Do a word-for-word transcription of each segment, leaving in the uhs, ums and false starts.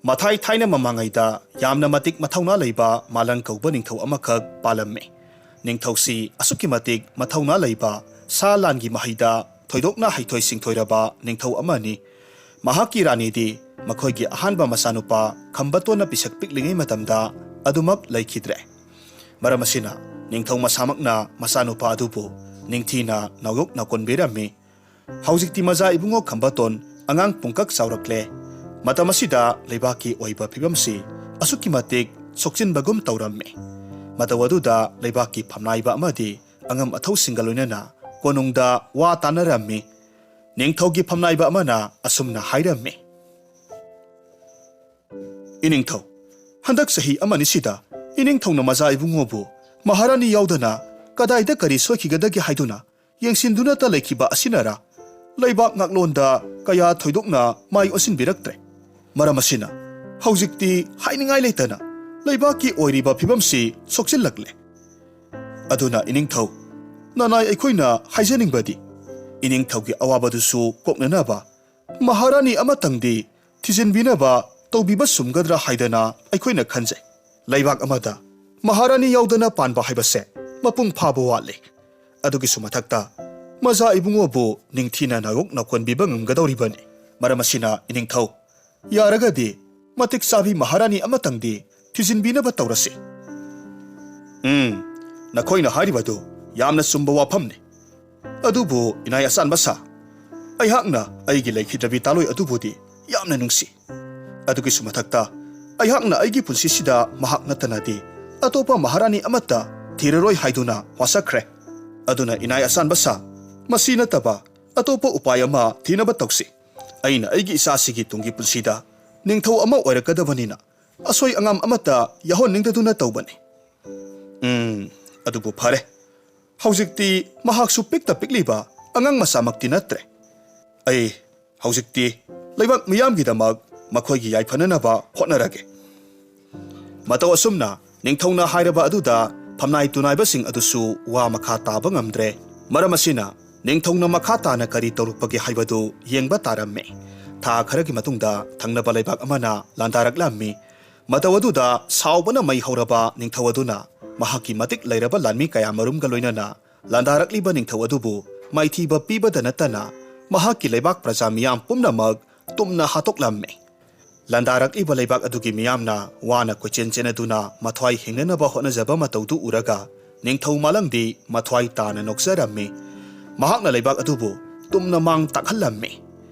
ꯃꯊꯥꯏ ꯊꯥꯏꯅ ꯃꯃꯥꯡꯉꯩꯗ ꯌꯥꯝꯅ ꯃꯇꯤꯛ ꯃꯊꯧꯅꯥ ꯂꯩꯕ ꯃꯥꯂꯪ ꯀꯧꯕ ꯅꯤꯡꯊꯧ ꯑꯃꯈꯛ ꯄꯥꯜꯂꯝꯃꯤ꯫ ꯅꯤꯡꯊꯧꯁꯤ ꯑꯁꯨꯛꯀꯤ ꯃꯇꯤꯛ ꯃꯊꯧꯅꯥ ꯂꯩꯕ, ꯁꯥ ꯂꯥꯟꯒꯤ ꯃꯍꯩꯗ ꯊꯣꯏꯗꯣꯛꯅ ꯍꯩꯊꯣꯏ ꯁꯤꯡꯊꯣꯏꯔꯕ ꯅꯤꯡꯊꯧ ꯑꯃꯅꯤ꯫ ꯃꯍꯥꯛꯀꯤ ꯔꯥꯅꯤꯗꯤ ꯃꯈꯣꯏꯒꯤ ꯑꯍꯥꯟꯕ ꯃꯆꯥꯅꯨꯄꯥ ꯈꯝꯕꯇꯣꯟꯅ ꯄꯤꯁꯛ ꯄꯤꯛꯂꯤꯉꯩ ꯃꯇꯝꯗ ꯑꯗꯨꯃꯛ ꯂꯩꯈꯤꯗ꯭ꯔꯦ꯫ ꯃꯔꯝ ꯑꯁꯤꯅ ꯅꯤꯡꯊꯧ ꯃꯁꯥꯃꯛꯅ ꯃꯆꯥꯅꯨꯄꯥ ꯑꯗꯨꯕꯨ ꯅꯤꯡꯊꯤꯅ ꯅꯥꯎꯌꯣꯛ ꯅꯥꯎꯀꯣꯟꯕꯤꯔꯝꯃꯤ꯫ ꯍꯧꯖꯤꯛꯇꯤ ꯃꯆꯥ ꯏꯕꯨꯡꯉꯣ ꯈꯝꯕꯇꯣꯟ ꯑꯉꯥꯡ ꯄꯨꯡꯀꯛ ꯆꯥꯎꯔꯛꯂꯦ꯫ ꯃꯇꯝ ꯑꯁꯤꯗ ꯂꯩꯕꯥꯛꯀꯤ ꯑꯣꯏꯕ ꯐꯤꯕꯝꯁꯤ ꯑꯁꯨꯛꯀꯤ ꯃꯇꯤꯛ ꯁꯣꯛꯆꯤꯟꯕꯒꯨꯝ ꯇꯧꯔꯝꯃꯤ꯫ ꯃꯇꯧ ꯑꯗꯨꯗ ꯂꯩꯕꯥꯛꯀꯤ ꯐꯝꯅꯥꯏꯕ ꯑꯃꯗꯤ ꯑꯉꯝ ꯑꯊꯧꯁꯤꯡꯒ ꯂꯣꯏꯅꯅ ꯀꯣꯅꯨꯡꯗ ꯋꯥ ꯇꯥꯅꯔꯝꯃꯤ꯫ ꯅꯤꯡꯊꯧꯒꯤ ꯐꯝꯅꯥꯏꯕ ꯑꯃꯅ ꯑꯁꯨꯝꯅ ꯍꯥꯏꯔꯝꯃꯤ, "ꯏꯅꯤꯡꯊꯧ, ꯍꯟꯗꯛ ꯆꯍꯤ ꯑꯃꯅꯤꯁꯤꯗ ꯏꯅꯤꯡꯊꯧꯅ ꯃꯆꯥ ꯏꯕꯨꯡꯉꯣꯕꯨ ꯃꯍꯥꯔꯥꯅꯤ ꯌꯥꯎꯗꯅ ꯀꯗꯥꯏꯗ ꯀꯔꯤ ꯁꯣꯏꯈꯤꯒꯗꯒꯦ ꯍꯥꯏꯗꯨꯅ ꯌꯦꯡꯁꯤꯟꯗꯨꯅꯇ ꯂꯩꯈꯤꯕ ꯑꯁꯤꯅꯔ ꯂꯩꯕꯥꯛ ꯉꯥꯛꯂꯣꯟꯗ ꯀꯌꯥ ꯊꯣꯏꯗꯣꯛꯅ ꯃꯥꯏ ꯑꯣꯟꯁꯤꯟꯕꯤꯔꯛꯇ꯭ꯔꯦ꯫ ꯃꯔꯝ ꯑꯁꯤꯅ ꯍꯧꯖꯤꯛꯇꯤ ꯍꯥꯏꯅꯤꯡꯉꯥꯏ ꯂꯩꯇꯅ ꯂꯩꯕꯥꯛꯀꯤ ꯑꯣꯏꯔꯤꯕ ꯐꯤꯕꯝꯁꯤ ꯁꯣꯛꯆꯤꯜꯂꯛꯂꯦ꯫ ꯑꯗꯨꯅ ꯏꯅꯤꯡꯊꯧ, ꯅꯅꯥꯏ ꯑꯩꯈꯣꯏꯅ ꯍꯥꯏꯖꯅꯤꯡꯕꯗꯤ ꯏꯅꯤꯡꯊꯧꯒꯤ ꯑꯋꯥꯕꯗꯨꯁꯨ ꯀꯣꯛꯅꯅꯕ ꯃꯍꯥꯔꯥꯅꯤ ꯑꯃꯇꯪꯗꯤ ꯊꯤꯖꯤꯟꯕꯤꯅꯕ ꯇꯧꯕꯤꯕ ꯆꯨꯝꯒꯗ꯭ꯔꯥ ꯍꯥꯏꯗꯅ ꯑꯩꯈꯣꯏꯅ ꯈꯟꯖꯩ꯫ ꯂꯩꯕꯥꯛ ꯑꯃꯗ ꯃꯍꯥꯔꯥꯅꯤ ꯌꯥꯎꯗꯅ ꯄꯥꯟꯕ ꯍꯥꯏꯕꯁꯦ ꯃꯄꯨꯡ ꯐꯥꯕ ꯋꯥꯠꯂꯤ꯫ ꯑꯗꯨꯒꯤꯁꯨ ꯃꯊꯛꯇ ꯃꯆꯥ ꯏꯕꯨꯡꯉꯣꯕꯨ ꯅꯤꯡꯊꯤꯅ ꯅꯥꯌꯣꯛ ꯅꯥꯀꯣꯟꯕꯤꯕ ꯉꯝꯒꯗꯧꯔꯤꯕꯅꯤ꯫ ꯃꯔꯝ ꯑꯁꯤꯅ ꯏꯅꯤꯡꯊꯧ, ꯌꯥꯔꯒꯗꯤ ꯃꯇꯤꯛ ꯆꯥꯕꯤ ꯃꯍꯥꯔꯥꯅꯤ ꯑꯃꯇꯪꯗꯤ ꯊꯤꯖꯤꯟꯕꯤꯅꯕ ꯇꯧꯔꯁꯤ꯫" "ꯎꯝ, ꯅꯈꯣꯏꯅ ꯍꯥꯏꯔꯤꯕꯗꯨ ꯌꯥꯝꯅ ꯆꯨꯝꯕ ꯋꯥꯐꯝꯅꯤ꯫ ꯑꯗꯨꯕꯨ ꯏꯅꯥꯏ ꯑꯆꯥꯟꯕ ꯁꯥ, ꯑꯩꯍꯥꯛꯅ ꯑꯩꯒꯤ ꯂꯩꯈꯤꯗ꯭ꯔꯕꯤ ꯇꯥꯂꯣꯏ ꯑꯗꯨꯕꯨꯗꯤ ꯌꯥꯝꯅ ꯅꯨꯡꯁꯤ꯫ ꯑꯗꯨꯒꯤꯁꯨ ꯃꯊꯛꯇ ꯑꯩꯍꯥꯛꯅ ꯑꯩꯒꯤ ꯄꯨꯟꯁꯤꯁꯤꯗ ꯃꯍꯥꯛ ꯅꯠꯇꯅꯗꯤ ꯑꯇꯣꯞꯄ ꯃꯍꯥꯔꯥꯅꯤ ꯑꯃꯠꯇ ꯊꯤꯔꯔꯣꯏ ꯍꯥꯏꯗꯨꯅ ꯋꯥꯁꯛꯈ꯭ꯔꯦ꯫ ꯑꯗꯨꯅ ꯏꯅꯥꯏ ꯑꯆꯥꯟꯕ ꯁꯥ, ꯃꯁꯤ ꯅꯠꯇꯕ ꯑꯇꯣꯞꯄ ꯎꯄꯥꯏ ꯑꯃ ꯊꯤꯅꯕ ꯇꯧꯁꯤ꯫ ꯑꯩꯅ ꯑꯩꯒꯤ ꯏꯆꯥꯁꯤꯒꯤ ꯇꯨꯡꯒꯤ ꯄꯨꯟꯁꯤꯗ ꯅꯤꯡꯊꯧ ꯑꯃ ꯑꯣꯏꯔꯛꯀꯗꯕꯅꯤꯅ ꯑꯁꯣꯏ ꯑꯉꯥꯝ ꯑꯃꯠꯇ ꯌꯥꯎꯍꯟꯅꯤꯡꯗꯗꯨꯅ ꯇꯧꯕꯅꯤ꯫" "ꯎꯝ, ꯑꯗꯨꯕꯨ ꯐꯔꯦ꯫ ꯍꯧꯖꯤꯛꯇꯤ ꯃꯍꯥꯛꯁꯨ ꯄꯤꯛꯇ ꯄꯤꯛꯂꯤꯕ ꯑꯉꯥꯡ ꯃꯆꯥꯃꯛꯇꯤ ꯅꯠꯇ꯭ꯔꯦ꯫ ꯑꯩ ꯍꯧꯖꯤꯛꯇꯤ ꯂꯩꯕꯥꯛ ꯃꯤꯌꯥꯝꯒꯤꯗꯃꯛ ꯃꯈꯣꯏꯒꯤ ꯌꯥꯏꯐꯅꯅꯕ ꯍꯣꯠꯅꯔꯒꯦ꯫" ꯃꯇꯧ ꯑꯁꯨꯝꯅ ꯅꯤꯡꯊꯧꯅ ꯍꯥꯏꯔꯕ ꯑꯗꯨꯗ ꯐꯝꯅꯥꯏ ꯇꯨꯅꯥꯏꯕꯁꯤꯡ ꯑꯗꯨꯁꯨ ꯋꯥ ꯃꯈꯥ ꯇꯥꯕ ꯉꯝꯗ꯭ꯔꯦ꯫ ꯃꯔꯝ ꯑꯁꯤꯅ ꯅꯤꯡꯊꯧꯅ ꯃꯈꯥ ꯇꯥꯅ ꯀꯔꯤ ꯇꯧꯔꯛꯄꯒꯦ ꯍꯥꯏꯕꯗꯨ ꯌꯦꯡꯕ ꯇꯥꯔꯝꯃꯤ꯫ ꯊꯥ ꯈꯔꯒꯤ ꯃꯇꯨꯡꯗ ꯊꯪꯅꯕ ꯂꯩꯕꯥꯛ ꯑꯃꯅ ꯂꯥꯟꯗꯥꯔꯛꯂꯝꯃꯤ꯫ ꯃꯇꯧ ꯑꯗꯨꯗ ꯁꯥꯎꯕꯅ ꯃꯩ ꯍꯧꯔꯕ ꯅꯤꯡꯊꯧ ꯑꯗꯨꯅ ꯃꯍꯥꯛꯀꯤ ꯃꯇꯤꯛ ꯂꯩꯔꯕ ꯂꯥꯟꯃꯤ ꯀꯌꯥꯃꯔꯨꯝꯒ ꯂꯣꯏꯅꯅ ꯂꯥꯟꯗꯥꯔꯛꯂꯤꯕ ꯅꯤꯡꯊꯧ ꯑꯗꯨꯕꯨ ꯃꯥꯏꯊꯤꯕ ꯄꯤꯕꯗ ꯅꯠꯇꯅ ꯃꯍꯥꯛꯀꯤ ꯂꯩꯕꯥꯛ ꯄ꯭ꯔꯖꯥ ꯃꯤꯌꯥꯝ ꯄꯨꯝꯅꯃꯛ ꯇꯨꯝꯅ ꯍꯥꯠꯇꯣꯛꯂꯝꯃꯤ꯫ ꯂꯥꯟꯗꯥꯔꯛꯂꯤꯕ ꯂꯩꯕꯥꯛ ꯑꯗꯨꯒꯤ ꯃꯤꯌꯥꯝꯅ ꯋꯥꯅ ꯀꯣꯏꯆꯦꯟ ꯆꯦꯟꯅꯗꯨꯅ ꯃꯊ꯭ꯋꯥꯏ ꯍꯤꯡꯅꯅꯕ ꯍꯣꯠꯅꯖꯕ ꯃꯇꯧꯗꯨ ꯎꯔꯒ ꯅꯤꯡꯊꯧ ꯃꯥꯂꯪꯗꯤ ꯃꯊ꯭ꯋꯥꯏ ꯇꯥꯅ ꯅꯣꯛꯆꯔꯝꯃꯤ꯫ ꯃꯍꯥꯛꯅ ꯂꯩꯕꯥꯛ ꯑꯗꯨꯕꯨ ꯇꯨꯝꯅ ꯃꯥꯡ ꯇꯥꯛꯍꯜꯂꯝꯃꯤ꯫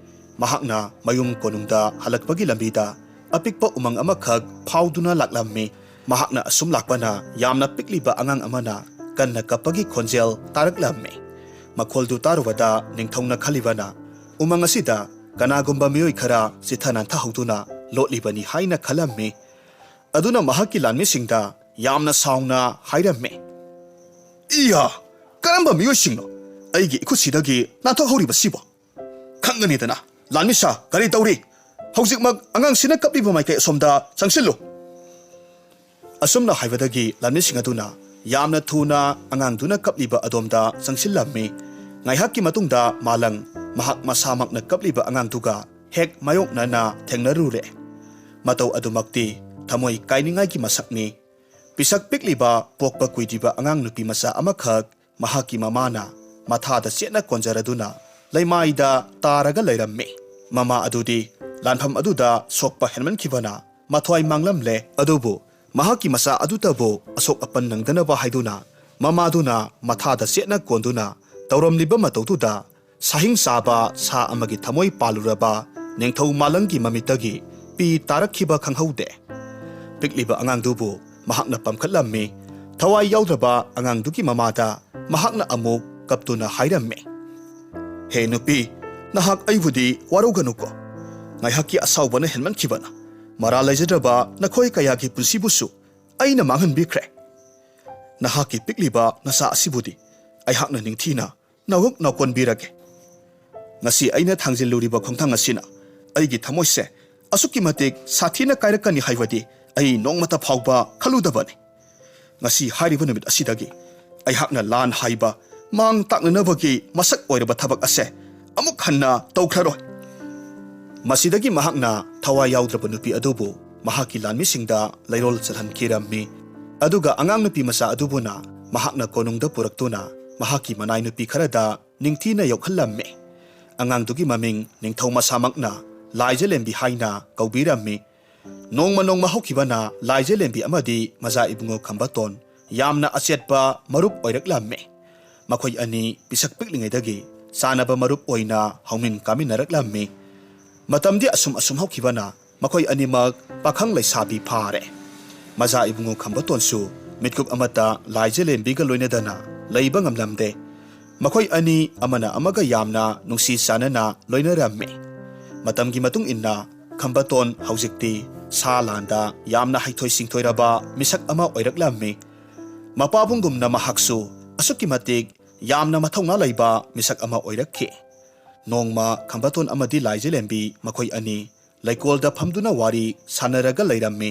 ꯃꯍꯥꯛꯅ ꯃꯌꯨꯝ ꯀꯣꯅꯨꯡꯗ ꯍꯜꯂꯛꯄꯒꯤ ꯂꯝꯕꯤꯗ ꯑꯄꯤꯛꯄ ꯎꯃꯪ ꯑꯃꯈꯛ ꯐꯥꯎꯗꯨꯅ ꯂꯥꯛꯂꯝꯃꯤ꯫ ꯃꯍꯥꯛꯅ ꯑꯁꯨꯝ ꯂꯥꯛꯄꯅ ꯌꯥꯝꯅ ꯄꯤꯛꯂꯤꯕ ꯑꯉꯥꯡ ꯑꯃꯅ ꯀꯟꯅ ꯀꯞꯄꯒꯤ ꯈꯣꯟꯖꯦꯜ ꯇꯥꯔꯛꯂꯝꯃꯤ꯫ ꯃꯈꯣꯜꯗꯨ ꯇꯥꯔꯨꯕꯗ ꯅꯤꯡꯊꯧꯅ ꯈꯜꯂꯤꯕꯅ, "ꯎꯃꯪ ꯑꯁꯤꯗ ꯀꯅꯥꯒꯨꯝꯕ ꯃꯤꯑꯣꯏ ꯈꯔ ꯆꯤꯊ ꯅꯥꯟꯊꯍꯧꯗꯨꯅ ꯂꯣꯠꯂꯤꯕꯅꯤ" ꯍꯥꯏꯅ ꯈꯜꯂꯝꯃꯤ꯫ ꯑꯗꯨꯅ ꯃꯍꯥꯛꯀꯤ ꯂꯥꯟꯃꯤꯁꯤꯡꯗ ꯌꯥꯝꯅ ꯁꯥꯎꯅ ꯍꯥꯏꯔꯝꯃꯤ, "ꯏꯌꯥ! ꯀꯔꯝꯕ ꯃꯤꯑꯣꯏꯁꯤꯡꯅꯣ ꯑꯩꯒꯤ ꯏꯈꯨꯠꯁꯤꯗꯒꯤ ꯅꯥꯟꯊꯣꯛꯍꯧꯔꯤꯕꯁꯤꯕꯣ? ꯈꯪꯒꯅꯤꯗꯅ, ꯂꯥꯟꯃꯤꯁꯥ, ꯀꯔꯤ ꯇꯧꯔꯤ? ꯍꯧꯖꯤꯛꯃꯛ ꯑꯉꯥꯡꯁꯤꯅ ꯀꯞꯂꯤꯕ ꯃꯥꯏꯀꯩ ꯑꯁꯣꯝꯗ ꯆꯪꯁꯤꯜꯂꯨ!" ꯑꯁꯨꯝꯅ ꯍꯥꯏꯕꯗꯒꯤ ꯂꯥꯟꯃꯤꯁꯤꯡ ꯑꯗꯨꯅ ꯌꯥꯝꯅ ꯊꯨꯅ ꯑꯉꯥꯡꯗꯨꯅ ꯀꯞꯂꯤꯕ ꯑꯗꯣꯝꯗ ꯆꯪꯁꯤꯜꯂꯝꯃꯤ꯫ ꯉꯥꯏꯍꯥꯛꯀꯤ ꯃꯇꯨꯡꯗ ꯃꯥꯂꯪ ꯃꯍꯥꯛ ꯃꯁꯥꯃꯛꯅ ꯀꯞꯂꯤꯕ ꯑꯉꯥꯡꯗꯨꯒ ꯍꯦꯛ ꯃꯥꯌꯣꯛꯅꯅ ꯊꯦꯡꯅꯔꯨꯔꯦ꯫ ꯃꯇꯧ ꯑꯗꯨꯃꯛꯇꯤ ꯊꯃꯣꯏ ꯀꯥꯏꯅꯤꯡꯉꯥꯏꯒꯤ ꯃꯁꯛꯅꯤ꯫ ꯄꯤꯁꯛ ꯄꯤꯛꯂꯤꯕ ꯄꯣꯛꯄ ꯀꯨꯏꯗ꯭ꯔꯤꯕ ꯑꯉꯥꯡ ꯅꯨꯄꯤ ꯃꯆꯥ ꯑꯃꯈꯛ ꯃꯍꯥꯛꯀꯤ ꯃꯃꯥꯅ ꯃꯊꯥꯗ ꯆꯦꯠꯅ ꯀꯣꯟꯖꯔꯗꯨꯅ ꯂꯩꯃꯥꯏꯗ ꯇꯥꯔꯒ ꯂꯩꯔꯝꯃꯤ꯫ ꯃꯃꯥ ꯑꯗꯨꯗꯤ ꯂꯥꯟꯐꯝ ꯑꯗꯨꯗ ꯁꯣꯛꯄ ꯍꯦꯟꯃꯟꯈꯤꯕꯅ ꯃꯊ꯭ꯋꯥꯏ ꯃꯥꯡꯂꯝꯂꯦ꯫ ꯑꯗꯨꯕꯨ ꯃꯍꯥꯛꯀꯤ ꯃꯆꯥ ꯑꯗꯨꯇꯕꯨ ꯑꯁꯣꯛ ꯑꯄꯟ ꯅꯪꯗꯅꯕ ꯍꯥꯏꯗꯨꯅ ꯃꯃꯥꯗꯨꯅ ꯃꯊꯥꯗ ꯆꯦꯠꯅ ꯀꯣꯟꯗꯨꯅ ꯇꯧꯔꯝꯂꯤꯕ ꯃꯇꯧꯗꯨꯗ ꯁꯥꯍꯤꯡ ꯆꯥꯕ ꯁꯥ ꯑꯃꯒꯤ ꯊꯃꯣꯏ ꯄꯥꯜꯂꯨꯔꯕ ꯅꯤꯡꯊꯧ ꯃꯥꯂꯪꯒꯤ ꯃꯃꯤꯠꯇꯒꯤ ꯄꯤ ꯇꯥꯔꯛꯈꯤꯕ ꯈꯪꯍꯧꯗꯦ꯫ ꯄꯤꯛꯂꯤꯕ ꯑꯉꯥꯡꯗꯨꯕꯨ ꯃꯍꯥꯛꯅ ꯄꯝꯈꯠꯂꯝꯃꯤ꯫ ꯊꯋꯥꯏ ꯌꯥꯎꯗ꯭ꯔꯕ ꯑꯉꯥꯡꯗꯨꯒꯤ ꯃꯃꯥꯗ ꯃꯍꯥꯛꯅ ꯑꯃꯨꯛ ꯀꯞꯇꯨꯅ ꯍꯥꯏꯔꯝꯃꯤ, "ꯍꯦ ꯅꯨꯄꯤ, ꯅꯍꯥꯛ ꯑꯩꯕꯨꯗꯤ ꯋꯥꯔꯧꯒꯅꯨꯀꯣ꯫ ꯉꯥꯏꯍꯥꯛꯀꯤ ꯑꯁꯥꯎꯕꯅ ꯍꯦꯟꯃꯟꯈꯤꯕꯅ ꯃꯔꯥꯜ ꯂꯩꯖꯗ꯭ꯔꯕ ꯅꯈꯣꯏ ꯀꯌꯥꯒꯤ ꯄꯨꯟꯁꯤꯕꯨꯁꯨ ꯑꯩꯅ ꯃꯥꯡꯍꯟꯕꯤꯈ꯭ꯔꯦ꯫ ꯅꯍꯥꯛꯀꯤ ꯄꯤꯛꯂꯤꯕ ꯅꯆꯥ ꯑꯁꯤꯕꯨꯗꯤ ꯑꯩꯍꯥꯛꯅ ꯅꯤꯡꯊꯤꯅ ꯅꯧꯍꯛ ꯅꯧꯀꯣꯟꯕꯤꯔꯒꯦ꯫ ꯉꯁꯤ ꯑꯩꯅ ꯊꯥꯡꯖꯤꯜꯂꯨꯔꯤꯕ ꯈꯣꯡꯊꯥꯡ ꯑꯁꯤꯅ ꯑꯩꯒꯤ ꯊꯃꯣꯏꯁꯦ ꯑꯁꯨꯛꯀꯤ ꯃꯇꯤꯛ ꯁꯥꯊꯤꯅ ꯀꯥꯏꯔꯛꯀꯅꯤ ꯍꯥꯏꯕꯗꯤ ꯑꯩ ꯅꯣꯡꯃꯇ ꯐꯥꯎꯕ ꯈꯜꯂꯨꯗꯕꯅꯤ꯫ ꯉꯁꯤ ꯍꯥꯏꯔꯤꯕ ꯅꯨꯃꯤꯠ ꯑꯁꯤꯗꯒꯤ ꯑꯩꯍꯥꯛꯅ ꯂꯥꯟ ꯍꯥꯏꯕ ꯃꯥꯡ ꯇꯥꯛꯅꯅꯕꯒꯤ ꯃꯁꯛ ꯑꯣꯏꯔꯕ ꯊꯕꯛ ꯑꯁꯦ ꯑꯃꯨꯛ ꯍꯟꯅ ꯇꯧꯈ꯭ꯔꯔꯣꯏ"꯫ ꯃꯁꯤꯗꯒꯤ ꯃꯍꯥꯛꯅ ꯊꯋꯥꯏ ꯌꯥꯎꯗ꯭ꯔꯕ ꯅꯨꯄꯤ ꯑꯗꯨꯕꯨ ꯃꯍꯥꯛꯀꯤ ꯂꯥꯟꯃꯤꯁꯤꯡꯗ ꯂꯩꯔꯣꯜ ꯆꯠꯍꯟꯈꯤꯔꯝꯃꯤ꯫ ꯑꯗꯨꯒ ꯑꯉꯥꯡ ꯅꯨꯄꯤ ꯃꯆꯥ ꯑꯗꯨꯕꯨꯅ ꯃꯍꯥꯛꯅ ꯀꯣꯅꯨꯡꯗ ꯄꯨꯔꯛꯇꯨꯅ ꯃꯍꯥꯛꯀꯤ ꯃꯅꯥꯏ ꯅꯨꯄꯤ ꯈꯔꯗ ꯅꯤꯡꯊꯤꯅ ꯌꯣꯛꯍꯜꯂꯝꯃꯤ꯫ ꯑꯉꯥꯡꯗꯨꯒꯤ ꯃꯃꯤꯡ ꯅꯤꯡꯊꯧ ꯃꯁꯥꯃꯛꯅ ꯂꯥꯏꯖꯂꯦꯝꯕꯤ ꯍꯥꯏꯅ ꯀꯧꯕꯤꯔꯝꯃꯤ꯫ ꯅꯣꯡꯃ ꯅꯣꯡꯃ ꯍꯧꯈꯤꯕꯅ ꯂꯥꯏꯖꯂꯦꯝꯕꯤ ꯑꯃꯗꯤ ꯃꯖꯥ ꯏꯕꯨꯡꯉꯣ ꯈꯝꯕꯇꯣꯟ ꯌꯥꯝꯅ ꯑꯆꯦꯠꯄ ꯃꯔꯨꯞ ꯑꯣꯏꯔꯛꯂꯝꯃꯤ꯫ ꯃꯈꯣꯏ ꯑꯅꯤ ꯄꯤꯁꯛ ꯄꯤꯛꯂꯤꯉꯩꯗꯒꯤ ꯆꯥꯟꯅꯕ ꯃꯔꯨꯞ ꯑꯣꯏꯅ ꯍꯧꯃꯤꯟ ꯀꯥꯃꯤꯟꯅꯔꯛꯂꯝꯃꯤ꯫ ꯃꯇꯝꯗꯤ ꯑꯁꯨꯝ ꯑꯁꯨꯝ ꯍꯧꯈꯤꯕꯅ ꯃꯈꯣꯏ ꯑꯅꯤꯃꯛ ꯄꯥꯈꯪ ꯂꯩꯁꯥꯕꯤ ꯐꯥꯔꯦ꯫ ꯃꯖꯥ ꯏꯕꯨꯡꯉꯣ ꯈꯝꯕꯇꯣꯟꯁꯨ ꯃꯤꯠꯀꯨꯞ ꯑꯃꯠꯇ ꯂꯥꯏꯖꯂꯦꯝꯕꯤꯒ ꯂꯣꯏꯅꯗꯅ ꯂꯩꯕ ꯉꯝꯂꯝꯗꯦ꯫ ꯃꯈꯣꯏ ꯑꯅꯤ ꯑꯃꯅ ꯑꯃꯒ ꯌꯥꯝꯅ ꯅꯨꯡꯁꯤ ꯆꯥꯟꯅꯅ ꯂꯣꯏꯅꯔꯝꯃꯤ꯫ ꯃꯇꯝꯒꯤ ꯃꯇꯨꯡ ꯏꯟꯅ ꯈꯝꯕꯇꯣꯟ ꯍꯧꯖꯤꯛꯇꯤ ꯁꯥ ꯂꯥꯟꯗ ꯌꯥꯝꯅ ꯍꯩꯊꯣꯏ ꯁꯤꯡꯊꯣꯏꯔꯕ ꯃꯤꯁꯛ ꯑꯃ ꯑꯣꯏꯔꯛꯂꯝꯃꯤ꯫ ꯃꯄꯥꯕꯨꯡꯒꯨꯝꯅ ꯃꯍꯥꯛꯁꯨ ꯑꯁꯨꯛꯀꯤ ꯃꯇꯤꯛ ꯌꯥꯝꯅ ꯃꯊꯧꯅꯥ ꯂꯩꯕ ꯃꯤꯁꯛ ꯑꯃ ꯑꯣꯏꯔꯛꯈꯤ꯫ ꯅꯣꯡꯃ ꯈꯝꯕꯇꯣꯟ ꯑꯃꯗꯤ ꯂꯥꯏꯖꯂꯦꯝꯕꯤ ꯃꯈꯣꯏ ꯑꯅꯤ ꯂꯩꯀꯣꯜꯗ ꯐꯝꯗꯨꯅ ꯋꯥꯔꯤ ꯁꯥꯟꯅꯔꯒ ꯂꯩꯔꯝꯃꯤ꯫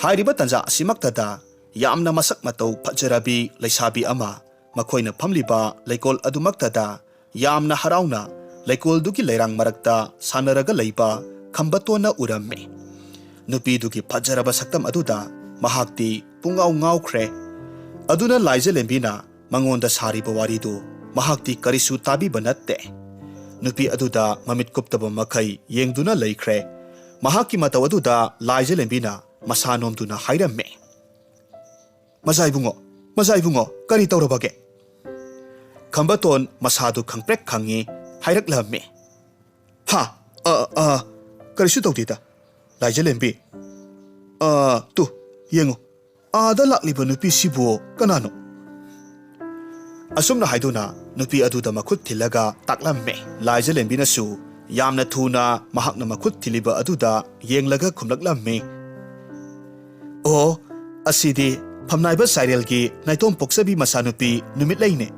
ꯍꯥꯏꯔꯤꯕ ꯇꯟꯖꯥ ꯑꯁꯤꯃꯛꯇꯗ ꯌꯥꯝꯅ ꯃꯁꯛ ꯃꯇꯧ ꯐꯖꯔꯕꯤ ꯂꯩꯁꯥꯕꯤ ꯑꯃ ꯃꯈꯣꯏꯅ ꯐꯝꯂꯤꯕ ꯂꯩꯀꯣꯜ ꯑꯗꯨꯃꯛꯇꯗ ꯌꯥꯝꯅ ꯍꯔꯥꯎꯅ ꯂꯩꯀꯣꯜꯗꯨꯒꯤ ꯂꯩꯔꯥꯡ ꯃꯔꯛꯇ ꯁꯥꯟꯅꯔꯒ ꯂꯩꯕ ꯈꯝꯕꯇꯣꯟꯅ ꯎꯔꯝꯃꯤ꯫ ꯅꯨꯄꯤꯗꯨꯒꯤ ꯐꯖꯔꯕ ꯁꯛꯇꯝ ꯑꯗꯨꯗ ꯃꯍꯥꯛꯇꯤ ꯄꯨꯡꯉꯥꯎ ꯉꯥꯎꯈ꯭ꯔꯦ꯫ ꯑꯗꯨꯅ ꯂꯥꯏꯖꯂꯦꯝꯕꯤꯅ ꯃꯉꯣꯟꯗ ꯁꯥꯔꯤꯕ ꯋꯥꯔꯤꯗꯨ ꯃꯍꯥꯛꯇꯤ ꯀꯔꯤꯁꯨ ꯇꯥꯕꯤꯕ ꯅꯠꯇꯦ꯫ ꯅꯨꯄꯤ ꯑꯗꯨꯗ ꯃꯃꯤꯠ ꯀꯨꯞꯇꯕ ꯃꯈꯩ ꯌꯦꯡꯗꯨꯅ ꯂꯩꯈ꯭ꯔꯦ꯫ ꯃꯍꯥꯛꯀꯤ ꯃꯇꯧ ꯑꯗꯨꯗ ꯂꯥꯏꯖꯂꯦꯝꯕꯤꯅ ꯃꯁꯥ ꯅꯣꯝꯗꯨꯅ ꯍꯥꯏꯔꯝꯃꯤ, "ꯃꯖꯥ ꯏꯕꯨꯡꯉꯣ, ꯃꯖꯥ ꯏꯕꯨꯡꯉꯣ, ꯀꯔꯤ ꯇꯧꯔꯕꯒꯦ?" ꯈꯝꯕꯇꯣꯟ ꯃꯁꯥꯗꯨ ꯈꯪꯄ꯭ꯔꯦꯛ ꯈꯪꯉꯤ ꯍꯥꯏꯔꯛꯂꯝꯃꯤ, "ꯍꯥ? ꯑ, ꯑ, ꯀꯔꯤꯁꯨ ꯇꯧꯗꯦꯗ, ꯂꯥꯏꯖꯂꯦꯝꯕꯤ꯫ ꯑ, ꯇꯨ, ꯌꯦꯡꯉꯨ, ꯑꯥꯗ ꯂꯥꯛꯂꯤꯕ ꯅꯨꯄꯤꯁꯤꯕꯨ ꯀꯅꯥꯅꯣ?" ꯑꯁꯨꯝꯅ ꯍꯥꯏꯗꯨꯅ ꯅꯨꯄꯤ ꯑꯗꯨꯗ ꯃꯈꯨꯠ ꯊꯤꯜꯂꯒ ꯇꯥꯛꯂꯝꯃꯦ꯫ ꯂꯥꯏꯖꯂꯦꯝꯕꯤꯅꯁꯨ ꯌꯥꯝꯅ ꯊꯨꯅ ꯃꯍꯥꯛꯅ ꯃꯈꯨꯠ ꯊꯤꯜꯂꯤꯕ ꯑꯗꯨꯗ ꯌꯦꯡꯂꯒ ꯈꯨꯝꯂꯛꯂꯝꯃꯤ, "ꯑꯣ, ꯑꯁꯤꯗꯤ ꯐꯝꯅꯥꯏꯕ ꯁꯥꯏꯔꯦꯜꯒꯤ ꯅꯥꯏꯇꯣꯝ ꯄꯣꯛꯆꯕꯤ ꯃꯆꯥꯅꯨꯄꯤ ꯅꯨꯃꯤꯠꯂꯩꯅꯦ꯫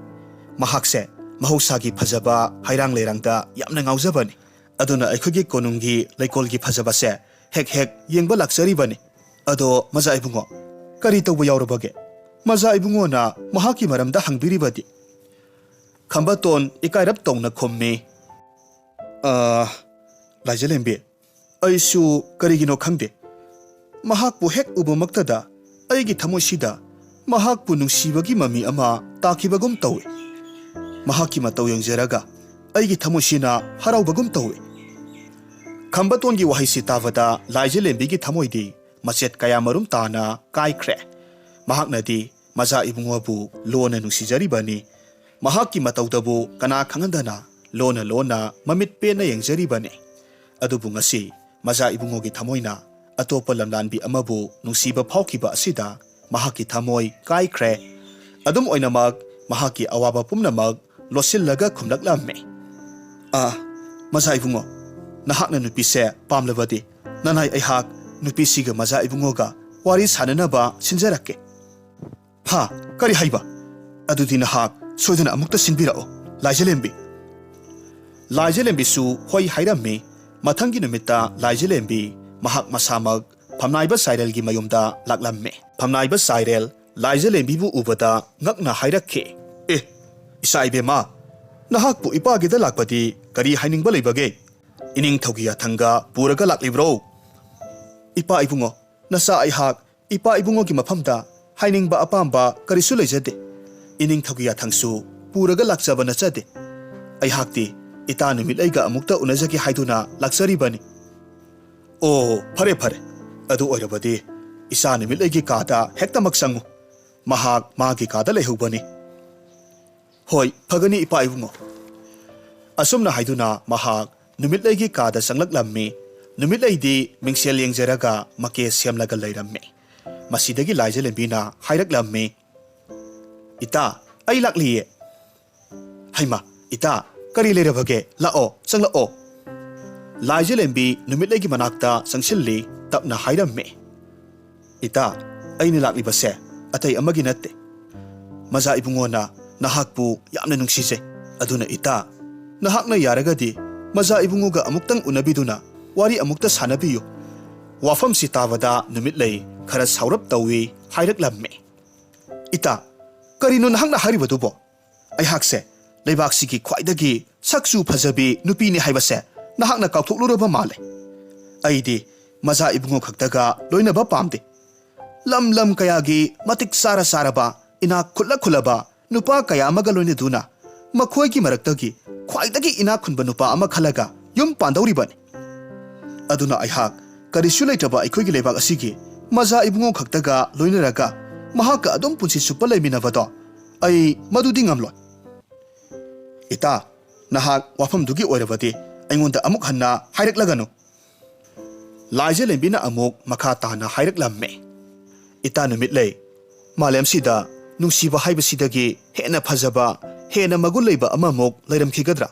ꯃꯍꯥꯛꯁꯦ ꯃꯍꯧꯁꯥꯒꯤ ꯐꯖꯕ ꯍꯩꯔꯥꯡ ꯂꯩꯔꯥꯡꯗ ꯌꯥꯝꯅ ꯉꯥꯎꯖꯕꯅꯤ꯫ ꯑꯗꯨꯅ ꯑꯩꯈꯣꯏꯒꯤ ꯀꯣꯅꯨꯡꯒꯤ ꯂꯩꯀꯣꯜꯒꯤ ꯐꯖꯕꯁꯦ ꯍꯦꯛ ꯍꯦꯛ ꯌꯦꯡꯕ ꯂꯥꯛꯆꯔꯤꯕꯅꯤ꯫ ꯑꯗꯣ ꯃꯖꯥ ꯏꯕꯨꯡꯉꯣ, ꯀꯔꯤ ꯇꯧꯕ ꯌꯥꯎꯔꯕꯒꯦ? ꯃꯖꯥ ꯏꯕꯨꯡꯉꯣꯅ ꯃꯍꯥꯛꯀꯤ ꯃꯔꯝꯗ ꯍꯪꯕꯤꯔꯤꯕꯗꯤ?" ꯈꯝꯕꯇꯣꯟ ꯏꯀꯥꯏꯔꯞ ꯇꯧꯅ ꯈꯨꯝꯃꯤ, "ꯑ, ꯂꯥꯏꯖꯂꯦꯝꯕꯤ, ꯑꯩꯁꯨ ꯀꯔꯤꯒꯤꯅꯣ ꯈꯪꯗꯦ, ꯃꯍꯥꯛꯄꯨ ꯍꯦꯛ ꯎꯕꯃꯛꯇꯗ ꯑꯩꯒꯤ ꯊꯃꯣꯏꯁꯤꯗ ꯃꯍꯥꯛꯄꯨ ꯅꯨꯡꯁꯤꯕꯒꯤ ꯃꯃꯤ ꯑꯃ ꯇꯥꯈꯤꯕꯒꯨꯝ ꯇꯧꯏ꯫ ꯃꯍꯥꯛꯀꯤ ꯃꯇꯧ ꯌꯦꯡꯖꯔꯒ ꯑꯩꯒꯤ ꯊꯃꯣꯏꯁꯤꯅ ꯍꯔꯥꯎꯕꯒꯨꯝ ꯇꯧꯏ꯫ ꯈꯝꯕꯇꯣꯟꯒꯤ ꯋꯥꯍꯩꯁꯤ ꯇꯥꯕꯗ ꯂꯥꯏꯖꯂꯦꯝꯕꯤꯒꯤ ꯊꯃꯣꯏꯗꯤ ꯃꯆꯦꯠ ꯀꯌꯥꯃꯔꯨꯝ ꯇꯥꯅ ꯀꯥꯏꯈ꯭ꯔꯦ꯫ ꯃꯍꯥꯛꯅꯗꯤ ꯃꯖꯥ ꯏꯕꯨꯡꯉꯣꯕꯨ ꯂꯣꯟꯅ ꯅꯨꯡꯁꯤꯖꯔꯤꯕꯅꯤ꯫ ꯃꯍꯥꯛꯀꯤ ꯃꯇꯧꯗꯕꯨ ꯀꯅꯥ ꯈꯪꯍꯟꯗꯅ ꯂꯣꯟꯅ ꯂꯣꯟꯅ ꯃꯃꯤꯠ ꯄꯦꯟꯅ ꯌꯦꯡꯖꯔꯤꯕꯅꯤ꯫ ꯑꯗꯨꯕꯨ ꯉꯁꯤ ꯃꯖꯥ ꯏꯕꯨꯡꯉꯣꯒꯤ ꯊꯃꯣꯏꯅ ꯑꯇꯣꯞꯄ ꯂꯝꯂꯥꯟꯕꯤ ꯑꯃꯕꯨ ꯅꯨꯡꯁꯤꯕ ꯐꯥꯎꯈꯤꯕ ꯑꯁꯤꯗ ꯃꯍꯥꯛꯀꯤ ꯊꯃꯣꯏ ꯀꯥꯏꯈ꯭ꯔꯦ꯫ ꯑꯗꯨꯝ ꯑꯣꯏꯅꯃꯛ, ꯃꯍꯥꯛꯀꯤ ꯑꯋꯥꯕ ꯄꯨꯝꯅꯃꯛ ꯂꯣꯠꯁꯤꯜꯂꯒ ꯈꯨꯝꯂꯛꯂꯝꯃꯤ꯫ "ꯑꯥ, ꯃꯖꯥ ꯏꯕꯨꯡꯉꯣ, ꯅꯍꯥꯛꯅ ꯅꯨꯄꯤꯁꯦ ꯄꯥꯝꯂꯕꯗꯤ, ꯅꯅꯥꯏ ꯑꯩꯍꯥꯛ ꯅꯨꯄꯤꯁꯤꯒ ꯃꯖꯥ ꯏꯕꯨꯡꯉꯣꯒ ꯋꯥꯔꯤ ꯁꯥꯟꯅꯅꯕ ꯁꯤꯟꯖꯔꯛꯀꯦ꯫" "ꯍꯥ? ꯀꯔꯤ ꯍꯥꯏꯕ? ꯑꯗꯨꯗꯤ ꯅꯍꯥꯛ ꯁꯣꯏꯗꯅ ꯑꯃꯨꯛꯇ ꯁꯤꯟꯕꯤꯔꯛꯑꯣ, ꯂꯥꯏꯖꯂꯦꯝꯕꯤ꯫" ꯂꯥꯏꯖꯂꯦꯝꯕꯤꯁꯨ ꯍꯣꯏ ꯍꯥꯏꯔꯝꯃꯤ꯫ ꯃꯊꯪꯒꯤ ꯅꯨꯃꯤꯠꯇ ꯂꯥꯏꯖꯂꯦꯝꯕꯤ ꯃꯍꯥꯛ ꯃꯁꯥꯃꯛ ꯐꯝꯅꯥꯏꯕ ꯁꯥꯏꯔꯦꯜꯒꯤ ꯃꯌꯨꯝꯗ ꯂꯥꯛꯂꯝꯃꯤ꯫ ꯐꯝꯅꯥꯏꯕ ꯁꯥꯏꯔꯦꯜ ꯂꯥꯏꯖꯂꯦꯝꯕꯤꯕꯨ ꯎꯕꯗ ꯉꯛꯅ ꯍꯥꯏꯔꯛꯈꯤ, "ꯑꯦ, ꯏꯆꯥ ꯏꯕꯦꯝꯃ, ꯅꯍꯥꯛꯄꯨ ꯏꯄꯥꯒꯤꯗ ꯂꯥꯛꯄꯗꯤ ꯀꯔꯤ ꯍꯥꯏꯅꯤꯡꯕ ꯂꯩꯕꯒꯦ? ꯏꯅꯤꯡꯊꯧꯒꯤ ꯌꯥꯊꯪꯒ ꯄꯨꯔꯒ ꯂꯥꯛꯂꯤꯕ꯭ꯔꯣ?" "ꯏꯄꯥ ꯏꯕꯨꯡꯉꯣ, ꯅꯆꯥ ꯑꯩꯍꯥꯛ ꯏꯄꯥ ꯏꯕꯨꯡꯉꯣꯒꯤ ꯃꯐꯝꯗ ꯍꯥꯏꯅꯤꯡꯕ ꯑꯄꯥꯝꯕ ꯀꯔꯤꯁꯨ ꯂꯩꯖꯗꯦ꯫ ꯏꯅꯤꯡꯊꯧꯒꯤ ꯌꯥꯊꯪꯁꯨ ꯄꯨꯔꯒ ꯂꯥꯛꯆꯕ ꯅꯠꯆꯗꯦ꯫ ꯑꯩꯍꯥꯛꯇꯤ ꯏꯇꯥ ꯅꯨꯃꯤꯠꯂꯩꯒ ꯑꯃꯨꯛꯇ ꯎꯅꯖꯒꯦ ꯍꯥꯏꯗꯨꯅ ꯂꯥꯛꯆꯔꯤꯕꯅꯤ꯫" "ꯑꯣ, ꯐꯔꯦ ꯐꯔꯦ, ꯑꯗꯨ ꯑꯣꯏꯔꯕꯗꯤ ꯏꯆꯥ ꯅꯨꯃꯤꯠꯂꯩꯒꯤ ꯀꯥꯗ ꯍꯦꯛꯇꯃꯛ ꯆꯪꯉꯨ꯫ ꯃꯍꯥꯛ ꯃꯥꯒꯤ ꯀꯥꯗ ꯂꯩꯍꯧꯕꯅꯤ꯫" "ꯍꯣꯏ, ꯐꯒꯅꯤ ꯏꯄꯥ ꯏꯕꯨꯡꯉꯣ꯫" ꯑꯁꯨꯝꯅ ꯍꯥꯏꯗꯨꯅ ꯃꯍꯥꯛ ꯅꯨꯃꯤꯠꯂꯩꯒꯤ ꯀꯥꯗ ꯆꯪꯂꯛꯂꯝꯃꯤ꯫ ꯅꯨꯃꯤꯠꯂꯩꯗꯤ ꯃꯤꯡꯁꯦꯜ ꯌꯦꯡꯖꯔꯒ ꯃꯀꯦ ꯁꯦꯝꯂꯒ ꯂꯩꯔꯝꯃꯤ꯫ ꯃꯁꯤꯗꯒꯤ ꯂꯥꯏꯖꯂꯦꯝꯕꯤꯅ ꯍꯥꯏꯔꯛꯂꯝꯃꯤ, "ꯏꯇꯥ, ꯑꯩ ꯂꯥꯛꯂꯤꯌꯦ꯫" "ꯍꯩꯃꯥ, ꯏꯇꯥ, ꯀꯔꯤ ꯂꯩꯔꯕꯒꯦ? ꯂꯥꯛꯑꯣ, ꯆꯪꯂꯛꯑꯣ꯫" ꯂꯥꯏꯖꯂꯦꯝꯕꯤ ꯅꯨꯃꯤꯠꯂꯩꯒꯤ ꯃꯅꯥꯛꯇ ꯆꯪꯁꯤꯜꯂꯤ, ꯇꯞꯅ ꯍꯥꯏꯔꯝꯃꯤ, "ꯏꯇꯥ, ꯑꯩꯅ ꯂꯥꯛꯂꯤꯕꯁꯦ ꯑꯇꯩ ꯑꯃꯒꯤ ꯅꯠꯇꯦ꯫ ꯃꯖꯥ ꯏꯕꯨꯡꯉꯣꯅ ꯅꯍꯥꯛꯄꯨ ꯌꯥꯝꯅ ꯅꯨꯡꯁꯤꯖꯩ꯫ ꯑꯗꯨꯅ ꯏꯇꯥ, ꯅꯍꯥꯛꯅ ꯌꯥꯔꯒꯗꯤ ꯃꯖꯥ ꯏꯕꯨꯡꯉꯣꯒ ꯑꯃꯨꯛꯇꯪ ꯎꯅꯕꯤꯗꯨꯅ ꯋꯥꯔꯤ ꯑꯃꯨꯛꯇ ꯁꯥꯟꯅꯕꯤꯌꯨ꯫" ꯋꯥꯐꯝꯁꯤ ꯇꯥꯕꯗ ꯅꯨꯃꯤꯠꯂꯩ ꯈꯔ ꯁꯥꯎꯔꯞ ꯇꯧꯏ, ꯍꯥꯏꯔꯛꯂꯝꯃꯤ, "ꯏꯇꯥ, ꯀꯔꯤꯅꯣ ꯅꯍꯥꯛꯅ ꯍꯥꯏꯔꯤꯕꯗꯨꯕꯣ? ꯑꯩꯍꯥꯛꯁꯦ ꯂꯩꯕꯥꯛꯁꯤꯒꯤ ꯈ꯭ꯋꯥꯏꯗꯒꯤ ꯁꯛꯆꯨ ꯐꯖꯕꯤ ꯅꯨꯄꯤꯅꯤ ꯍꯥꯏꯕꯁꯦ ꯅꯍꯥꯛꯅ ꯀꯥꯎꯊꯣꯛꯂꯨꯔꯕ ꯃꯥꯜꯂꯦ꯫ ꯑꯩꯗꯤ ꯃꯖꯥ ꯏꯕꯨꯡꯉꯣ ꯈꯛꯇꯒ ꯂꯣꯏꯅꯕ ꯄꯥꯝꯗꯦ꯫ ꯂꯝ ꯂꯝ ꯀꯌꯥꯒꯤ ꯃꯇꯤꯛ ꯆꯥꯔ ꯆꯥꯔꯕ, ꯏꯅꯥꯛ ꯈꯨꯠꯂ ꯈꯨꯠꯂꯕ ꯅꯨꯄꯥ ꯀꯌꯥ ꯑꯃꯒ ꯂꯣꯏꯅꯗꯨꯅ ꯃꯈꯣꯏꯒꯤ ꯃꯔꯛꯇꯒꯤ ꯈ꯭ꯋꯥꯏꯗꯒꯤ ꯏꯅꯥꯛ ꯈꯨꯟꯕ ꯅꯨꯄꯥ ꯑꯃ ꯈꯜꯂꯒ ꯌꯨꯝ ꯄꯥꯟꯗꯧꯔꯤꯕꯅꯤ꯫ ꯑꯗꯨꯅ ꯑꯩꯍꯥꯛ ꯀꯔꯤꯁꯨ ꯂꯩꯇ꯭ꯔꯕ ꯑꯩꯈꯣꯏꯒꯤ ꯂꯩꯕꯥꯛ ꯑꯁꯤꯒꯤ ꯃꯖꯥ ꯏꯕꯨꯡꯉꯣ ꯈꯛꯇꯒ ꯂꯣꯏꯅꯔꯒ ꯃꯍꯥꯛꯀ ꯑꯗꯨꯝ ꯄꯨꯟꯁꯤ ꯆꯨꯞꯄ ꯂꯩꯃꯤꯟꯅꯕꯗꯣ ꯑꯩ ꯃꯗꯨꯗꯤ ꯉꯝꯂꯣꯏ꯫ ꯏꯇꯥ, ꯅꯍꯥꯛ ꯋꯥꯐꯝꯗꯨꯒꯤ ꯑꯣꯏꯔꯕꯗꯤ ꯑꯩꯉꯣꯟꯗ ꯑꯃꯨꯛ ꯍꯟꯅ ꯍꯥꯏꯔꯛꯂꯒꯅꯨ꯫ ꯂꯥꯏꯖꯂꯦꯝꯕꯤꯅ ꯑꯃꯨꯛ ꯃꯈꯥ ꯇꯥꯅ ꯍꯥꯏꯔꯛꯂꯝꯃꯤ, ꯏꯇꯥ ꯅꯨꯃꯤꯠꯂꯩ, ꯃꯥꯂꯦꯝꯁꯤꯗ ꯅꯨꯡꯁꯤꯕ ꯍꯥꯏꯕꯁꯤꯗꯒꯤ ꯍꯦꯟꯅ ꯐꯖꯕ, ꯍꯦꯟꯅ ꯃꯒꯨꯟ ꯂꯩꯕ ꯑꯃꯃꯨꯛ ꯂꯩꯔꯝꯈꯤꯒꯗ꯭ꯔꯥ?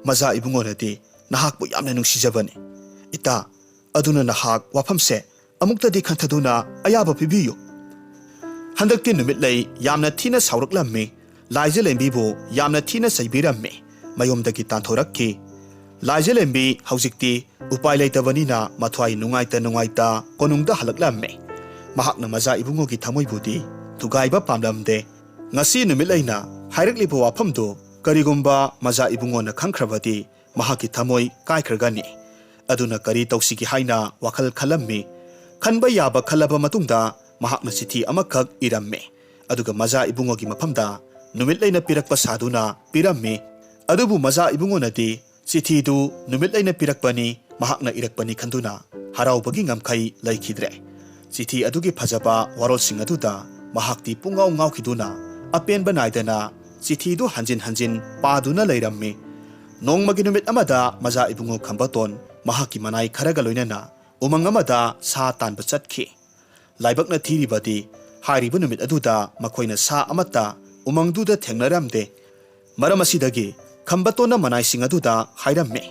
ꯃꯖꯥ ꯏꯕꯨꯡꯉꯣꯅꯗꯤ ꯅꯍꯥꯛꯄꯨ ꯌꯥꯝꯅ ꯅꯨꯡꯁꯤꯖꯕꯅꯤ꯫ ꯏꯇꯥ, ꯑꯗꯨꯅ ꯅꯍꯥꯛ ꯋꯥꯐꯝꯁꯦ ꯑꯃꯨꯛꯇꯗꯤ ꯈꯟꯊꯗꯨꯅ ꯑꯌꯥꯕ ꯄꯤꯕꯤꯌꯨ꯫ ꯍꯟꯗꯛꯇꯤ ꯅꯨꯃꯤꯠꯂꯩ ꯌꯥꯝꯅ ꯊꯤꯅ ꯁꯥꯎꯔꯛꯂꯝꯃꯤ꯫ ꯂꯥꯏꯖꯂꯦꯝꯕꯤꯕꯨ ꯌꯥꯝꯅ ꯊꯤꯅ ꯆꯩꯕꯤꯔꯝꯃꯤ꯫ ꯃꯌꯨꯝꯗꯒꯤ ꯇꯥꯟꯊꯣꯔꯛꯈꯤ꯫ ꯂꯥꯏꯖꯂꯦꯝꯕꯤ ꯍꯧꯖꯤꯛꯇꯤ ꯎꯄꯥꯏ ꯂꯩꯇꯕꯅꯤꯅ ꯃꯊ꯭ꯋꯥꯏ ꯅꯨꯡꯉꯥꯏꯇ ꯅꯨꯡꯉꯥꯏꯇ ꯀꯣꯅꯨꯡꯗ ꯍꯜꯂꯛꯂꯝꯃꯤ꯫ ꯃꯍꯥꯛꯅ ꯃꯖꯥ ꯏꯕꯨꯡꯉꯣꯒꯤ ꯊꯃꯣꯏꯕꯨꯗꯤ ꯊꯨꯒꯥꯏꯕ ꯄꯥꯝꯂꯝꯗꯦ꯫ ꯉꯁꯤ ꯅꯨꯃꯤꯠꯂꯩꯅ ꯍꯥꯏꯔꯛꯂꯤꯕ ꯋꯥꯐꯝꯗꯨ ꯀꯔꯤꯒꯨꯝꯕ ꯃꯖꯥ ꯏꯕꯨꯡꯉꯣꯅ ꯈꯪꯈ꯭ꯔꯕꯗꯤ ꯃꯍꯥꯛꯀꯤ ꯊꯃꯣꯏ ꯀꯥꯏꯈ꯭ꯔꯒꯅꯤ꯫ ꯑꯗꯨꯅ ꯀꯔꯤ ꯇꯧꯁꯤꯒꯦ ꯍꯥꯏꯅ ꯋꯥꯈꯜ ꯈꯜꯂꯝꯃꯤ꯫ ꯈꯟꯕ ꯌꯥꯕ ꯈꯜꯂꯕ ꯃꯇꯨꯡꯗ ꯃꯍꯥꯛꯅ ꯆꯤꯊꯤ ꯑꯃꯈꯛ ꯏꯔꯝꯃꯤ꯫ ꯑꯗꯨꯒ ꯃꯖꯥ ꯏꯕꯨꯡꯉꯣꯒꯤ ꯃꯐꯝꯗ ꯅꯨꯃꯤꯠꯂꯩꯅ ꯄꯤꯔꯛꯄ ꯁꯥꯗꯨꯅ ꯄꯤꯔꯝꯃꯤ꯫ ꯑꯗꯨꯕꯨ ꯃꯖꯥ ꯏꯕꯨꯡꯉꯣꯅꯗꯤ ꯆꯤꯊꯤꯗꯨ ꯅꯨꯃꯤꯠꯂꯩꯅ ꯄꯤꯔꯛꯄꯅꯤ, ꯃꯍꯥꯛꯅ ꯏꯔꯛꯄꯅꯤ ꯈꯟꯗꯨꯅ ꯍꯔꯥꯎꯕꯒꯤ ꯉꯝꯈꯩ ꯂꯩꯈꯤꯗ꯭ꯔꯦ꯫ ꯆꯤꯊꯤ ꯑꯗꯨꯒꯤ ꯐꯖꯕ ꯋꯥꯔꯣꯜꯁꯤꯡ ꯑꯗꯨꯗ ꯃꯍꯥꯛꯇꯤ ꯄꯨꯡꯉꯥꯎ ꯉꯥꯎꯈꯤꯗꯨꯅ ꯑꯄꯦꯟꯕ ꯅꯥꯏꯗꯅ ꯆꯤꯊꯤꯗꯨ ꯍꯟꯖꯤꯟ ꯍꯟꯖꯤꯟ ꯄꯥꯗꯨꯅ ꯂꯩꯔꯝꯃꯤ꯫ ꯅꯣꯡꯃꯒꯤ ꯅꯨꯃꯤꯠ ꯑꯃꯗ ꯃꯖꯥ ꯏꯕꯨꯡꯉꯣ ꯈꯝꯕꯇꯣꯟ ꯃꯍꯥꯛꯀꯤ ꯃꯅꯥꯏ ꯈꯔꯒ ꯂꯣꯏꯅꯅ ꯎꯃꯪ ꯑꯃꯗ ꯁꯥ ꯇꯥꯟꯕ ꯆꯠꯈꯤ꯫ ꯂꯥꯏꯕꯛꯅ ꯊꯤꯔꯤꯕꯗꯤ ꯍꯥꯏꯔꯤꯕ ꯅꯨꯃꯤꯠ ꯑꯗꯨꯗ ꯃꯈꯣꯏꯅ ꯁꯥ ꯑꯃꯠꯇ ꯎꯃꯪꯗꯨꯗ ꯊꯦꯡꯅꯔꯝꯗꯦ꯫ ꯃꯔꯝ ꯑꯁꯤꯗꯒꯤ ꯈꯝꯕꯇꯣꯟꯅ ꯃꯅꯥꯏꯁꯤꯡ ꯑꯗꯨꯗ ꯍꯥꯏꯔꯝꯃꯤ,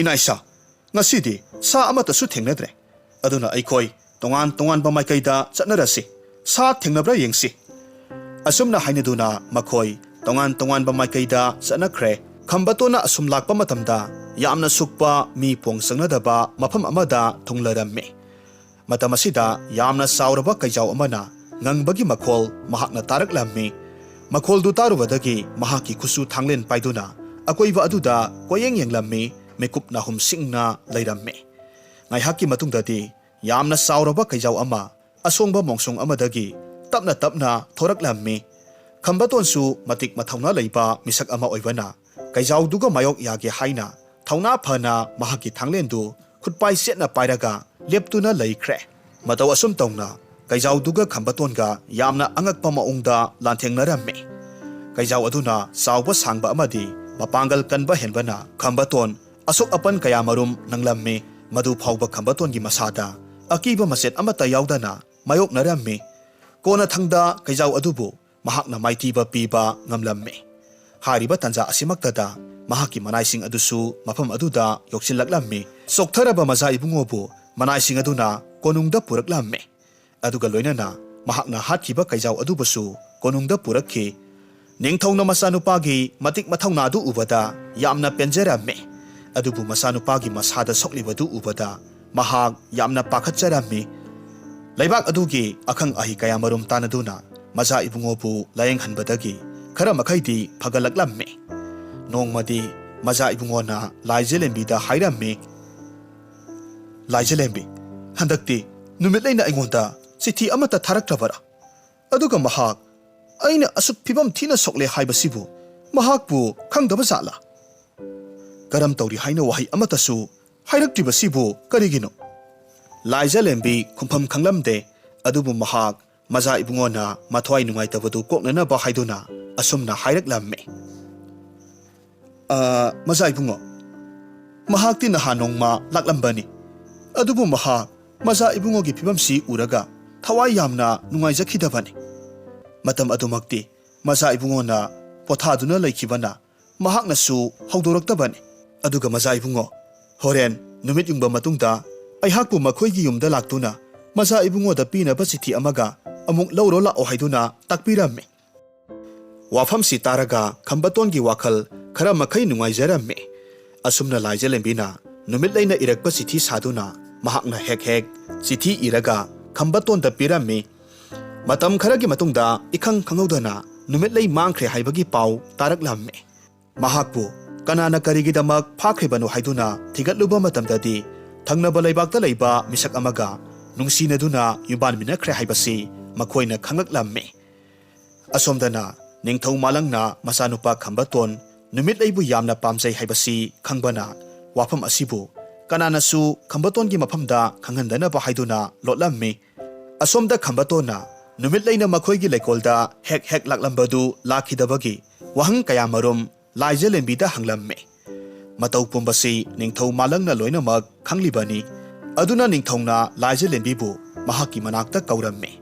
"ꯏꯅꯥꯏꯁꯥ, ꯉꯁꯤꯗꯤ ꯁꯥ ꯑꯃꯠꯇꯁꯨ ꯊꯦꯡꯅꯗ꯭ꯔꯦ꯫ ꯑꯗꯨꯅ ꯑꯩꯈꯣꯏ ꯇꯣꯉꯥꯟ ꯇꯣꯉꯥꯟꯕ ꯃꯥꯏꯀꯩꯗ ꯆꯠꯅꯔꯁꯤ꯫ ꯁꯥ ꯊꯦꯡꯅꯕ꯭ꯔꯥ ꯌꯦꯡꯁꯤ꯫" ꯑꯁꯨꯝꯅ ꯍꯥꯏꯅꯗꯨꯅ ꯃꯈꯣꯏ ꯇꯣꯉꯥꯟ ꯇꯣꯉꯥꯟꯕ ꯃꯥꯏꯀꯩꯗ ꯆꯠꯅꯈ꯭ꯔꯦ꯫ ꯈꯝꯕꯇꯣꯟꯅ ꯑꯁꯨꯝ ꯂꯥꯛꯄ ꯃꯇꯝꯗ ꯌꯥꯝꯅ ꯁꯨꯛꯄ, ꯃꯤ ꯄꯣꯡ ꯆꯪꯅꯗꯕ ꯃꯐꯝ ꯑꯃꯗ ꯊꯨꯡꯂꯔꯝꯃꯤ꯫ ꯃꯇꯝ ꯑꯁꯤꯗ ꯌꯥꯝꯅ ꯆꯥꯎꯔꯕ ꯀꯩꯖꯥꯎ ꯑꯃꯅ ꯉꯪꯕꯒꯤ ꯃꯈꯣꯜ ꯃꯍꯥꯛꯅ ꯇꯥꯔꯛꯂꯝꯃꯤ꯫ ꯃꯈꯣꯜꯗꯨ ꯇꯥꯔꯨꯕꯗꯒꯤ ꯃꯍꯥꯛꯀꯤ ꯈꯨꯠꯁꯨ ꯊꯥꯡꯂꯦꯟ ꯄꯥꯏꯗꯨꯅ ꯑꯀꯣꯏꯕ ꯑꯗꯨꯗ ꯀꯣꯏꯌꯦꯡ ꯌꯦꯡꯂꯝꯃꯤ꯫ ꯃꯤꯀꯨꯞ ꯅꯥꯍꯨꯝ ꯁꯤꯡꯅ ꯂꯩꯔꯝꯃꯤ꯫ ꯉꯥꯏꯍꯥꯛꯀꯤ ꯃꯇꯨꯡꯗꯗꯤ ꯌꯥꯝꯅ ꯆꯥꯎꯔꯕ ꯀꯩꯖꯥꯎ ꯑꯃ ꯑꯁꯣꯡꯕ ꯃꯣꯡꯁꯣꯡ ꯑꯃꯗꯒꯤ ꯇꯞꯅ ꯇꯞꯅ ꯊꯣꯔꯛꯂꯝꯃꯤ꯫ ꯈꯝꯕꯇꯣꯟꯁꯨ ꯃꯇꯤꯛ ꯃꯊꯧꯅꯥ ꯂꯩꯕ ꯃꯤꯁꯛ ꯑꯃ ꯑꯣꯏꯕꯅ ꯀꯩꯖꯥꯎꯗꯨꯒ ꯃꯥꯌꯣꯛ ꯌꯥꯒꯦ ꯍꯥꯏꯅ ꯊꯧꯅꯥ ꯐꯅ ꯃꯍꯥꯛꯀꯤ ꯊꯥꯡꯂꯦꯟꯗꯨ ꯈꯨꯠꯄꯥꯏ ꯆꯦꯠꯅ ꯄꯥꯏꯔꯒ ꯂꯦꯞꯇꯨꯅ ꯂꯩꯈ꯭ꯔꯦ꯫ ꯃꯇꯧ ꯑꯁꯨꯝ ꯇꯧꯅ ꯀꯩꯖꯥꯎꯗꯨꯒ ꯈꯝꯕꯇꯣꯟꯒ ꯌꯥꯝꯅ ꯑꯉꯛꯄ ꯃꯑꯣꯡꯗ ꯂꯥꯟꯊꯦꯡꯅꯔꯝꯃꯤ꯫ ꯀꯩꯖꯥꯎ ꯑꯗꯨꯅ ꯆꯥꯎꯕ ꯁꯥꯡꯕ ꯑꯃꯗꯤ ꯃꯄꯥꯡꯒꯜ ꯀꯟꯕ ꯍꯦꯟꯕꯅ ꯈꯝꯕꯇꯣꯟ ꯑꯁꯣꯛ ꯑꯄꯟ ꯀꯌꯥꯃꯔꯨꯝ ꯅꯪꯂꯝꯃꯤ꯫ ꯃꯗꯨ ꯐꯥꯎꯕ ꯈꯝꯕꯇꯣꯟꯒꯤ ꯃꯁꯥꯗ ꯑꯀꯤꯕ ꯃꯆꯦꯠ ꯑꯃꯠꯇ ꯌꯥꯎꯗꯅ ꯃꯥꯌꯣꯛꯅꯔꯝꯃꯤ꯫ ꯀꯣꯟꯅꯊꯪꯗ ꯀꯩꯖꯥꯎ ꯑꯗꯨꯕꯨ ꯃꯍꯥꯛꯅ ꯃꯥꯏꯊꯤꯕ ꯄꯤꯕ ꯉꯝꯂꯝꯃꯤ꯫ ꯍꯥꯏꯔꯤꯕ ꯇꯥꯟꯖꯥ ꯑꯁꯤꯃꯛꯇꯗ ꯃꯍꯥꯛꯀꯤ ꯃꯅꯥꯏꯁꯤꯡ ꯑꯗꯨꯁꯨ ꯃꯐꯝ ꯑꯗꯨꯗ ꯌꯧꯁꯤꯜꯂꯛꯂꯝꯃꯤ꯫ ꯆꯣꯛꯊꯔꯕ ꯃꯖꯥ ꯏꯕꯨꯡꯉꯣꯕꯨ ꯃꯅꯥꯏꯁꯤꯡ ꯑꯗꯨꯅ ꯀꯣꯅꯨꯡꯗ ꯄꯨꯔꯛꯂꯝꯃꯤ꯫ ꯑꯗꯨꯒ ꯂꯣꯏꯅꯅ ꯃꯍꯥꯛꯅ ꯍꯥꯠꯈꯤꯕ ꯀꯩꯖꯥꯎ ꯑꯗꯨꯕꯨꯁꯨ ꯀꯣꯅꯨꯡꯗ ꯄꯨꯔꯛꯈꯤ꯫ ꯅꯤꯡꯊꯧꯅ ꯃꯆꯥꯅꯨꯄꯥꯒꯤ ꯃꯇꯤꯛ ꯃꯊꯧꯅꯥꯗꯨ ꯎꯕꯗ ꯌꯥꯝꯅ ꯄꯦꯟꯖꯔꯝꯃꯤ꯫ ꯑꯗꯨꯕꯨ ꯃꯆꯥꯅꯨꯄꯥꯒꯤ ꯃꯁꯥꯗ ꯁꯣꯛꯂꯤꯕꯗꯨ ꯎꯕꯗ ꯃꯍꯥꯛ ꯌꯥꯝꯅ ꯄꯥꯈꯠꯆꯔꯝꯃꯤ꯫ ꯂꯩꯕꯥꯛ ꯑꯗꯨꯒꯤ ꯑꯈꯪ ꯑꯍꯩ ꯀꯌꯥꯃꯔꯨꯝ ꯇꯥꯟꯅꯗꯨꯅ ꯃꯖꯥ ꯏꯕꯨꯡꯉꯣꯕꯨ ꯂꯥꯌꯦꯡꯍꯟꯕꯗꯒꯤ ꯈꯔ ꯃꯈꯩꯗꯤ ꯐꯒꯠꯂꯛꯂꯝꯃꯤ꯫ ꯅꯣꯡꯃꯗꯤ ꯃꯖꯥ ꯏꯕꯨꯡꯉꯣꯅ ꯂꯥꯏꯖꯂꯦꯝꯕꯤꯗ ꯍꯥꯏꯔꯝꯃꯤ, "ꯂꯥꯏꯖꯂꯦꯝꯕꯤ, ꯍꯟꯗꯛꯇꯤ ꯅꯨꯃꯤꯠꯂꯩꯅ ꯑꯩꯉꯣꯟꯗ ꯆꯤꯊꯤ ꯑꯃꯠꯇ ꯊꯥꯔꯛꯇ꯭ꯔꯕꯔꯥ? ꯑꯗꯨꯒ ꯃꯍꯥꯛ ꯑꯩꯅ ꯑꯁꯨꯛ ꯐꯤꯕꯝ ꯊꯤꯅ ꯁꯣꯛꯂꯦ ꯍꯥꯏꯕꯁꯤꯕꯨ ꯃꯍꯥꯛꯄꯨ ꯈꯪꯗꯕ ꯖꯥꯠꯂꯥ? ꯀꯔꯝ ꯇꯧꯔꯤ ꯍꯥꯏꯅ ꯋꯥꯍꯩ ꯑꯃꯠꯇꯁꯨ ꯍꯥꯏꯔꯛꯇ꯭ꯔꯤꯕꯁꯤꯕꯨ ꯀꯔꯤꯒꯤꯅꯣ?" ꯂꯥꯏꯖꯂꯦꯝꯕꯤ ꯈꯨꯝꯐꯝ ꯈꯪꯂꯝꯗꯦ꯫ ꯑꯗꯨꯕꯨ ꯃꯍꯥꯛ ꯃꯖꯥ ꯏꯕꯨꯡꯉꯣꯅ ꯃꯊ꯭ꯋꯥꯏ ꯅꯨꯡꯉꯥꯏꯇꯕꯗꯨ ꯀꯣꯛꯅꯅꯕ ꯍꯥꯏꯗꯨꯅ ꯑꯁꯨꯝꯅ ꯍꯥꯏꯔꯛꯂꯝꯃꯤ, "ꯑ, ꯃꯖꯥ ꯏꯕꯨꯡꯉꯣ, ꯃꯍꯥꯛꯇꯤ ꯅꯍꯥꯟ ꯅꯣꯡꯃ ꯂꯥꯛꯂꯝꯕꯅꯤ꯫ ꯑꯗꯨꯕꯨ ꯃꯍꯥꯛ ꯃꯖꯥ ꯏꯕꯨꯡꯉꯣꯒꯤ ꯐꯤꯕꯝꯁꯤ ꯎꯔꯒ ꯊꯋꯥꯏ ꯌꯥꯝꯅ ꯅꯨꯡꯉꯥꯏꯖꯈꯤꯗꯕꯅꯤ꯫ ꯃꯇꯝ ꯑꯗꯨꯃꯛꯇꯤ ꯃꯖꯥ ꯏꯕꯨꯡꯉꯣꯅ ꯄꯣꯊꯥꯗꯨꯅ ꯂꯩꯈꯤꯕꯅ ꯃꯍꯥꯛꯅꯁꯨ ꯍꯧꯗꯣꯔꯛꯇꯕꯅꯤ꯫ ꯑꯗꯨꯒ ꯃꯖꯥ ꯏꯕꯨꯡꯉꯣ, ꯍꯣꯔꯦꯟ ꯅꯨꯃꯤꯠ ꯌꯨꯡꯕ ꯃꯇꯨꯡꯗ ꯑꯩꯍꯥꯛꯄꯨ ꯃꯈꯣꯏꯒꯤ ꯌꯨꯝꯗ ꯂꯥꯛꯇꯨꯅ ꯃꯖꯥ ꯏꯕꯨꯡꯉꯣꯗ ꯄꯤꯅꯕ ꯆꯤꯊꯤ ꯑꯃꯒ ꯑꯃꯨꯛ ꯂꯧꯔꯣ ꯂꯥꯛꯑꯣ" ꯍꯥꯏꯗꯨꯅ ꯇꯥꯛꯄꯤꯔꯝꯃꯤ꯫ ꯋꯥꯐꯝꯁꯤ ꯇꯥꯔꯒ ꯈꯝꯕꯇꯣꯟꯒꯤ ꯋꯥꯈꯜ ꯈꯔ ꯃꯈꯩ ꯅꯨꯡꯉꯥꯏꯖꯔꯝꯃꯤ꯫ ꯑꯁꯨꯝꯅ ꯂꯥꯏꯖꯂꯦꯝꯕꯤꯅ ꯅꯨꯃꯤꯠꯂꯩꯅ ꯏꯔꯛꯄ ꯆꯤꯊꯤ ꯁꯥꯗꯨꯅ ꯃꯍꯥꯛꯅ ꯍꯦꯛ ꯍꯦꯛ ꯆꯤꯊꯤ ꯏꯔꯒ ꯈꯝꯕꯇꯣꯟꯗ ꯄꯤꯔꯝꯃꯤ꯫ ꯃꯇꯝ ꯈꯔꯒꯤ ꯃꯇꯨꯡꯗ ꯏꯈꯪ ꯈꯪꯍꯧꯗꯅ ꯅꯨꯃꯤꯠꯂꯩ ꯃꯥꯡꯈ꯭ꯔꯦ ꯍꯥꯏꯕꯒꯤ ꯄꯥꯎ ꯇꯥꯔꯛꯂꯝꯃꯤ꯫ ꯃꯍꯥꯛꯄꯨ ꯀꯅꯥꯅ ꯀꯔꯤꯒꯤꯗꯃꯛ ꯐꯥꯈ꯭ꯔꯤꯕꯅꯣ ꯍꯥꯏꯗꯨꯅ ꯊꯤꯒꯠꯂꯨꯕ ꯃꯇꯝꯗꯗꯤ, ꯊꯪꯅꯕ ꯂꯩꯕꯥꯛꯇ ꯂꯩꯕ ꯃꯤꯁꯛ ꯑꯃꯒ ꯅꯨꯡꯁꯤꯅꯗꯨꯅ ꯌꯨꯝꯕꯥꯟꯃꯤꯟꯅꯈ꯭ꯔꯦ ꯍꯥꯏꯕꯁꯤ ꯃꯈꯣꯏꯅ ꯈꯪꯂꯛꯂꯝꯃꯤ꯫ ꯑꯁꯣꯝꯗꯅ ꯅꯤꯡꯊꯧ ꯃꯥꯂꯪꯅ ꯃꯆꯥꯅꯨꯄꯥ ꯈꯝꯕꯇꯣꯟ ꯅꯨꯃꯤꯠꯂꯩꯕꯨ ꯌꯥꯝꯅ ꯄꯥꯝꯖꯩ ꯍꯥꯏꯕꯁꯤ ꯈꯪꯕꯅ, ꯋꯥꯐꯝ ꯑꯁꯤꯕꯨ ꯀꯅꯥꯅꯁꯨ ꯈꯝꯕꯇꯣꯟꯒꯤ ꯃꯐꯝꯗ ꯈꯪꯍꯟꯗꯅꯕ ꯍꯥꯏꯗꯨꯅ ꯂꯣꯠꯂꯝꯃꯤ꯫ ꯑꯁꯣꯝꯗ ꯈꯝꯕꯇꯣꯟꯅ ꯅꯨꯃꯤꯠꯂꯩꯅ ꯃꯈꯣꯏꯒꯤ ꯂꯩꯀꯣꯜꯗ ꯍꯦꯛ ꯍꯦꯛ ꯂꯥꯛꯂꯝꯕꯗꯨ ꯂꯥꯛꯈꯤꯗꯕꯒꯤ ꯋꯥꯍꯪ ꯀꯌꯥꯃꯔꯨꯝ ꯂꯥꯏꯖꯂꯦꯝꯕꯤꯗ ꯍꯪꯂꯝꯃꯤ꯫ ꯃꯇꯧ ꯄꯨꯝꯕꯁꯤ ꯅꯤꯡꯊꯧ ꯃꯥꯂꯪꯅ ꯂꯣꯏꯅꯃꯛ ꯈꯪꯂꯤꯕꯅꯤ꯫ ꯑꯗꯨꯅ ꯅꯤꯡꯊꯧꯅ ꯂꯥꯏꯖꯂꯦꯝꯕꯤꯕꯨ ꯃꯍꯥꯛꯀꯤ ꯃꯅꯥꯛꯇ ꯀꯧꯔꯝꯃꯤ꯫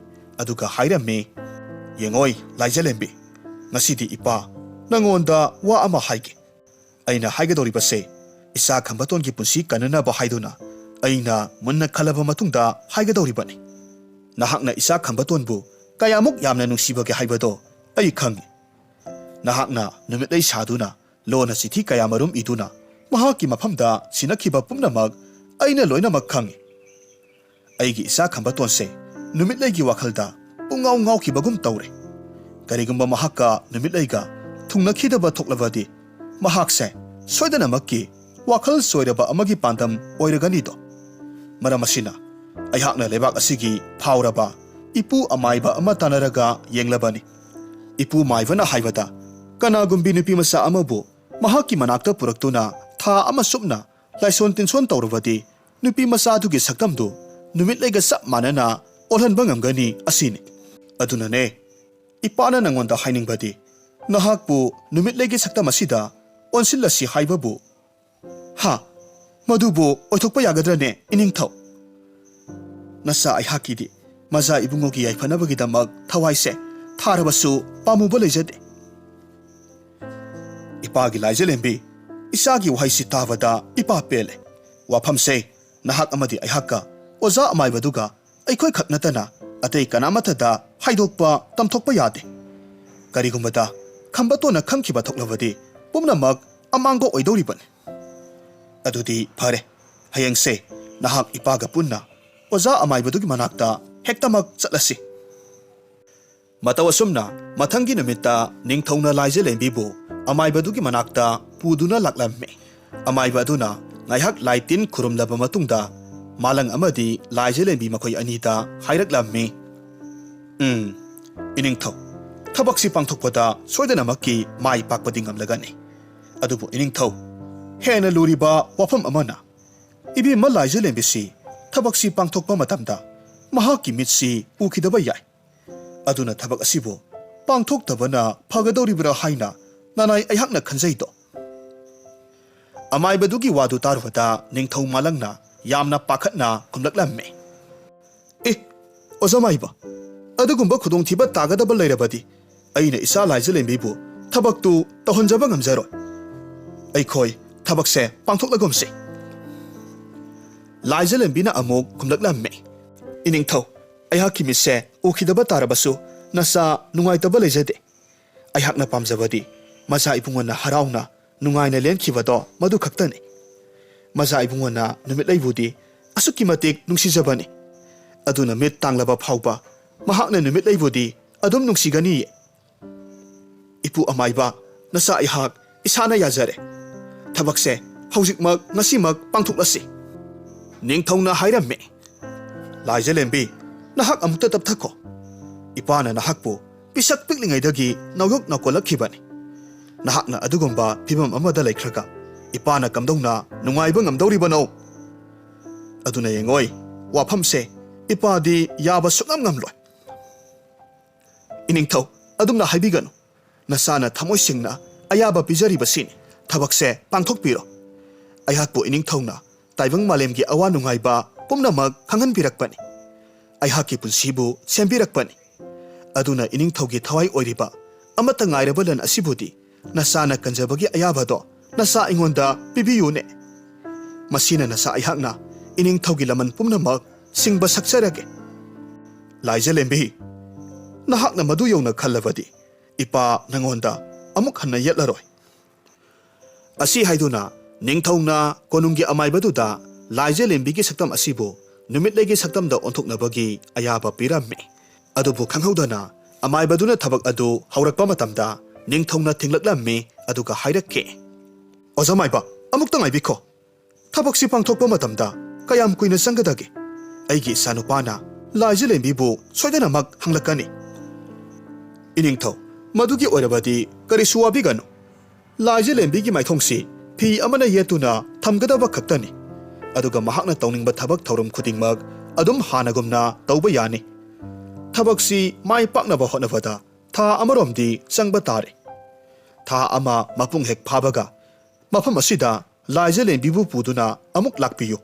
ꯑꯗꯨꯒ ꯍꯥꯏꯔꯝꯃꯤ, "ꯌꯦꯡꯉꯣꯏ, ꯂꯥꯏꯖꯂꯦꯝꯕꯤ, ꯉꯁꯤꯗꯤ ꯏꯄꯥ ꯅꯪꯉꯣꯟꯗ ꯋꯥ ꯑꯃ ꯍꯥꯏꯒꯦ꯫ ꯑꯩꯅ ꯍꯥꯏꯒꯗꯧꯔꯤꯕꯁꯦ ꯏꯆꯥ ꯈꯝꯕꯇꯣꯟꯒꯤ ꯄꯨꯟꯁꯤ ꯀꯟꯅꯅꯕ ꯍꯥꯏꯗꯨꯅ ꯑꯩꯅ ꯃꯨꯟꯅ ꯈꯜꯂꯕ ꯃꯇꯨꯡꯗ ꯍꯥꯏꯒꯗꯧꯔꯤꯕꯅꯤ꯫ ꯅꯍꯥꯛꯅ ꯏꯆꯥ ꯈꯝꯕꯇꯣꯟꯕꯨ ꯀꯌꯥꯃꯨꯛ ꯌꯥꯝꯅ ꯅꯨꯡꯁꯤꯕꯒꯦ ꯍꯥꯏꯕꯗꯣ ꯑꯩ ꯈꯪꯏ꯫ ꯅꯍꯥꯛꯅ ꯅꯨꯃꯤꯠꯂꯩ ꯁꯥꯗꯨꯅ ꯂꯣꯟꯅ ꯆꯤꯊꯤ ꯀꯌꯥꯃꯔꯨꯝ ꯏꯗꯨꯅ ꯃꯍꯥꯛꯀꯤ ꯃꯐꯝꯗ ꯁꯤꯟꯅꯈꯤꯕ ꯄꯨꯝꯅꯃꯛ ꯑꯩꯅ ꯂꯣꯏꯅꯃꯛ ꯈꯪꯏ꯫ ꯑꯩꯒꯤ ꯏꯆꯥ ꯈꯝꯕꯇꯣꯟꯁꯦ ꯅꯨꯃꯤꯠꯂꯩꯒꯤ ꯋꯥꯈꯜꯗ ꯄꯨꯡꯉꯥꯎ ꯉꯥꯎꯈꯤꯕꯒꯨꯝ ꯇꯧꯔꯦ꯫ ꯀꯔꯤꯒꯨꯝꯕ ꯃꯍꯥꯛꯀ ꯅꯨꯃꯤꯠꯂꯩꯒ ꯊꯨꯡꯅꯈꯤꯗꯕ ꯊꯣꯛꯂꯕꯗꯤ, ꯃꯍꯥꯛꯁꯦ ꯁꯣꯏꯗꯅꯃꯛꯀꯤ ꯋꯥꯈꯜ ꯆꯣꯏꯔꯕ ꯑꯃꯒꯤ ꯄꯥꯟꯗꯝ ꯑꯣꯏꯔꯒꯅꯤꯗꯣ꯫ ꯃꯔꯝ ꯑꯁꯤꯅ ꯑꯩꯍꯥꯛꯅ ꯂꯩꯕꯥꯛ ꯑꯁꯤꯒꯤ ꯐꯥꯎꯔꯕ ꯏꯄꯨ ꯑꯃꯥꯏꯕ ꯑꯃ ꯇꯥꯟꯅꯔꯒ ꯌꯦꯡꯂꯕꯅꯤ꯫ ꯏꯄꯨ ꯃꯥꯏꯕꯅ ꯍꯥꯏꯕꯗ, ꯀꯅꯥꯒꯨꯝꯕꯤ ꯅꯨꯄꯤ ꯃꯆꯥ ꯑꯃꯕꯨ ꯃꯍꯥꯛꯀꯤ ꯃꯅꯥꯛꯇ ꯄꯨꯔꯛꯇꯨꯅ ꯊꯥ ꯑꯃ ꯆꯨꯞꯅ ꯂꯥꯏꯁꯣꯟ ꯇꯤꯟꯁꯣꯟ ꯇꯧꯔꯕꯗꯤ, ꯅꯨꯄꯤ ꯃꯆꯥ ꯑꯗꯨꯒꯤ ꯁꯛꯇꯝꯗꯨ ꯅꯨꯃꯤꯠꯂꯩꯒ ꯆꯞ ꯃꯥꯟꯅꯅ ꯑꯣꯜꯍꯟꯕ ꯉꯝꯒꯅꯤ ꯑꯁꯤꯅꯤ꯫ ꯑꯗꯨꯅꯅꯦ, ꯏꯄꯥꯅ ꯅꯪꯉꯣꯟꯗ ꯍꯥꯏꯅꯤꯡꯕꯗꯤ, ꯅꯍꯥꯛꯄꯨ ꯅꯨꯃꯤꯠꯂꯩꯒꯤ ꯁꯛꯇꯝ ꯑꯁꯤꯗ ꯑꯣꯟꯁꯤꯜꯂꯁꯤ ꯍꯥꯏꯕꯕꯨ꯫ ꯍꯥ? ꯃꯗꯨꯕꯨ ꯑꯣꯏꯊꯣꯛꯄ ꯌꯥꯒꯗ꯭ꯔꯅꯦ, ꯏꯅꯤꯡꯊꯧ? ꯅꯆꯥ ꯑꯩꯍꯥꯛꯀꯤꯗꯤ ꯃꯖꯥ ꯏꯕꯨꯡꯉꯣꯒꯤ ꯌꯥꯏꯐꯅꯕꯒꯤꯗꯃꯛ ꯊꯋꯥꯏꯁꯦ ꯊꯥꯔꯕꯁꯨ ꯄꯥꯝꯃꯨꯕ ꯂꯩꯖꯗꯦ꯫ ꯏꯄꯥꯒꯤ ꯂꯥꯏꯖꯂꯦꯝꯕꯤ, ꯏꯆꯥꯒꯤ ꯋꯥꯍꯩꯁꯤ ꯇꯥꯕꯗ ꯏꯄꯥ ꯄꯦꯜꯂꯦ꯫ ꯋꯥꯐꯝꯁꯦ ꯅꯍꯥꯛ ꯑꯃꯗꯤ ꯑꯩꯍꯥꯛꯀ ꯑꯣꯖꯥ ꯑꯃꯥꯏꯕꯗꯨꯒ ꯑꯩꯈꯣꯏ ꯈꯛ ꯅꯠꯇꯅ ꯑꯇꯩ ꯀꯅꯥꯃꯠꯇꯗ ꯍꯥꯏꯗꯣꯛꯄ ꯇꯝꯊꯣꯛꯄ ꯌꯥꯗꯦ꯫ ꯀꯔꯤꯒꯨꯝꯕꯗ ꯈꯝꯕꯇꯣꯟꯅ ꯈꯪꯈꯤꯕ ꯊꯣꯛꯂꯕꯗꯤ, ꯄꯨꯝꯅꯃꯛ ꯑꯃꯥꯡꯕ ꯑꯣꯏꯗꯧꯔꯤꯕꯅꯤ꯫ ꯑꯗꯨꯗꯤ ꯐꯔꯦ, ꯍꯌꯦꯡꯁꯦ ꯅꯍꯥꯛ ꯏꯄꯥꯒ ꯄꯨꯟꯅ ꯑꯣꯖꯥ ꯑꯃꯥꯏꯕꯗꯨꯒꯤ ꯃꯅꯥꯛꯇ ꯍꯦꯛꯇꯃꯛ ꯆꯠꯂꯁꯤ꯫ ꯃꯇꯧ ꯑꯁꯨꯝꯅ ꯃꯊꯪꯒꯤ ꯅꯨꯃꯤꯠꯇ ꯅꯤꯡꯊꯧꯅ ꯂꯥꯏꯖꯂꯦꯝꯕꯤꯕꯨ ꯑꯃꯥꯏꯕꯗꯨꯒꯤ ꯃꯅꯥꯛꯇ ꯄꯨꯗꯨꯅ ꯂꯥꯛꯂꯝꯃꯤ꯫ ꯑꯃꯥꯏꯕ ꯑꯗꯨꯅ ꯉꯥꯏꯍꯥꯛ ꯂꯥꯏ ꯇꯤꯟ ꯈꯨꯔꯨꯝꯂꯕ ꯃꯇꯨꯡꯗ ꯃꯥꯂꯪ ꯑꯃꯗꯤ ꯂꯥꯏꯖꯂꯦꯝꯕꯤ ꯃꯈꯣꯏ ꯑꯅꯤꯗ ꯍꯥꯏꯔꯛꯂꯝꯃꯤ, "ꯎꯝ, ꯏꯅꯤꯡꯊꯧ, ꯊꯕꯛꯁꯤ ꯄꯥꯡꯊꯣꯛꯄꯗ ꯁꯣꯏꯗꯅꯃꯛꯀꯤ ꯃꯥꯏ ꯄꯥꯛꯄꯗꯤ ꯉꯝꯂꯒꯅꯤ꯫ ꯑꯗꯨꯕꯨ ꯏꯅꯤꯡꯊꯧ, ꯍꯦꯟꯅ ꯂꯨꯔꯤꯕ ꯋꯥꯐꯝ ꯑꯃꯅ, ꯏꯕꯦꯝꯃ ꯂꯥꯏꯖꯂꯦꯝꯕꯤꯁꯤ ꯊꯕꯛꯁꯤ ꯄꯥꯡꯊꯣꯛꯄ ꯃꯇꯝꯗ ꯃꯍꯥꯛꯀꯤ ꯃꯤꯠꯁꯤ ꯎꯈꯤꯗꯕ ꯌꯥꯏ꯫ ꯑꯗꯨꯅ ꯊꯕꯛ ꯑꯁꯤꯕꯨ ꯄꯥꯡꯊꯣꯛꯇꯕꯅ ꯐꯒꯗꯧꯔꯤꯕ꯭ꯔꯥ ꯍꯥꯏꯅ ꯅꯅꯥꯏ ꯑꯩꯍꯥꯛꯅ ꯈꯟꯖꯩꯗꯣ"꯫ ꯑꯃꯥꯏꯕꯗꯨꯒꯤ ꯋꯥꯗꯨ ꯇꯥꯔꯨꯕꯗ ꯅꯤꯡꯊꯧ ꯃꯥꯂꯪꯅ ꯌꯥꯝꯅ ꯄꯥꯈꯠꯅ ꯈꯨꯝꯂꯛꯂꯝꯃꯤ, "ꯑꯦ, ꯑꯣꯖꯥ ꯃꯥꯏꯕ, ꯑꯗꯨꯒꯨꯝꯕ ꯈꯨꯗꯣꯡꯊꯤꯕ ꯇꯥꯒꯗꯕ ꯂꯩꯔꯕꯗꯤ ꯑꯩꯅ ꯏꯆꯥ ꯂꯥꯏꯖꯂꯦꯝꯕꯤꯕꯨ ꯊꯕꯛꯇꯨ ꯇꯧꯍꯟꯖꯕ ꯉꯝꯖꯔꯣꯏ꯫ ꯑꯩꯈꯣꯏ ꯊꯕꯛꯁꯦ ꯄꯥꯡꯊꯣꯛꯂꯒꯨꯝꯁꯤ"꯫ ꯂꯥꯏꯖꯂꯦꯝꯕꯤꯅ ꯑꯃꯨꯛ ꯈꯨꯝꯂꯛꯂꯝꯃꯤ, "ꯏꯅꯤꯡꯊꯧ, ꯑꯩꯍꯥꯛꯀꯤ ꯃꯤꯠꯁꯦ ꯎꯈꯤꯗꯕ ꯇꯥꯔꯕꯁꯨ ꯅꯁꯥ ꯅꯨꯡꯉꯥꯏꯇꯕ ꯂꯩꯖꯗꯦ꯫ ꯑꯩꯍꯥꯛꯅ ꯄꯥꯝꯖꯕꯗꯤ ꯃꯆꯥ ꯏꯕꯨꯡꯉꯣꯅ ꯍꯔꯥꯎꯅ ꯅꯨꯡꯉꯥꯏꯅ ꯂꯦꯟꯈꯤꯕꯗꯣ ꯃꯗꯨ ꯈꯛꯇꯅꯤ꯫ ꯃꯆꯥ ꯏꯕꯨꯡꯉꯣꯅ ꯅꯨꯃꯤꯠꯂꯩꯕꯨꯗꯤ ꯑꯁꯨꯛꯀꯤ ꯃꯇꯤꯛ ꯅꯨꯡꯁꯤꯖꯕꯅꯤ꯫ ꯑꯗꯨꯅ ꯃꯤꯠ ꯇꯥꯡꯂꯕ ꯐꯥꯎꯕ ꯃꯍꯥꯛꯅ ꯅꯨꯃꯤꯠꯂꯩꯕꯨꯗꯤ ꯑꯗꯨꯝ ꯅꯨꯡꯁꯤꯒꯅꯤꯌꯦ꯫ ꯏꯄꯨ ꯑꯃꯥꯏꯕ, ꯅꯆꯥ ꯑꯩꯍꯥꯛ ꯏꯁꯥꯅ ꯌꯥꯖꯔꯦ꯫ ꯊꯕꯛꯁꯦ ꯍꯧꯖꯤꯛꯃꯛ, ꯉꯁꯤꯃꯛ ꯄꯥꯡꯊꯣꯛꯂꯁꯤ"꯫ ꯅꯤꯡꯊꯧꯅ ꯍꯥꯏꯔꯝꯃꯤ, "ꯂꯥꯏꯖꯂꯦꯝꯕꯤ, ꯅꯍꯥꯛ ꯑꯃꯨꯛꯇ ꯇꯞꯊꯈꯣ꯫ ꯏꯄꯥꯅ ꯅꯍꯥꯛꯄꯨ ꯄꯤꯁꯛ ꯄꯤꯛꯂꯤꯉꯩꯗꯒꯤ ꯅꯧꯌꯣꯛ ꯅꯧꯀꯣꯜꯂꯛꯈꯤꯕꯅꯤ꯫ ꯅꯍꯥꯛꯅ ꯑꯗꯨꯒꯨꯝꯕ ꯐꯤꯕꯝ ꯑꯃꯗ ꯂꯩꯈ꯭ꯔꯒ ꯏꯄꯥꯅ ꯀꯝꯗꯧꯅ ꯅꯨꯡꯉꯥꯏꯕ ꯉꯝꯗꯧꯔꯤꯕꯅꯣ? ꯑꯗꯨꯅ ꯌꯦꯡꯉꯣꯏ, ꯋꯥꯐꯝꯁꯦ ꯏꯄꯥꯗꯤ ꯌꯥꯕ ꯁꯨꯛꯉꯝ ꯉꯝꯂꯣꯏ"꯫ "ꯏꯅꯤꯡꯊꯧ, ꯑꯗꯨꯝꯅ ꯍꯥꯏꯕꯤꯒꯅꯨ꯫ ꯅꯆꯥꯅ ꯊꯃꯣꯏ ꯁꯦꯡꯅ ꯑꯌꯥꯕ ꯄꯤꯖꯔꯤꯕꯁꯤꯅꯤ꯫ ꯊꯕꯛꯁꯦ ꯄꯥꯡꯊꯣꯛꯄꯤꯔꯣ꯫ ꯑꯩꯍꯥꯛꯄꯨ ꯏꯅꯤꯡꯊꯧꯅ ꯇꯥꯏꯕꯪ ꯃꯥꯂꯦꯝꯒꯤ ꯑꯋꯥ ꯅꯨꯡꯉꯥꯏꯕ ꯄꯨꯝꯅꯃꯛ ꯈꯪꯍꯟꯕꯤꯔꯛꯄꯅꯤ꯫ ꯑꯩꯍꯥꯛꯀꯤ ꯄꯨꯟꯁꯤꯕꯨ ꯁꯦꯝꯕꯤꯔꯛꯄꯅꯤ꯫ ꯑꯗꯨꯅ ꯏꯅꯤꯡꯊꯧꯒꯤ ꯊꯋꯥꯏ ꯑꯣꯏꯔꯤꯕ ꯑꯃꯠꯇ ꯉꯥꯏꯔꯕ ꯂꯟ ꯑꯁꯤꯕꯨꯗꯤ ꯅꯆꯥꯅ ꯀꯟꯖꯕꯒꯤ ꯑꯌꯥꯕꯗꯣ ꯅꯆꯥ ꯑꯩꯉꯣꯟꯗ ꯄꯤꯕꯤꯌꯨꯅꯦ꯫ ꯃꯁꯤꯅ ꯅꯆꯥ ꯑꯩꯍꯥꯛꯅ ꯏꯅꯤꯡꯊꯧꯒꯤ ꯂꯃꯟ ꯄꯨꯝꯅꯃꯛ ꯁꯤꯡꯕ ꯁꯛꯆꯔꯒꯦ"꯫ "ꯂꯥꯏꯖꯂꯦꯝꯕꯤ, ꯅꯍꯥꯛꯅ ꯃꯗꯨ ꯌꯧꯅ ꯈꯜꯂꯕꯗꯤ ꯏꯄꯥ ꯅꯉꯣꯟꯗ ꯑꯃꯨꯛ ꯍꯟꯅ ꯌꯦꯠꯂꯔꯣꯏ"꯫ ꯑꯁꯤ ꯍꯥꯏꯗꯨꯅ ꯅꯤꯡꯊꯧꯅ ꯀꯣꯅꯨꯡꯒꯤ ꯑꯃꯥꯏꯕꯗꯨꯗ ꯂꯥꯏꯖꯂꯦꯝꯕꯤꯒꯤ ꯁꯛꯇꯝ ꯑꯁꯤꯕꯨ ꯅꯨꯃꯤꯠꯂꯩꯒꯤ ꯁꯛꯇꯝꯗ ꯑꯣꯟꯊꯣꯛꯅꯕꯒꯤ ꯑꯌꯥꯕ ꯄꯤꯔꯝꯃꯤ꯫ ꯑꯗꯨꯕꯨ ꯈꯪꯍꯧꯗꯅ ꯑꯃꯥꯏꯕꯗꯨꯅ ꯊꯕꯛ ꯑꯗꯨ ꯍꯧꯔꯛꯄ ꯃꯇꯝꯗ ꯅꯤꯡꯊꯧꯅ ꯊꯤꯡꯂꯛꯂꯝꯃꯤ꯫ ꯑꯗꯨꯒ ꯍꯥꯏꯔꯛꯈꯤ, "ꯑꯣꯖꯥ ꯃꯥꯏꯕ, ꯑꯃꯨꯛꯇ ꯉꯥꯏꯕꯤꯈꯣ꯫ ꯊꯕꯛꯁꯤ ꯄꯥꯡꯊꯣꯛꯄ ꯃꯇꯝꯗ ꯀꯌꯥꯝ ꯀꯨꯏꯅ ꯆꯪꯒꯗꯒꯦ? ꯑꯩꯒꯤ ꯏꯆꯥꯅꯨꯄꯥꯅ ꯂꯥꯏꯖꯂꯦꯝꯕꯤꯕꯨ ꯁꯣꯏꯗꯅꯃꯛ ꯍꯪꯂꯛꯀꯅꯤ꯫" "ꯏꯅꯤꯡꯊꯧ, ꯃꯗꯨꯒꯤ ꯑꯣꯏꯔꯕꯗꯤ ꯀꯔꯤꯁꯨ ꯋꯥꯕꯤꯒꯅꯨ꯫ ꯂꯥꯏꯖꯂꯦꯝꯕꯤꯒꯤ ꯃꯥꯏꯊꯣꯡꯁꯤ ꯐꯤ ꯑꯃꯅ ꯌꯦꯠꯇꯨꯅ ꯊꯝꯒꯗꯕ ꯈꯛꯇꯅꯤ꯫ ꯑꯗꯨꯒ ꯃꯍꯥꯛꯅ ꯇꯧꯅꯤꯡꯕ ꯊꯕꯛ ꯊꯧꯔꯝ ꯈꯨꯗꯤꯡꯃꯛ ꯑꯗꯨꯝ ꯍꯥꯟꯅꯒꯨꯝꯅ ꯇꯧꯕ ꯌꯥꯅꯤ꯫ ꯊꯕꯛꯁꯤ ꯃꯥꯏ ꯄꯥꯛꯅꯕ ꯍꯣꯠꯅꯕꯗ ꯊꯥ ꯑꯃꯔꯣꯝꯗꯤ ꯆꯪꯕ ꯇꯥꯔꯦ꯫ ꯊꯥ ꯑꯃ ꯃꯄꯨꯡ ꯍꯦꯛ ꯐꯥꯕꯒ ꯃꯐꯝ ꯑꯁꯤꯗ ꯂꯥꯏꯖꯂꯦꯝꯕꯤꯕꯨ ꯄꯨꯗꯨꯅ ꯑꯃꯨꯛ ꯂꯥꯛꯄꯤꯌꯨ꯫"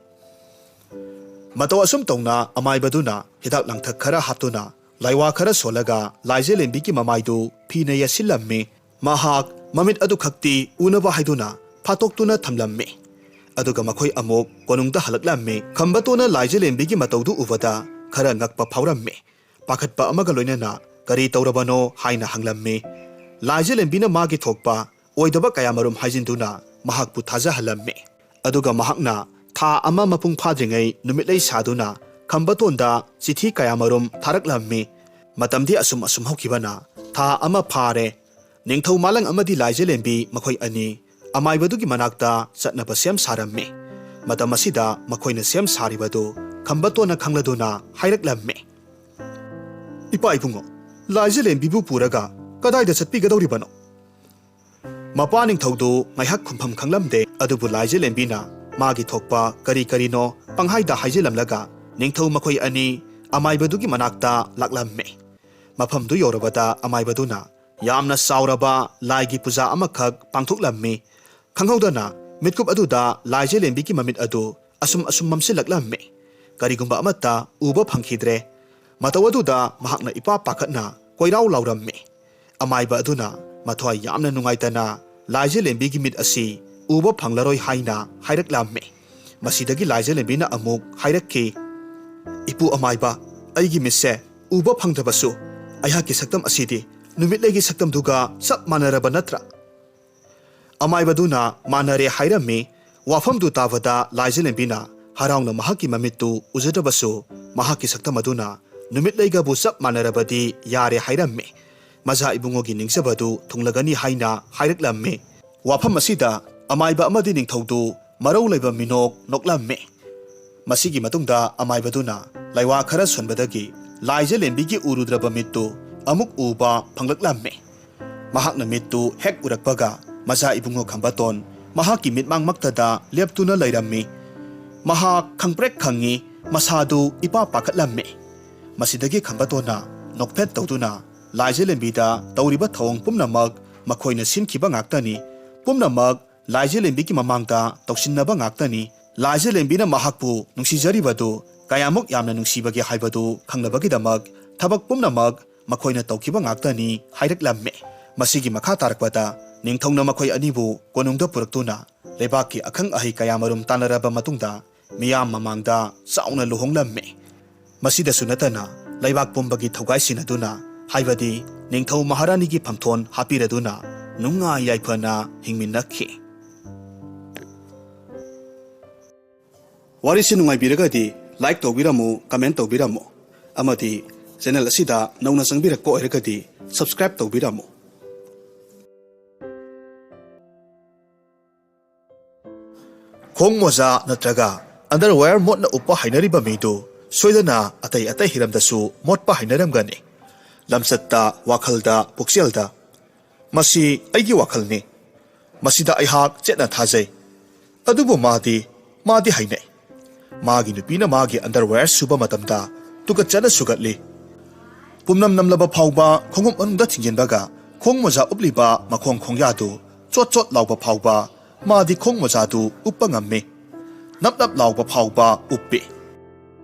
ꯃꯇꯧ ꯑꯁꯨꯝ ꯇꯧꯅ ꯑꯃꯥꯏꯕꯗꯨꯅ ꯍꯤꯗꯥꯛ ꯂꯥꯡꯊꯛ ꯈꯔ ꯍꯥꯞꯇꯨꯅ, ꯂꯥꯏꯋꯥ ꯈꯔ ꯁꯣꯜꯂꯒ ꯂꯥꯏꯖꯂꯦꯝꯕꯤꯒꯤ ꯃꯃꯥꯏꯗꯨ ꯐꯤꯅ ꯌꯦꯠꯁꯤꯜꯂꯝꯃꯤ꯫ ꯃꯍꯥꯛ ꯃꯃꯤꯠ ꯑꯗꯨ ꯈꯛꯇꯤ ꯎꯅꯕ ꯍꯥꯏꯗꯨꯅ ꯐꯥꯠꯇꯣꯛꯇꯨꯅ ꯊꯝꯂꯝꯃꯤ꯫ ꯑꯗꯨꯒ ꯃꯈꯣꯏ ꯑꯃꯨꯛ ꯀꯣꯅꯨꯡꯗ ꯍꯜꯂꯛꯂꯝꯃꯤ꯫ ꯈꯝꯕꯇꯣꯟꯅ ꯂꯥꯏꯖꯂꯦꯝꯕꯤꯒꯤ ꯃꯇꯧꯗꯨ ꯎꯕꯗ ꯈꯔ ꯉꯛꯄ ꯐꯥꯎꯔꯝꯃꯤ꯫ ꯄꯥꯈꯠꯄ ꯑꯃꯒ ꯂꯣꯏꯅꯅ "ꯀꯔꯤ ꯇꯧꯔꯕꯅꯣ?" ꯍꯥꯏꯅ ꯍꯪꯂꯝꯃꯤ꯫ ꯂꯥꯏꯖꯂꯦꯝꯕꯤꯅ ꯃꯥꯒꯤ ꯊꯣꯛꯄ ꯑꯣꯏꯗꯕ ꯀꯌꯥꯃꯔꯨꯝ ꯍꯥꯏꯖꯤꯟꯗꯨꯅ ꯃꯍꯥꯛꯄꯨ ꯊꯥꯖꯍꯜꯂꯝꯃꯤ꯫ ꯑꯗꯨꯒ ꯃꯍꯥꯛꯅ ꯊꯥ ꯑꯃ ꯃꯄꯨꯡ ꯐꯥꯗ꯭ꯔꯤꯉꯩ ꯅꯨꯃꯤꯠꯂꯩ ꯁꯥꯗꯨꯅ ꯈꯝꯕꯇꯣꯟꯗ ꯆꯤꯊꯤ ꯀꯌꯥꯃꯔꯨꯝ ꯊꯥꯔꯛꯂꯝꯃꯤ꯫ ꯃꯇꯝꯗꯤ ꯑꯁꯨꯝ ꯑꯁꯨꯝ ꯍꯧꯈꯤꯕꯅ ꯊꯥ ꯑꯃ ꯐꯥꯔꯦ꯫ ꯅꯤꯡꯊꯧ ꯃꯥꯂꯪ ꯑꯃꯗꯤ ꯂꯥꯏꯖꯂꯦꯝꯕꯤ ꯃꯈꯣꯏ ꯑꯅꯤ ꯑꯃꯥꯏꯕꯗꯨꯒꯤ ꯃꯅꯥꯛꯇ ꯆꯠꯅꯕ ꯁꯦꯝ ꯁꯥꯔꯝꯃꯤ꯫ ꯃꯇꯝ ꯑꯁꯤꯗ ꯃꯈꯣꯏꯅ ꯁꯦꯝ ꯁꯥꯔꯤꯕꯗꯨ ꯈꯝꯕꯇꯣꯟꯅ ꯈꯪꯂꯗꯨꯅ ꯍꯥꯏꯔꯛꯂꯝꯃꯤ, "ꯏꯄꯥ ꯏꯕꯨꯡꯉꯣ, ꯂꯥꯏꯖꯂꯦꯝꯕꯤꯕꯨ ꯄꯨꯔꯒ ꯀꯗꯥꯏꯗ ꯆꯠꯄꯤꯒꯗꯧꯔꯤꯕꯅꯣ?" ꯃꯄꯥ ꯅꯤꯡꯊꯧꯗꯨ ꯉꯥꯏꯍꯥꯛ ꯈꯨꯝꯐꯝ ꯈꯪꯂꯝꯗꯦ꯫ ꯑꯗꯨꯕꯨ ꯂꯥꯏꯖꯂꯦꯝꯕꯤꯅ ꯃꯥꯒꯤ ꯊꯣꯛꯄ ꯀꯔꯤ ꯀꯔꯤꯅꯣ ꯄꯪꯍꯥꯏꯗ ꯍꯥꯏꯖꯤꯜꯂꯝꯂꯒ ꯅꯤꯡꯊꯧ ꯃꯈꯣꯏ ꯑꯅꯤ ꯑꯃꯥꯏꯕꯗꯨꯒꯤ ꯃꯅꯥꯛꯇ ꯂꯥꯛꯂꯝꯃꯤ꯫ ꯃꯐꯝꯗꯨ ꯌꯧꯔꯕꯗ ꯑꯃꯥꯏꯕꯗꯨꯅ ꯌꯥꯝꯅ ꯆꯥꯎꯔꯕ ꯂꯥꯏꯒꯤ ꯄꯨꯖꯥ ꯑꯃꯈꯛ ꯄꯥꯡꯊꯣꯛꯂꯝꯃꯤ꯫ ꯈꯪꯍꯧꯗꯅ ꯃꯤꯠꯀꯨꯞ ꯑꯗꯨꯗ ꯂꯥꯏꯖꯂꯦꯝꯕꯤꯒꯤ ꯃꯃꯤꯠ ꯑꯗꯨ ꯑꯁꯨꯝ ꯑꯁꯨꯝ ꯃꯝꯁꯤꯜꯂꯛꯂꯝꯃꯤ꯫ ꯀꯔꯤꯒꯨꯝꯕ ꯑꯃꯠꯇ ꯎꯕ ꯐꯪꯈꯤꯗ꯭ꯔꯦ꯫ ꯃꯇꯧ ꯑꯗꯨꯗ ꯃꯍꯥꯛꯅ ꯏꯄꯥ ꯄꯥꯈꯠꯅ ꯀꯣꯏꯔꯥꯎ ꯂꯥꯎꯔꯝꯃꯤ꯫ ꯑꯃꯥꯏꯕ ꯑꯗꯨꯅ ꯃꯊ꯭ꯋꯥꯏ ꯌꯥꯝꯅ ꯅꯨꯡꯉꯥꯏꯇꯅ ꯂꯥꯏꯖꯂꯦꯝꯕꯤꯒꯤ ꯃꯤꯠ ꯑꯁꯤ ꯎꯕ ꯐꯪꯂꯔꯣꯏ ꯍꯥꯏꯅ ꯍꯥꯏꯔꯛꯂꯝꯃꯤ꯫ ꯃꯁꯤꯗꯒꯤ ꯂꯥꯏꯖꯂꯦꯝꯕꯤꯅ ꯑꯃꯨꯛ ꯍꯥꯏꯔꯛꯈꯤ, "ꯏꯄꯨ ꯑꯃꯥꯏꯕ, ꯑꯩꯒꯤ ꯃꯤꯠꯁꯦ ꯎꯕ ꯐꯪꯗ꯭ꯔꯕꯁꯨ ꯑꯩꯍꯥꯛꯀꯤ ꯁꯛꯇꯝ ꯑꯁꯤꯗꯤ ꯅꯨꯃꯤꯠꯂꯩꯒꯤ ꯁꯛꯇꯝꯗꯨꯒ ꯆꯞ ꯃꯥꯟꯅꯔꯕ ꯅꯠꯇ꯭ꯔꯥ?" ꯑꯃꯥꯏꯕꯗꯨꯅ ꯃꯥꯟꯅꯔꯦ ꯍꯥꯏꯔꯝꯃꯤ꯫ ꯋꯥꯐꯝꯗꯨ ꯇꯥꯕꯗ ꯂꯥꯏꯖꯂꯦꯝꯕꯤꯅ ꯍꯔꯥꯎꯅ ꯃꯍꯥꯛꯀꯤ ꯃꯃꯤꯠꯇꯨ ꯎꯖꯗ꯭ꯔꯕꯁꯨ ꯃꯍꯥꯛꯀꯤ ꯁꯛꯇꯝ ꯑꯗꯨꯅ ꯅꯨꯃꯤꯠꯂꯩꯒꯕꯨ ꯆꯞ ꯃꯥꯟꯅꯔꯕꯗꯤ ꯌꯥꯔꯦ ꯍꯥꯏꯔꯝꯃꯤ꯫ ꯃꯖꯥ ꯏꯕꯨꯡꯉꯣꯒꯤ ꯅꯤꯡꯖꯕꯗꯨ ꯊꯨꯡꯂꯒꯅꯤ ꯍꯥꯏꯅ ꯍꯥꯏꯔꯛꯂꯝꯃꯤ꯫ ꯋꯥꯐꯝ ꯑꯁꯤꯗ ꯑꯃꯥꯏꯕ ꯑꯃꯗꯤ ꯅꯤꯡꯊꯧꯗꯨ ꯃꯔꯧ ꯂꯩꯕ ꯃꯤꯅꯣꯛ ꯅꯣꯛꯂꯝꯃꯤ꯫ ꯃꯁꯤꯒꯤ ꯃꯇꯨꯡꯗ ꯑꯃꯥꯏꯕꯗꯨꯅ ꯂꯩꯋꯥ ꯈꯔ ꯁꯣꯟꯕꯗꯒꯤ ꯂꯥꯏꯖꯂꯦꯝꯕꯤꯒꯤ ꯎꯔꯨꯗ꯭ꯔꯕ ꯃꯤꯠꯇꯨ ꯑꯃꯨꯛ ꯎꯕ ꯐꯪꯂꯛꯂꯝꯃꯤ꯫ ꯃꯍꯥꯛꯅ ꯃꯤꯠꯇꯨ ꯍꯦꯛ ꯎꯔꯛꯄꯒ ꯃꯆꯥ ꯏꯕꯨꯡꯉꯣ ꯈꯝꯕꯇꯣꯟ ꯃꯍꯥꯛꯀꯤ ꯃꯤꯠꯃꯥꯡꯃꯛꯇꯗ ꯂꯦꯞꯇꯨꯅ ꯂꯩꯔꯝꯃꯤ꯫ ꯃꯍꯥꯛ ꯈꯪꯄ꯭ꯔꯦꯛ ꯈꯪꯉꯤ, ꯃꯁꯥꯗꯨ ꯏꯄꯥ ꯄꯥꯈꯠꯂꯝꯃꯤ꯫ ꯃꯁꯤꯗꯒꯤ ꯈꯝꯕꯇꯣꯟꯅ ꯅꯣꯛꯐꯦꯠ ꯇꯧꯗꯨꯅ ꯂꯥꯏꯖꯂꯦꯝꯕꯤꯗ ꯇꯧꯔꯤꯕ ꯊꯧꯑꯣꯡ ꯄꯨꯝꯅꯃꯛ ꯃꯈꯣꯏꯅ ꯁꯤꯟꯈꯤꯕ ꯉꯥꯛꯇꯅꯤ, ꯄꯨꯝꯅꯃꯛ ꯂꯥꯏꯖꯂꯦꯝꯕꯤꯒꯤ ꯃꯃꯥꯡꯗ ꯇꯧꯁꯤꯟꯅꯕ ꯉꯥꯛꯇꯅꯤ꯫ ꯂꯥꯏꯖꯂꯦꯝꯕꯤꯅ ꯃꯍꯥꯛꯄꯨ ꯅꯨꯡꯁꯤꯖꯔꯤꯕꯗꯨ ꯀꯌꯥꯃꯨꯛ ꯌꯥꯝꯅ ꯅꯨꯡꯁꯤꯕꯒꯦ ꯍꯥꯏꯕꯗꯨ ꯈꯪꯅꯕꯒꯤꯗꯃꯛ ꯊꯕꯛ ꯄꯨꯝꯅꯃꯛ ꯃꯈꯣꯏꯅ ꯇꯧꯈꯤꯕ ꯉꯥꯛꯇꯅꯤ ꯍꯥꯏꯔꯛꯂꯝꯃꯤ꯫ ꯃꯁꯤꯒꯤ ꯃꯈꯥ ꯇꯥꯔꯛꯄꯗ ꯅꯤꯡꯊꯧꯅ ꯃꯈꯣꯏ ꯑꯅꯤꯕꯨ ꯀꯣꯅꯨꯡꯗ ꯄꯨꯔꯛꯇꯨꯅ ꯂꯩꯕꯥꯛꯀꯤ ꯑꯈꯪ ꯑꯍꯩ ꯀꯌꯥꯃꯔꯨꯝ ꯇꯥꯟꯅꯔꯕ ꯃꯇꯨꯡꯗ ꯃꯤꯌꯥꯝ ꯃꯃꯥꯡꯗ ꯆꯥꯎꯅ ꯂꯨꯍꯣꯡꯂꯝꯃꯤ꯫ ꯃꯁꯤꯗꯁꯨ ꯅꯠꯇꯅ ꯂꯩꯕꯥꯛ ꯄꯨꯝꯕꯒꯤ ꯊꯧꯒꯥꯏ ꯁꯤꯟꯅꯗꯨꯅ, ꯍꯥꯏꯕꯗꯤ ꯅꯤꯡꯊꯧ ꯃꯍꯥꯔꯥꯅꯤꯒꯤ ꯐꯝꯊꯣꯟ ꯍꯥꯞꯄꯤꯔꯗꯨꯅ ꯅꯨꯡꯉꯥꯏ ꯌꯥꯏꯐꯅ ꯍꯤꯡꯃꯤꯟꯅꯈꯤ꯫ ꯋꯥꯔꯤꯁꯤ ꯅꯨꯡꯉꯥꯏꯕꯤꯔꯒꯗꯤ like ꯇꯧꯕꯤꯔꯝꯃꯨ, comment ꯇꯧꯕꯤꯔꯝꯃꯨ, ꯑꯃꯗꯤ channel ꯑꯁꯤꯗ ꯅꯧꯅ ꯆꯪꯕꯤꯔꯛꯄ ꯑꯣꯏꯔꯒꯗꯤ subscribe ꯇꯧꯕꯤꯔꯝꯃꯨ꯫ ꯈꯣꯡ ꯃꯣꯖꯥ ꯅꯠꯇ꯭ꯔꯒ underwear ꯃꯣꯠꯅ ꯎꯞꯄ ꯍꯩꯅꯔꯤꯕ ꯃꯤꯗꯨ ꯁꯣꯏꯗꯅ ꯑꯇꯩ ꯑꯇꯩ ꯍꯤꯔꯝꯗꯁꯨ ꯃꯣꯠꯄ ꯍꯩꯅꯔꯝꯒꯅꯤ꯫ ꯂꯝꯆꯠꯇ, ꯋꯥꯈꯜꯗ, ꯄꯨꯛꯆꯦꯜꯗ꯫ ꯃꯁꯤ ꯑꯩꯒꯤ ꯋꯥꯈꯜꯅꯤ꯫ ꯃꯁꯤꯗ ꯑꯩꯍꯥꯛ ꯆꯦꯠꯅ ꯊꯥꯖꯩ꯫ ꯑꯗꯨꯕꯨ ꯃꯥꯗꯤ, ꯃꯥꯗꯤ ꯍꯩꯅꯩ꯫ ꯃꯥꯒꯤ ꯅꯨꯄꯤꯅ ꯃꯥꯒꯤ underwear ꯁꯨꯕ ꯃꯇꯝꯗ ꯇꯨꯀꯠꯆꯅ ꯁꯨꯒꯠꯂꯤ꯫ ꯄꯨꯝꯅꯝ ꯅꯝꯂꯕ ꯐꯥꯎꯕ ꯈꯣꯡꯎꯞ ꯃꯅꯨꯡꯗ ꯊꯤꯡꯖꯤꯟꯕꯒ ꯈꯣꯡ ꯃꯣꯖꯥ ꯎꯞꯂꯤꯕ ꯃꯈꯣꯡ ꯈꯣꯡꯌꯥꯗꯨ ꯆꯣꯠ ꯆꯣꯠ ꯂꯥꯎꯕ ꯐꯥꯎꯕ ꯃꯥꯗꯤ ꯈꯣꯡ ꯃꯣꯖꯥꯗꯨ ꯎꯞꯄ ꯉꯝꯃꯤ꯫ ꯅꯞ ꯅꯞ ꯂꯥꯎꯕ ꯐꯥꯎꯕ ꯎꯞꯄꯤ꯫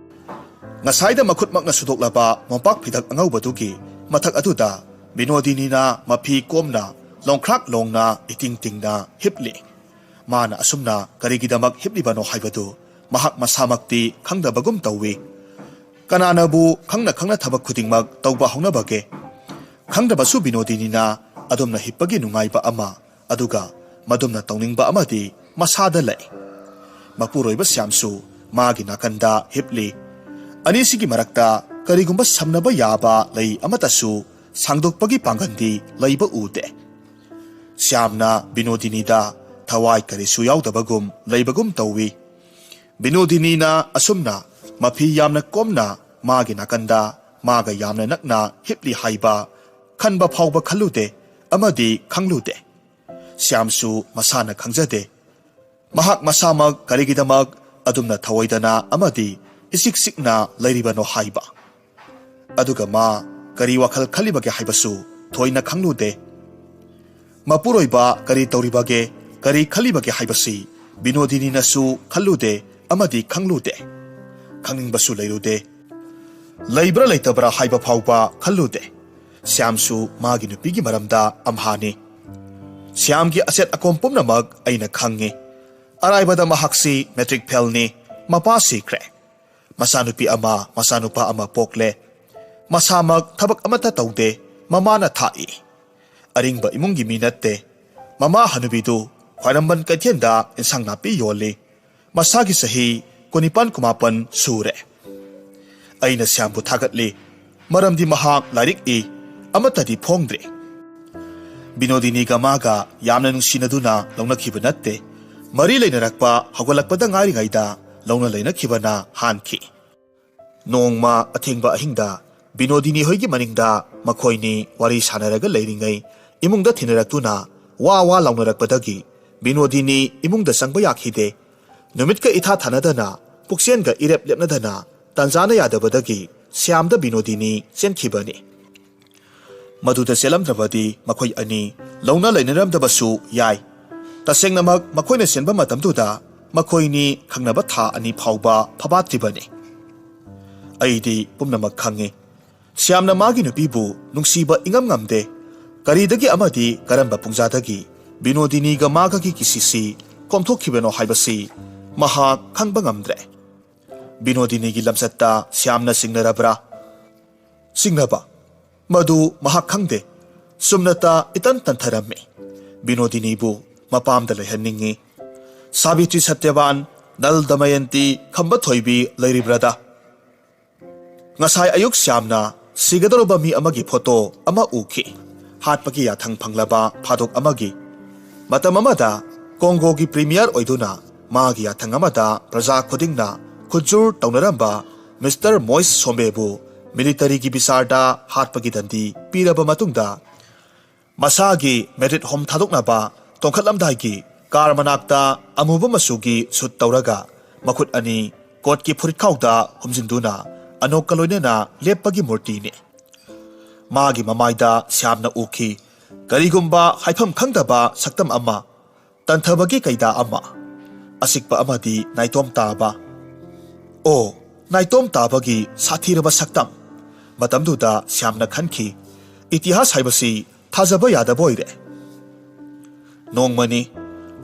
ꯉꯁꯥꯏꯗ ꯃꯈꯨꯠꯃꯛꯅ ꯁꯨꯗꯣꯛꯂꯕ ꯃꯣꯝꯄꯥꯛ ꯐꯤꯗꯛ ꯑꯉꯧꯕꯗꯨꯒꯤ ꯃꯊꯛ ꯑꯗꯨꯗ ꯕꯤꯅꯣꯗꯤꯅꯤꯅ ꯃꯐꯤ ꯀꯣꯝꯅ ꯂꯣꯡꯈ꯭ꯔꯥꯛ ꯂꯣꯡꯅ ꯏꯇꯤꯡ ꯇꯤꯡꯅ ꯍꯤꯞꯂꯤ꯫ ꯃꯥꯅ ꯑꯁꯨꯝꯅ ꯀꯔꯤꯒꯤꯗꯃꯛ ꯍꯤꯞꯂꯤꯕꯅꯣ ꯍꯥꯏꯕꯗꯨ ꯃꯍꯥꯛ ꯃꯁꯥꯃꯛꯇꯤ ꯈꯪꯗꯕꯒꯨꯝ ꯇꯧꯏ꯫ ꯀꯅꯥꯅꯕꯨ ꯈꯪꯅ ꯈꯪꯅ ꯊꯕꯛ ꯈꯨꯗꯤꯡꯃꯛ ꯇꯧꯕ ꯍꯧꯅꯕꯒꯦ? ꯈꯪꯗꯕꯁꯨ ꯕꯤꯅꯣꯗꯤꯅꯤꯅ ꯑꯗꯨꯝꯅ ꯍꯤꯞꯄꯒꯤ ꯅꯨꯡꯉꯥꯏꯕ ꯑꯃ, ꯑꯗꯨꯒ ꯃꯗꯨꯝꯅ ꯇꯧꯅꯤꯡꯕ ꯑꯃꯗꯤ ꯃꯁꯥꯗ ꯂꯩ꯫ ꯃꯄꯨꯔꯣꯏꯕ ꯁ꯭ꯌꯥꯝꯁꯨ ꯃꯥꯒꯤ ꯅꯥꯀꯟꯗ ꯍꯤꯞꯂꯤ꯫ ꯑꯅꯤꯁꯤꯒꯤ ꯃꯔꯛꯇ ꯀꯔꯤꯒꯨꯝꯕ ꯁꯝꯅꯕ ꯌꯥꯕ ꯂꯩ ꯑꯃꯠꯇꯁꯨ ꯁꯥꯡꯗꯣꯛꯄꯒꯤ ꯄꯥꯡꯒꯜꯗꯤ ꯂꯩꯕ ꯎꯗꯦ꯫ ꯁ꯭ꯌꯥꯝꯅ ꯕꯤꯅꯣꯗꯤꯅꯤꯗ ꯊꯋꯥꯏ ꯀꯔꯤꯁꯨ ꯌꯥꯎꯗꯕꯒꯨꯝ ꯂꯩꯕꯒꯨꯝ ꯇꯧꯏ꯫ ꯕꯤꯅꯣꯗꯤꯅꯤꯅ ꯑꯁꯨꯝꯅ ꯃꯐꯤ ꯌꯥꯝꯅ ꯀꯣꯝꯅ ꯃꯥꯒꯤ ꯅꯥꯀꯟꯗ ꯃꯥꯒ ꯌꯥꯝꯅ ꯅꯛꯅ ꯍꯤꯞꯂꯤ ꯍꯥꯏꯕ ꯈꯟꯕ ꯐꯥꯎꯕ ꯈꯜꯂꯨꯗꯦ ꯑꯃꯗꯤ ꯈꯪꯂꯨꯗꯦ꯫ ꯁ꯭ꯌꯥꯝꯁꯨ ꯃꯁꯥꯅ ꯈꯪꯖꯗꯦ꯫ ꯃꯍꯥꯛ ꯃꯁꯥꯃꯛ ꯀꯔꯤꯒꯤꯗꯃꯛ ꯑꯗꯨꯝꯅ ꯊꯑꯣꯏꯗꯅ ꯑꯃꯗꯤ ꯏꯆꯤꯛ ꯆꯤꯛꯅ ꯂꯩꯔꯤꯕꯅꯣ ꯍꯥꯏꯕ꯫ ꯑꯗꯨꯒ ꯃꯥ ꯀꯔꯤ ꯋꯥꯈꯜ ꯈꯜꯂꯤꯕꯒꯦ ꯍꯥꯏꯕꯁꯨ ꯊꯣꯏꯅ ꯈꯪꯂꯨꯗꯦ꯫ ꯃꯄꯨꯔꯣꯏꯕ ꯀꯔꯤ ꯇꯧꯔꯤꯕꯒꯦ, ꯀꯔꯤ ꯈꯜꯂꯤꯕꯒꯦ ꯍꯥꯏꯕꯁꯤ ꯕꯤꯅꯣꯗꯤꯅꯤꯅꯁꯨ ꯈꯜꯂꯨꯗꯦ ꯑꯃꯗꯤ ꯈꯪꯂꯨꯗꯦ꯫ ꯈꯪꯅꯤꯡꯕꯁꯨ ꯂꯩꯔꯨꯗꯦ꯫ ꯂꯩꯕ꯭ꯔꯥ ꯂꯩꯇꯕ꯭ꯔꯥ ꯍꯥꯏꯕ ꯐꯥꯎꯕ ꯈꯜꯂꯨꯗꯦ꯫ ꯁ꯭ꯌꯥꯝꯁꯨ ꯃꯥꯒꯤ ꯅꯨꯄꯤꯒꯤ ꯃꯔꯝꯗ ꯑꯝꯍꯥꯅꯤ꯫ ꯁ꯭ꯌꯥꯝꯒꯤ ꯑꯆꯦꯠ ꯑꯀꯣꯝ ꯄꯨꯝꯅꯃꯛ ꯑꯩꯅ ꯈꯪꯉꯤ꯫ ꯑꯔꯥꯏꯕꯗ ꯃꯍꯥꯛꯁꯤ ꯃꯦꯇ꯭ꯔꯤꯛ ꯐꯦꯜꯅꯤ꯫ ꯃꯄꯥ ꯁꯤꯈ꯭ꯔꯦ꯫ ꯃꯆꯥꯅꯨꯄꯤ ꯑꯃ, ꯃꯆꯥꯅꯨꯄꯥ ꯑꯃ ꯄꯣꯛꯂꯦ꯫ ꯃꯁꯥꯃꯛ ꯊꯕꯛ ꯑꯃꯠꯇ ꯇꯧꯗꯦ꯫ ꯃꯃꯥꯅ ꯊꯥꯛꯏ꯫ ꯑꯔꯤꯡꯕ ꯏꯃꯨꯡꯒꯤ ꯃꯤ ꯅꯠꯇꯦ꯫ ꯃꯃꯥ ꯍꯅꯨꯕꯤꯗꯨ ꯈ꯭ꯋꯥꯏꯔꯝꯕꯟ ꯀꯩꯊꯦꯜꯗ ꯏꯟꯁꯥꯡ ꯅꯥꯄꯤ ꯌꯣꯜꯂꯤ꯫ ꯃꯁꯥꯒꯤ ꯆꯍꯤ ꯀꯨꯟꯅꯤꯄꯥꯟ ꯀꯨꯟꯃꯥꯄꯟ ꯁꯨꯔꯦ꯫ ꯑꯩꯅ ꯁ꯭ꯌꯥꯝꯕꯨ ꯊꯥꯒꯠꯂꯤ꯫ ꯃꯔꯝꯗꯤ ꯃꯍꯥꯛ ꯂꯥꯏꯔꯤꯛ ꯏ, ꯑꯃꯠꯇꯗꯤ ꯐꯣꯡꯗ꯭ꯔꯤ꯫ ꯕꯤꯅꯣꯗꯤꯅꯤꯒ ꯃꯥꯒ ꯌꯥꯝꯅ ꯅꯨꯡꯁꯤꯅꯗꯨꯅ ꯂꯧꯅꯈꯤꯕ ꯅꯠꯇꯦ꯫ ꯃꯔꯤ ꯂꯩꯅꯔꯛꯄ ꯍꯧꯒꯠꯂꯛꯄꯗ ꯉꯥꯏꯔꯤꯉꯩꯗ ꯂꯧꯅ ꯂꯩꯅꯈꯤꯕꯅ ꯍꯥꯟꯈꯤ꯫ ꯅꯣꯡꯃ ꯑꯊꯦꯡꯕ ꯑꯍꯤꯡꯗ ꯕꯤꯅꯣꯗꯤꯅꯤ ꯍꯣꯏꯒꯤ ꯃꯅꯤꯡꯗ ꯃꯈꯣꯏꯅꯤ ꯋꯥꯔꯤ ꯁꯥꯟꯅꯔꯒ ꯂꯩꯔꯤꯉꯩ ꯏꯃꯨꯡꯗ ꯊꯦꯡꯅꯔꯛꯇꯨꯅ ꯋꯥ ꯋꯥ ꯂꯥꯎꯅꯔꯛꯄꯗꯒꯤ ꯕꯤꯅꯣꯗꯤꯅꯤ ꯏꯃꯨꯡꯗ ꯆꯪꯕ ꯌꯥꯈꯤꯗꯦ꯫ ꯅꯨꯃꯤꯠꯀ ꯏꯊꯥ ꯊꯥꯅꯗꯅ ꯄꯨꯛꯆꯦꯟꯒ ꯏꯔꯦꯞ ꯂꯦꯞꯅꯗꯅ ꯇꯥꯟꯖꯥꯅ ꯌꯥꯗꯕꯗꯒꯤ ꯁ꯭ꯌꯥꯝꯗ ꯕꯤꯅꯣꯗꯤꯅꯤ ꯆꯦꯟꯈꯤꯕꯅꯤ꯫ ꯃꯗꯨꯗ ꯆꯦꯜꯂꯝꯗ꯭ꯔꯕꯗꯤ ꯃꯈꯣꯏ ꯑꯅꯤ ꯂꯧꯅ ꯂꯩꯅꯔꯝꯗꯕꯁꯨ ꯌꯥꯏ꯫ ꯇꯁꯦꯡꯅꯃꯛ ꯃꯈꯣꯏꯅ ꯆꯦꯟꯕ ꯃꯇꯝꯗꯨꯗ ꯃꯈꯣꯏꯅꯤ ꯈꯪꯅꯕ ꯊꯥ ꯑꯅꯤ ꯐꯥꯎꯕ ꯐꯕꯥꯠꯇ꯭ꯔꯤꯕꯅꯤ꯫ ꯑꯩꯗꯤ ꯄꯨꯝꯅꯃꯛ ꯈꯪꯉꯤ꯫ ꯁ꯭ꯌꯥꯝꯅ ꯃꯥꯒꯤ ꯅꯨꯄꯤꯕꯨ ꯅꯨꯡꯁꯤꯕ ꯏꯉꯝ ꯉꯝꯗꯦ꯫ ꯀꯔꯤꯗꯒꯤ ꯑꯃꯗꯤ ꯀꯔꯝꯕ ꯄꯨꯡꯖꯥꯗꯒꯤ ꯕꯤꯅꯣꯗꯤꯅꯤꯒ ꯃꯥꯒꯒꯤ ꯀꯤꯁꯤꯁꯤ ꯀꯣꯝꯊꯣꯛꯈꯤꯕꯅꯣ ꯍꯥꯏꯕꯁꯤ ꯃꯍꯥꯛ ꯈꯪꯕ ꯉꯝꯗ꯭ꯔꯦ꯫ ꯕꯤꯅꯣꯗꯤꯅꯤꯒꯤ ꯂꯝꯆꯠꯇ ꯁ꯭ꯌꯥꯝꯅ ꯆꯤꯡꯅꯔꯕ꯭ꯔꯥ? ꯆꯤꯡꯅꯕ? ꯃꯗꯨ ꯃꯍꯥꯛ ꯈꯪꯗꯦ꯫ ꯆꯨꯝꯅꯇ ꯏꯇꯟ ꯇꯟꯊꯔꯝꯃꯤ꯫ ꯕꯤꯅꯣꯗꯤꯅꯤꯕꯨ ꯃꯄꯥꯝꯗ ꯂꯩꯍꯟꯅꯤꯡꯉꯤ꯫ ꯁꯥꯕꯤꯇ꯭ꯔꯤ ꯁꯇ꯭ꯌꯕꯥꯟ, ꯅꯜ ꯗꯃꯌꯟꯇꯤ, ꯈꯝꯕ ꯊꯣꯏꯕꯤ ꯂꯩꯔꯤꯕ꯭ꯔꯥꯗ? ꯉꯁꯥꯏ ꯑꯌꯨꯛ ꯁ꯭ꯌꯥꯝꯅ ꯁꯤꯒꯗꯧꯔꯕ ꯃꯤ ꯑꯃꯒꯤ ꯐꯣꯇꯣ ꯑꯃ ꯎꯈꯤ꯫ ꯍꯥꯠꯄꯒꯤ ꯌꯥꯊꯪ ꯐꯪꯂꯕ ꯐꯥꯗꯣꯛ ꯑꯃꯒꯤ꯫ ꯃꯇꯝ ꯑꯃꯗ ꯀꯣꯡꯒꯣꯒꯤ ꯄ꯭ꯔꯤꯃꯤꯌꯔ ꯑꯣꯏꯗꯨꯅ ꯃꯥꯒꯤ ꯌꯥꯊꯪ ꯑꯃꯗ ꯄ꯭ꯔꯖꯥ ꯈꯨꯗꯤꯡꯅ ꯈꯨꯠꯖꯨꯔ ꯇꯧꯅꯔꯝꯕ ꯃꯤꯁꯇꯔ ꯃꯣꯏꯁ ꯁꯣꯝꯕꯦꯕꯨ ꯃꯤꯂꯤꯇꯔꯤꯒꯤ ꯕꯤꯆꯥꯔꯗ ꯍꯥꯠꯄꯒꯤ ꯗꯟꯗꯤ ꯄꯤꯔꯕ ꯃꯇꯨꯡꯗ, ꯃꯁꯥꯒꯤ ꯃꯦꯗ꯭ꯔꯤꯠ ꯍꯣꯝ ꯊꯥꯗꯣꯛꯅꯕ ꯇꯣꯡꯈꯠꯂꯝꯗꯥꯏꯒꯤ ꯀꯥꯔ ꯃꯅꯥꯛꯇ ꯑꯃꯨꯕ ꯃꯆꯨꯒꯤ ꯁꯨꯠ ꯇꯧꯔꯒ ꯃꯈꯨꯠ ꯑꯅꯤ ꯀꯣꯠꯀꯤ ꯐꯨꯔꯤꯠꯈꯥꯎꯗ ꯍꯨꯝꯖꯤꯟꯗꯨꯅ ꯑꯅꯣꯛꯀ ꯂꯣꯏꯅꯅ ꯂꯦꯞꯄꯒꯤ ꯃꯨꯔꯇꯤꯅꯤ꯫ ꯃꯥꯒꯤ ꯃꯃꯥꯏꯗ ꯁ꯭ꯌꯥꯝꯅ ꯎꯈꯤ ꯀꯔꯤꯒꯨꯝꯕ ꯍꯥꯏꯐꯝ ꯈꯪꯗꯕ ꯁꯛꯇꯝ ꯑꯃ, ꯇꯟꯊꯕꯒꯤ ꯀꯩꯗꯥ ꯑꯃ, ꯑꯁꯤꯛꯄ ꯑꯃꯗꯤ ꯅꯥꯏꯇꯣꯝ ꯇꯥꯕ꯫ ꯑꯣ, ꯅꯥꯏꯇꯣꯝ ꯇꯥꯕꯒꯤ ꯁꯥꯊꯤꯔꯕ ꯁꯛꯇꯝ! ꯃꯇꯝꯗꯨꯗ ꯁ꯭ꯌꯥꯝꯅ ꯈꯟꯈꯤ, ꯏꯇꯤꯍꯥꯁ ꯍꯥꯏꯕꯁꯤ ꯊꯥꯖꯕ ꯌꯥꯗꯕ ꯑꯣꯏꯔꯦ꯫ ꯅꯣꯡꯃꯅꯤ꯫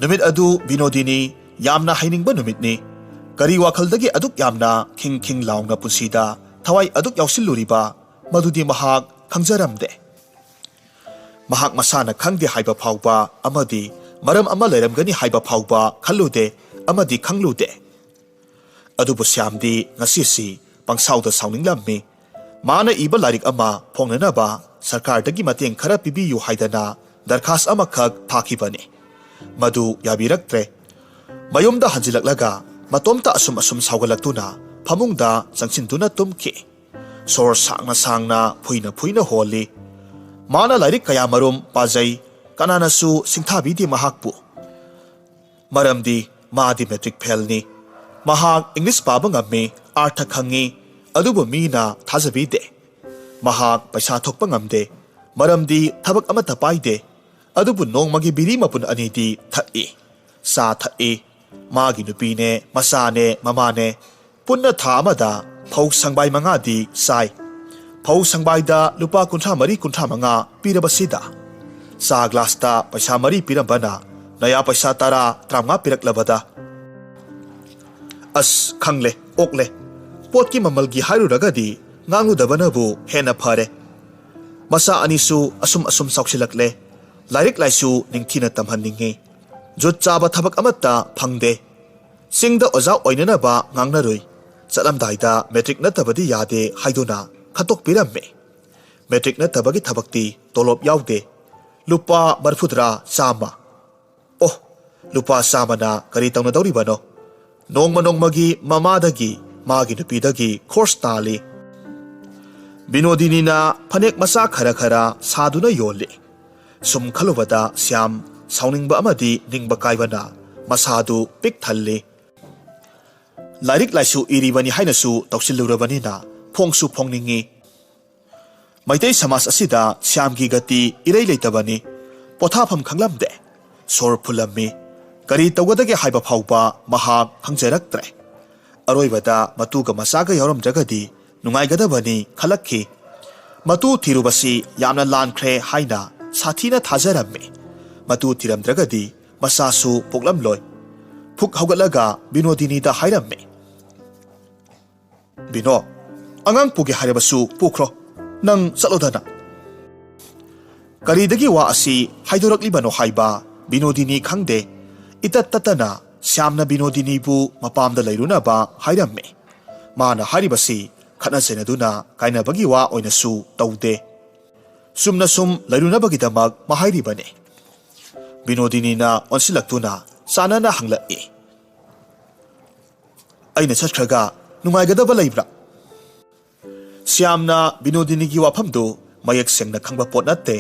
ꯅꯨꯃꯤꯠ ꯑꯗꯨ ꯕꯤꯅꯣꯗꯤꯅꯤ ꯌꯥꯝꯅ ꯍꯩꯅꯤꯡꯕ ꯅꯨꯃꯤꯠꯅꯤ꯫ ꯀꯔꯤ ꯋꯥꯈꯜꯗꯒꯤ ꯑꯗꯨꯛ ꯌꯥꯝꯅ ꯈꯤꯡ ꯈꯤꯡ ꯂꯥꯎꯅ ꯄꯨꯟꯁꯤꯗ ꯊꯋꯥꯏ ꯑꯗꯨꯛ ꯌꯥꯎꯁꯤꯜꯂꯨꯔꯤꯕ ꯃꯗꯨꯗꯤ ꯃꯍꯥꯛ ꯈꯪꯖꯔꯝꯗꯦ꯫ ꯃꯍꯥꯛ ꯃꯁꯥꯅ ꯈꯪꯗꯦ ꯍꯥꯏꯕ ꯐꯥꯎꯕ ꯑꯃꯗꯤ ꯃꯔꯝ ꯑꯃ ꯂꯩꯔꯝꯒꯅꯤ ꯍꯥꯏꯕ ꯐꯥꯎꯕ ꯈꯜꯂꯨꯗꯦ ꯑꯃꯗꯤ ꯈꯪꯂꯨꯗꯦ꯫ ꯑꯗꯨꯕꯨ ꯁ꯭ꯌꯥꯝꯗꯤ ꯉꯁꯤꯁꯤ ꯄꯪꯁꯥꯎꯗ ꯁꯥꯎꯅꯤꯡꯂꯝꯃꯤ꯫ ꯃꯥꯅ ꯏꯕ ꯂꯥꯏꯔꯤꯛ ꯑꯃ ꯐꯣꯡꯅꯅꯕ ꯁꯔꯀꯥꯔꯗꯒꯤ ꯃꯇꯦꯡ ꯈꯔ ꯄꯤꯕꯤꯌꯨ ꯍꯥꯏꯗꯅ ꯗꯔꯈꯥꯁ ꯑꯃꯈꯛ ꯊꯥꯈꯤꯕꯅꯤ꯫ ꯃꯗꯨ ꯌꯥꯕꯤꯔꯛꯇ꯭ꯔꯦ꯫ ꯃꯌꯨꯝꯗ ꯍꯟꯖꯤꯜꯂꯛꯂꯒ ꯃꯇꯣꯝꯇ ꯑꯁꯨꯝ ꯑꯁꯨꯝ ꯁꯥꯎꯒꯠꯂꯛꯇꯨꯅ ꯐꯃꯨꯡꯗ ꯆꯪꯁꯤꯟꯗꯨꯅ ꯇꯨꯝꯈꯤ꯫ ꯁꯣꯔ ꯁꯥꯡꯅ ꯁꯥꯡꯅ ꯐꯨꯏꯅ ꯐꯨꯏꯅ ꯍꯣꯜꯂꯤ꯫ ꯃꯥꯅ ꯂꯥꯏꯔꯤꯛ ꯀꯌꯥꯃꯔꯨꯝ ꯄꯥꯖꯩ꯫ ꯀꯅꯥꯅꯁꯨ ꯁꯤꯡꯊꯥꯕꯤꯗꯦ ꯃꯍꯥꯛꯄꯨ꯫ ꯃꯔꯝꯗꯤ ꯃꯥꯗꯤ ꯃꯦꯇ꯭ꯔꯤꯛ ꯐꯦꯜꯅꯤ꯫ ꯃꯍꯥꯛ ꯏꯪꯂꯤꯁ ꯄꯥꯕ ꯉꯝꯃꯤ, ꯑꯥꯔꯊ ꯈꯪꯉꯤ, ꯑꯗꯨꯕꯨ ꯃꯤꯅ ꯊꯥꯖꯕꯤꯗꯦ꯫ ꯃꯍꯥꯛ ꯄꯩꯁꯥ ꯊꯣꯛꯄ ꯉꯝꯗꯦ, ꯃꯔꯝꯗꯤ ꯊꯕꯛ ꯑꯃꯠꯇ ꯄꯥꯏꯗꯦ꯫ ꯑꯗꯨꯕꯨ ꯅꯣꯡꯃꯒꯤ ꯕꯤꯔꯤ ꯃꯄꯨꯟ ꯑꯅꯤꯗꯤ ꯊꯛꯏ꯫ ꯆꯥ ꯊꯛꯏ꯫ ꯃꯥꯒꯤ ꯅꯨꯄꯤꯅꯦ, ꯃꯆꯥꯅꯦ, ꯃꯃꯥꯅꯦ꯫ ꯄꯨꯟꯅ ꯊꯥ ꯑꯃꯗ ꯐꯧ ꯁꯪꯕꯥꯏ ꯃꯉꯥꯗꯤ ꯆꯥꯏ꯫ ꯐꯧ ꯁꯪꯕꯥꯏꯗ ꯂꯨꯄꯥ ꯀꯨꯟꯊ꯭ꯔꯥ ꯃꯔꯤ, ꯀꯨꯟꯊ꯭ꯔꯥ ꯃꯉꯥ ꯄꯤꯔꯕꯁꯤꯗ, ꯆꯥ ꯒ꯭ꯂꯥꯁꯇ ꯄꯩꯁꯥ ꯃꯔꯤ ꯄꯤꯔꯝꯕꯅ ꯅꯌꯥ ꯄꯩꯁꯥ ꯇꯔꯥ, ꯇꯔꯥꯃꯉꯥ ꯄꯤꯔꯛꯂꯕꯗ꯫ ꯑꯁ, ꯈꯪꯂꯦ, ꯑꯣꯛꯂꯦ꯫ ꯄꯣꯠꯀꯤ ꯃꯃꯜꯒꯤ ꯍꯥꯏꯔꯨꯔꯒꯗꯤ ꯉꯥꯡꯂꯨꯗꯕꯅꯕꯨ ꯍꯦꯟꯅ ꯐꯔꯦ꯫ ꯃꯆꯥ ꯑꯅꯤꯁꯨ ꯑꯁꯨꯝ ꯑꯁꯨꯝ ꯆꯥꯎꯁꯤꯜꯂꯛꯂꯦ꯫ ꯂꯥꯏꯔꯤꯛ ꯂꯥꯏꯁꯨ ꯅꯤꯡꯊꯤꯅ ꯇꯝꯍꯟꯅꯤꯡꯉꯤ꯫ ꯖꯨꯠ ꯆꯥꯕ ꯊꯕꯛ ꯑꯃꯠꯇ ꯐꯪꯗꯦ꯫ ꯆꯤꯡꯗ ꯑꯣꯖꯥ ꯑꯣꯏꯅꯅꯕ ꯉꯥꯡꯅꯔꯨꯏ꯫ ꯆꯠꯂꯝꯗꯥꯏꯗ ꯃꯦꯇ꯭ꯔꯤꯛ ꯅꯠꯇꯕꯗꯤ ꯌꯥꯗꯦ ꯍꯥꯏꯗꯨꯅ ꯈꯠꯇꯣꯛꯄꯤꯔꯝꯃꯤ꯫ ꯃꯦꯇ꯭ꯔꯤꯛ ꯅꯠꯇꯕꯒꯤ ꯊꯕꯛꯇꯤ ꯇꯣꯂꯣꯞ ꯌꯥꯎꯗꯦ꯫ ꯂꯨꯄꯥ ꯃꯔꯤꯐꯨꯇꯔꯥ, ꯆꯥꯝꯃ꯫ ꯑꯣ, ꯂꯨꯄꯥ ꯆꯥꯝꯃꯅ ꯀꯔꯤ ꯇꯧꯅꯗꯧꯔꯤꯕꯅꯣ? ꯅꯣꯡꯃ ꯅꯣꯡꯃꯒꯤ ꯃꯃꯥꯗꯒꯤ, ꯃꯥꯒꯤ ꯅꯨꯄꯤꯗꯒꯤ ꯈꯣꯔꯁ ꯇꯥꯜꯂꯤ꯫ ꯕꯤꯅꯣꯗꯤꯅꯤꯅ ꯐꯅꯦꯛ ꯃꯆꯥ ꯈꯔ ꯈꯔ ꯁꯥꯗꯨꯅ ꯌꯣꯜꯂꯤ꯫ ꯁꯨꯝ ꯈꯜꯂꯨꯕꯗ ꯁ꯭ꯌꯥꯝ ꯁꯥꯎꯅꯤꯡꯕ ꯑꯃꯗꯤ ꯅꯤꯡꯕ ꯀꯥꯏꯕꯅ ꯃꯁꯥꯗꯨ ꯄꯤꯛ ꯊꯜꯂꯤ꯫ ꯂꯥꯏꯔꯤꯛ ꯂꯥꯏꯁꯨ ꯏꯔꯤꯕꯅꯤ ꯍꯥꯏꯅꯁꯨ ꯇꯧꯁꯤꯜꯂꯨꯔꯕꯅꯤꯅ ꯐꯣꯡꯁꯨ ꯐꯣꯡꯅꯤꯡꯏ꯫ ꯃꯩꯇꯩ ꯁꯃꯥꯖ ꯑꯁꯤꯗ ꯁ꯭ꯌꯥꯝꯒꯤ ꯒꯇꯤ ꯏꯔꯩ ꯂꯩꯇꯕꯅꯤ꯫ ꯄꯣꯊꯥꯐꯝ ꯈꯪꯂꯝꯗꯦ꯫ ꯁꯣꯔ ꯐꯨꯜꯂꯝꯃꯤ꯫ ꯀꯔꯤ ꯇꯧꯒꯗꯒꯦ ꯍꯥꯏꯕ ꯐꯥꯎꯕ ꯃꯍꯥꯛ ꯈꯪꯖꯔꯛꯇ꯭ꯔꯦ꯫ ꯑꯔꯣꯏꯕꯗ ꯃꯇꯨꯒ ꯃꯆꯥꯒ ꯌꯥꯎꯔꯝꯗ꯭ꯔꯒꯗꯤ ꯅꯨꯡꯉꯥꯏꯒꯗꯕꯅꯤ ꯈꯜꯂꯛꯈꯤ꯫ ꯃꯇꯨ ꯊꯤꯔꯨꯕꯁꯤ ꯌꯥꯝꯅ ꯂꯥꯟꯈ꯭ꯔꯦ ꯍꯥꯏꯅ ꯁꯥꯊꯤꯅ ꯊꯥꯖꯔꯝꯃꯤ꯫ ꯃꯇꯨ ꯊꯤꯔꯝꯗ꯭ꯔꯒꯗꯤ ꯃꯆꯥꯁꯨ ꯄꯣꯛꯂꯝꯂꯣꯏ꯫ ꯐꯨꯛ ꯍꯧꯒꯠꯂꯒ ꯕꯤꯅꯣꯗꯤꯅꯤꯗ ꯍꯥꯏꯔꯝꯃꯤ, "ꯕꯤꯅꯣ, ꯑꯉꯥꯡ ꯄꯨꯒꯦ ꯍꯥꯏꯔꯕꯁꯨ ꯄꯨꯈ꯭ꯔꯣ꯫ ꯅꯪ ꯆꯠꯂꯣꯗꯅ꯫" ꯀꯔꯤꯗꯒꯤ ꯋꯥ ꯑꯁꯤ ꯍꯥꯏꯗꯣꯔꯛꯂꯤꯕꯅꯣ ꯍꯥꯏꯕ ꯕꯤꯅꯣꯗꯤꯅꯤ ꯈꯪꯗꯦ꯫ ꯏꯇꯠ ꯇꯠꯇꯅ ꯁ꯭ꯌꯥꯝꯅ ꯕꯤꯅꯣꯗꯤꯅꯤꯕꯨ ꯃꯄꯥꯝꯗ ꯂꯩꯔꯨꯅꯕ ꯍꯥꯏꯔꯝꯃꯤ꯫ ꯃꯥꯅ ꯍꯥꯏꯔꯤꯕꯁꯤ ꯈꯠꯅ ꯆꯩꯅꯗꯨꯅ ꯀꯥꯏꯅꯕꯒꯤ ꯋꯥ ꯑꯣꯏꯅꯁꯨ ꯇꯧꯗꯦ꯫ ꯆꯨꯝꯅ ꯁꯨꯝ ꯂꯩꯔꯨꯅꯕꯒꯤꯗꯃꯛ ꯃꯍꯥꯏꯔꯤꯕꯅꯤ꯫ ꯕꯤꯅꯣꯗꯤꯅꯤꯅ ꯑꯣꯟꯁꯤꯜꯂꯛꯇꯨꯅ ꯆꯥꯟꯅꯅ ꯍꯪꯂꯛꯏ, "ꯑꯩꯅ ꯆꯠꯈ꯭ꯔꯒ ꯅꯨꯡꯉꯥꯏꯒꯗꯕ ꯂꯩꯕ꯭ꯔꯥ?" ꯁ꯭ꯌꯥꯝꯅ ꯕꯤꯅꯣꯗꯤꯅꯤꯒꯤ ꯋꯥꯐꯝꯗꯨ ꯃꯌꯦꯛ ꯁꯦꯡꯅ ꯈꯪꯕ ꯄꯣꯠ ꯅꯠꯇꯦ꯫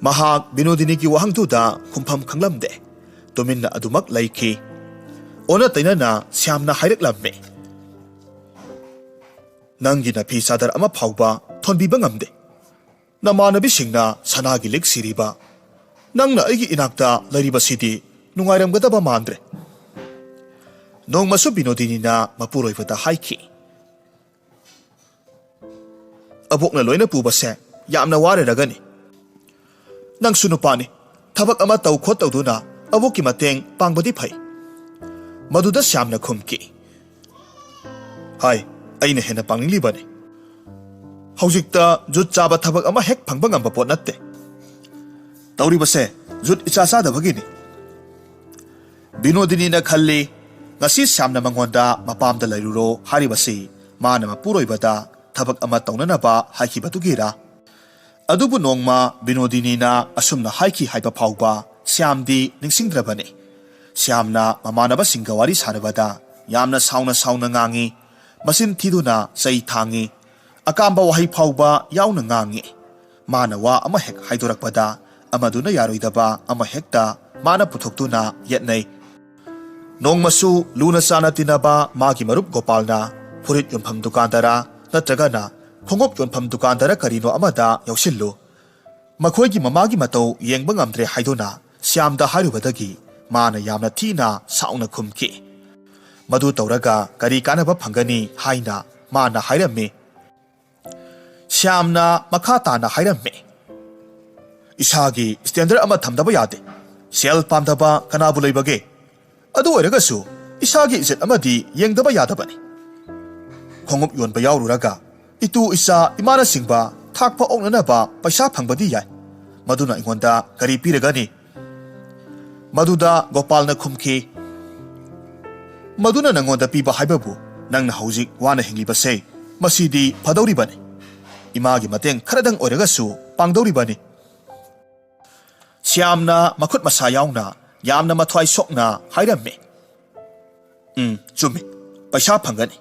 ꯃꯍꯥꯛ ꯕꯤꯅꯣꯗꯤꯅꯤꯒꯤ ꯋꯥꯍꯪꯗꯨꯗ ꯈꯨꯝꯐꯝ ꯈꯪꯂꯝꯗꯦ꯫ ꯇꯨꯃꯤꯟꯅ ꯑꯗꯨꯃꯛ ꯂꯩꯈꯤ꯫ ꯑꯣꯟꯅ ꯇꯩꯅꯅ ꯁ꯭ꯌꯥꯝꯅ ꯍꯥꯏꯔꯛꯂꯝꯃꯤ, "ꯅꯪꯒꯤ ꯅꯐꯤ ꯆꯥꯗꯔ ꯑꯃ ꯐꯥꯎꯕ ꯊꯣꯟꯕꯤꯕ ꯉꯝꯗꯦ꯫ ꯅꯃꯥꯟꯅꯕꯤꯁꯤꯡꯅ ꯁꯅꯥꯒꯤ ꯂꯤꯛ ꯁꯤꯔꯤꯕ, ꯅꯪꯅ ꯑꯩꯒꯤ ꯏꯅꯥꯛꯇ ꯂꯩꯔꯤꯕꯁꯤꯗꯤ ꯅꯨꯡꯉꯥꯏꯔꯝꯒꯗꯕ ꯃꯥꯟꯗ꯭ꯔꯦ꯫" ꯅꯣꯡꯃꯁꯨ ꯕꯤꯅꯣꯗꯤꯅꯤꯅ ꯃꯄꯨꯔꯣꯏꯕꯗ ꯍꯥꯏꯈꯤ, "ꯑꯕꯣꯛꯅ ꯂꯣꯏꯅ ꯄꯨꯕꯁꯦ ꯌꯥꯝꯅ ꯋꯥꯔꯔꯒꯅꯤ꯫ ꯅꯪꯁꯨ ꯅꯨꯄꯥꯅꯤ, ꯊꯕꯛ ꯑꯃ ꯇꯧ ꯈꯣꯠ ꯇꯧꯗꯨꯅ ꯑꯕꯣꯛꯀꯤ ꯃꯇꯦꯡ ꯄꯥꯡꯕꯗꯤ ꯐꯩ꯫" ꯃꯗꯨꯗ ꯁ꯭ꯌꯥꯝꯅ ꯈꯨꯝꯈꯤ, "ꯍꯥꯏ, ꯑꯩꯅ ꯍꯦꯟꯅ ꯄꯥꯡꯅꯤꯡꯂꯤꯕꯅꯤ꯫ ꯍꯧꯖꯤꯛꯇ ꯖꯨꯠ ꯆꯥꯕ ꯊꯕꯛ ꯑꯃ ꯍꯦꯛ ꯐꯪꯕ ꯉꯝꯕ ꯄꯣꯠ ꯅꯠꯇꯦ꯫ ꯇꯧꯔꯤꯕꯁꯦ ꯖꯨꯠ ꯏꯆꯥ ꯆꯥꯗꯕꯒꯤꯅꯤ꯫" ꯕꯤꯅꯣꯗꯤꯅꯤꯅ ꯈꯜꯂꯤ, ꯉꯁꯤ ꯁ꯭ꯌꯥꯝꯅ ꯃꯉꯣꯟꯗ "ꯃꯄꯥꯝꯗ ꯂꯩꯔꯨꯔꯣ" ꯍꯥꯏꯔꯤꯕꯁꯤ ꯃꯥꯅ ꯃꯄꯨꯔꯣꯏꯕꯗ ꯊꯕꯛ ꯑꯃ ꯇꯧꯅꯅꯕ ꯍꯥꯏꯈꯤꯕꯗꯨꯒꯤꯔꯥ? ꯑꯗꯨꯕꯨ ꯅꯣꯡꯃ ꯕꯤꯅꯣꯗꯤꯅꯤꯅ ꯑꯁꯨꯝꯅ ꯍꯥꯏꯈꯤ ꯍꯥꯏꯕ ꯐꯥꯎꯕ ꯁ꯭ꯌꯥꯝꯗꯤ ꯅꯤꯡꯁꯤꯡꯗ꯭ꯔꯕꯅꯤ꯫ ꯁ꯭ꯌꯥꯝꯅ ꯃꯃꯥꯟꯅꯕꯁꯤꯡꯒ ꯋꯥꯔꯤ ꯁꯥꯟꯅꯕꯗ ꯌꯥꯝꯅ ꯁꯥꯎꯅ ꯁꯥꯎꯅ ꯉꯥꯡꯉꯤ, ꯃꯆꯤꯟ ꯊꯤꯗꯨꯅ ꯆꯩ ꯊꯥꯡꯉꯤ, ꯑꯀꯥꯝꯕ ꯋꯥꯍꯩ ꯐꯥꯎꯕ ꯌꯥꯎꯅ ꯉꯥꯡꯉꯤ꯫ ꯃꯥꯅ ꯋꯥ ꯑꯃ ꯍꯦꯛ ꯍꯥꯏꯗꯣꯔꯛꯄꯗ ꯑꯃꯗꯨꯅ ꯌꯥꯔꯣꯏꯗꯕ ꯑꯃ ꯍꯦꯛꯇ ꯃꯥꯅ ꯄꯨꯊꯣꯛꯇꯨꯅ ꯌꯦꯠꯅꯩ꯫ ꯅꯣꯡꯃꯁꯨ ꯂꯨꯅ ꯆꯥꯟꯅ ꯇꯤꯟꯅꯕ ꯃꯥꯒꯤ ꯃꯔꯨꯞ ꯒꯣꯄꯥꯜꯅ ꯐꯨꯔꯤꯠ ꯌꯣꯟꯐꯝ ꯗꯨꯀꯥꯟꯗꯔ ꯅꯠꯇ꯭ꯔꯒꯅ ꯈꯣꯡꯎꯞ ꯌꯣꯟꯐꯝ ꯗꯨꯀꯥꯟꯗꯔ ꯀꯔꯤꯅꯣ ꯑꯃꯗ ꯌꯥꯎꯁꯤꯜꯂꯨ, ꯃꯈꯣꯏꯒꯤ ꯃꯃꯥꯒꯤ ꯃꯇꯧ ꯌꯦꯡꯕ ꯉꯝꯗ꯭ꯔꯦ ꯍꯥꯏꯗꯨꯅ ꯁ꯭ꯌꯥꯝꯗ ꯍꯥꯏꯔꯨꯕꯗꯒꯤ ꯃꯥꯅ ꯌꯥꯝꯅ ꯊꯤꯅ ꯁꯥꯎꯅ ꯈꯨꯝꯈꯤ꯫ ꯃꯗꯨ ꯇꯧꯔꯒ ꯀꯔꯤ ꯀꯥꯟꯅꯕ ꯐꯪꯒꯅꯤ ꯍꯥꯏꯅ ꯃꯥꯅ ꯍꯥꯏꯔꯝꯃꯤ꯫ ꯁ꯭ꯌꯥꯝꯅ ꯃꯈꯥ ꯇꯥꯅ ꯍꯥꯏꯔꯝꯃꯤ, "ꯏꯁꯥꯒꯤ ꯁ꯭ꯇꯦꯟꯗꯔ ꯑꯃ ꯊꯝꯗꯕ ꯌꯥꯗꯦ꯫ ꯁꯦꯜ ꯄꯥꯝꯗꯕ ꯀꯅꯥꯕꯨ ꯂꯩꯕꯒꯦ? ꯑꯗꯨ ꯑꯣꯏꯔꯒꯁꯨ ꯏꯁꯥꯒꯤ ꯏꯖꯠ ꯑꯃꯗꯤ ꯌꯦꯡꯗꯕ ꯌꯥꯗꯕꯅꯤ꯫ ꯈꯣꯡꯎꯞ ꯌꯣꯟꯕ ꯌꯥꯎꯔꯨꯔꯒ ꯏꯇꯨ ꯏꯆꯥ ꯏꯃꯥꯅꯆꯤꯡꯕ ꯊꯥꯛꯄ ꯑꯣꯛꯅꯅꯕ ꯄꯩꯁꯥ ꯐꯪꯕꯗꯤ ꯌꯥꯏ꯫ ꯃꯗꯨꯅ ꯑꯩꯉꯣꯟꯗ ꯀꯔꯤ ꯄꯤꯔꯒꯅꯤ?" ꯃꯗꯨꯗ ꯒꯣꯄꯥꯜꯅ ꯈꯨꯝꯈꯤ, "ꯃꯗꯨꯅ ꯅꯪꯉꯣꯟꯗ ꯄꯤꯕ ꯍꯥꯏꯕꯕꯨ ꯅꯪꯅ ꯍꯧꯖꯤꯛ ꯋꯥꯅ ꯍꯤꯡꯂꯤꯕꯁꯦ, ꯃꯁꯤꯗꯤ ꯐꯗꯧꯔꯤꯕꯅꯤ꯫ ꯏꯃꯥꯒꯤ ꯃꯇꯦꯡ ꯈꯔꯗꯪ ꯑꯣꯏꯔꯒꯁꯨ ꯄꯥꯡꯗꯧꯔꯤꯕꯅꯤ꯫" ꯁ꯭ꯌꯥꯝꯅ ꯃꯈꯨꯠ ꯃꯁꯥ ꯌꯥꯎꯅ ꯌꯥꯝꯅ ꯃꯊ꯭ꯋꯥꯏ ꯁꯣꯛꯅ ꯍꯥꯏꯔꯝꯃꯤ, "ꯎꯝ, ꯆꯨꯝꯃꯤ꯫ ꯄꯩꯁꯥ ꯐꯪꯒꯅꯤ꯫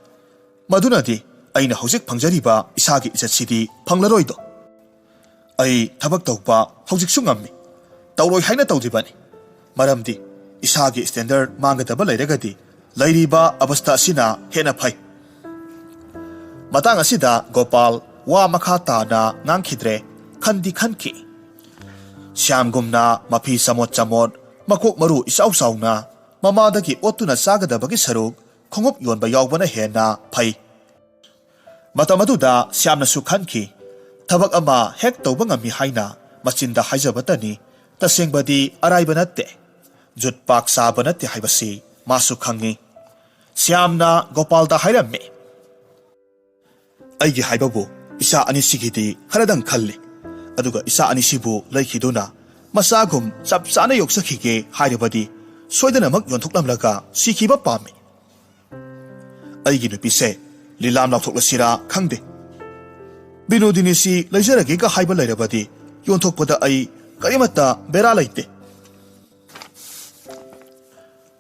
ꯃꯗꯨꯅꯗꯤ ꯑꯩꯅ ꯍꯧꯖꯤꯛ ꯐꯪꯖꯔꯤꯕ ꯏꯁꯥꯒꯤ ꯏꯖꯠꯁꯤꯗꯤ ꯐꯪꯂꯔꯣꯏꯗꯣ꯫ ꯑꯩ ꯊꯕꯛ ꯇꯧꯕ ꯍꯧꯖꯤꯛꯁꯨ ꯉꯝꯃꯤ꯫ ꯇꯧꯔꯣꯏ ꯍꯥꯏꯅ ꯇꯧꯗ꯭ꯔꯤꯕꯅꯤ꯫ ꯃꯔꯝꯗꯤ ꯏꯁꯥꯒꯤ ꯁ꯭ꯇꯦꯟꯗꯔ ꯃꯥꯡꯒꯗꯕ ꯂꯩꯔꯒꯗꯤ ꯂꯩꯔꯤꯕ ꯑꯕꯁꯊꯥ ꯑꯁꯤꯅ ꯍꯦꯟꯅ ꯐꯩ꯫" ꯃꯇꯥꯡ ꯑꯁꯤꯗ ꯒꯣꯄꯥꯜ ꯋꯥ ꯃꯈꯥ ꯇꯥꯅ ꯉꯥꯡꯈꯤꯗ꯭ꯔꯦ꯫ ꯈꯟꯗꯤ ꯈꯟꯈꯤ꯫ ꯁ꯭ꯌꯥꯝꯒꯨꯝꯅ ꯃꯐꯤ ꯆꯃꯣꯠ ꯆꯃꯣꯠ, ꯃꯀꯣꯛ ꯃꯔꯨ ꯏꯆꯥꯎ ꯆꯥꯎꯅ, ꯃꯃꯥꯗꯒꯤ ꯑꯣꯠꯇꯨꯅ ꯆꯥꯒꯗꯕꯒꯤ ꯁꯔꯨꯛ ꯈꯣꯡꯎꯞ ꯌꯣꯟꯕ ꯌꯥꯎꯕꯅ ꯍꯦꯟꯅ ꯐꯩ꯫ ꯃꯇꯝ ꯑꯗꯨꯗ ꯁ꯭ꯌꯥꯝꯅꯁꯨ ꯈꯟꯈꯤ, ꯊꯕꯛ ꯑꯃ ꯍꯦꯛ ꯇꯧꯕ ꯉꯝꯃꯤ ꯍꯥꯏꯅ ꯃꯆꯤꯟꯗ ꯍꯥꯏꯖꯕꯇꯅꯤ, ꯇꯁꯦꯡꯕꯗꯤ ꯑꯔꯥꯏꯕ ꯅꯠꯇꯦ꯫ ꯖꯨꯠ ꯄꯥꯛ ꯆꯥꯕ ꯅꯠꯇꯦ ꯍꯥꯏꯕꯁꯤ ꯃꯥꯁꯨ ꯈꯪꯉꯤ꯫ ꯁ꯭ꯌꯥꯝꯅ ꯒꯣꯄꯥꯜꯗ ꯍꯥꯏꯔꯝꯃꯤ, "ꯑꯩꯒꯤ ꯍꯥꯏꯕꯕꯨ ꯏꯆꯥ ꯑꯅꯤꯁꯤꯒꯤꯗꯤ ꯈꯔꯗꯪ ꯈꯜꯂꯤ꯫ ꯑꯗꯨꯒ ꯏꯆꯥ ꯑꯅꯤꯁꯤꯕꯨ ꯂꯩꯈꯤꯗꯨꯅ ꯃꯆꯥꯒꯨꯝ ꯆꯞ ꯆꯥꯅ ꯌꯣꯛꯆꯈꯤꯒꯦ ꯍꯥꯏꯔꯕꯗꯤ ꯁꯣꯏꯗꯅꯃꯛ ꯌꯣꯟꯊꯣꯛꯂꯝꯂꯒ ꯁꯤꯈꯤꯕ ꯄꯥꯝꯃꯤ꯫ ꯑꯩꯒꯤ ꯅꯨꯄꯤꯁꯦ ꯂꯤꯂꯥꯝ ꯂꯥꯎꯊꯣꯛꯂꯁꯤꯔꯥ ꯈꯪꯗꯦ꯫ ꯕꯤꯅꯣꯗꯤꯅꯤꯁꯤ ꯂꯩꯖꯔꯒꯦꯒ ꯍꯥꯏꯕ ꯂꯩꯔꯕꯗꯤ ꯌꯣꯟꯊꯣꯛꯄꯗ ꯑꯩ ꯀꯔꯤꯃꯠꯇ ꯕꯦꯔꯥ ꯂꯩꯇꯦ꯫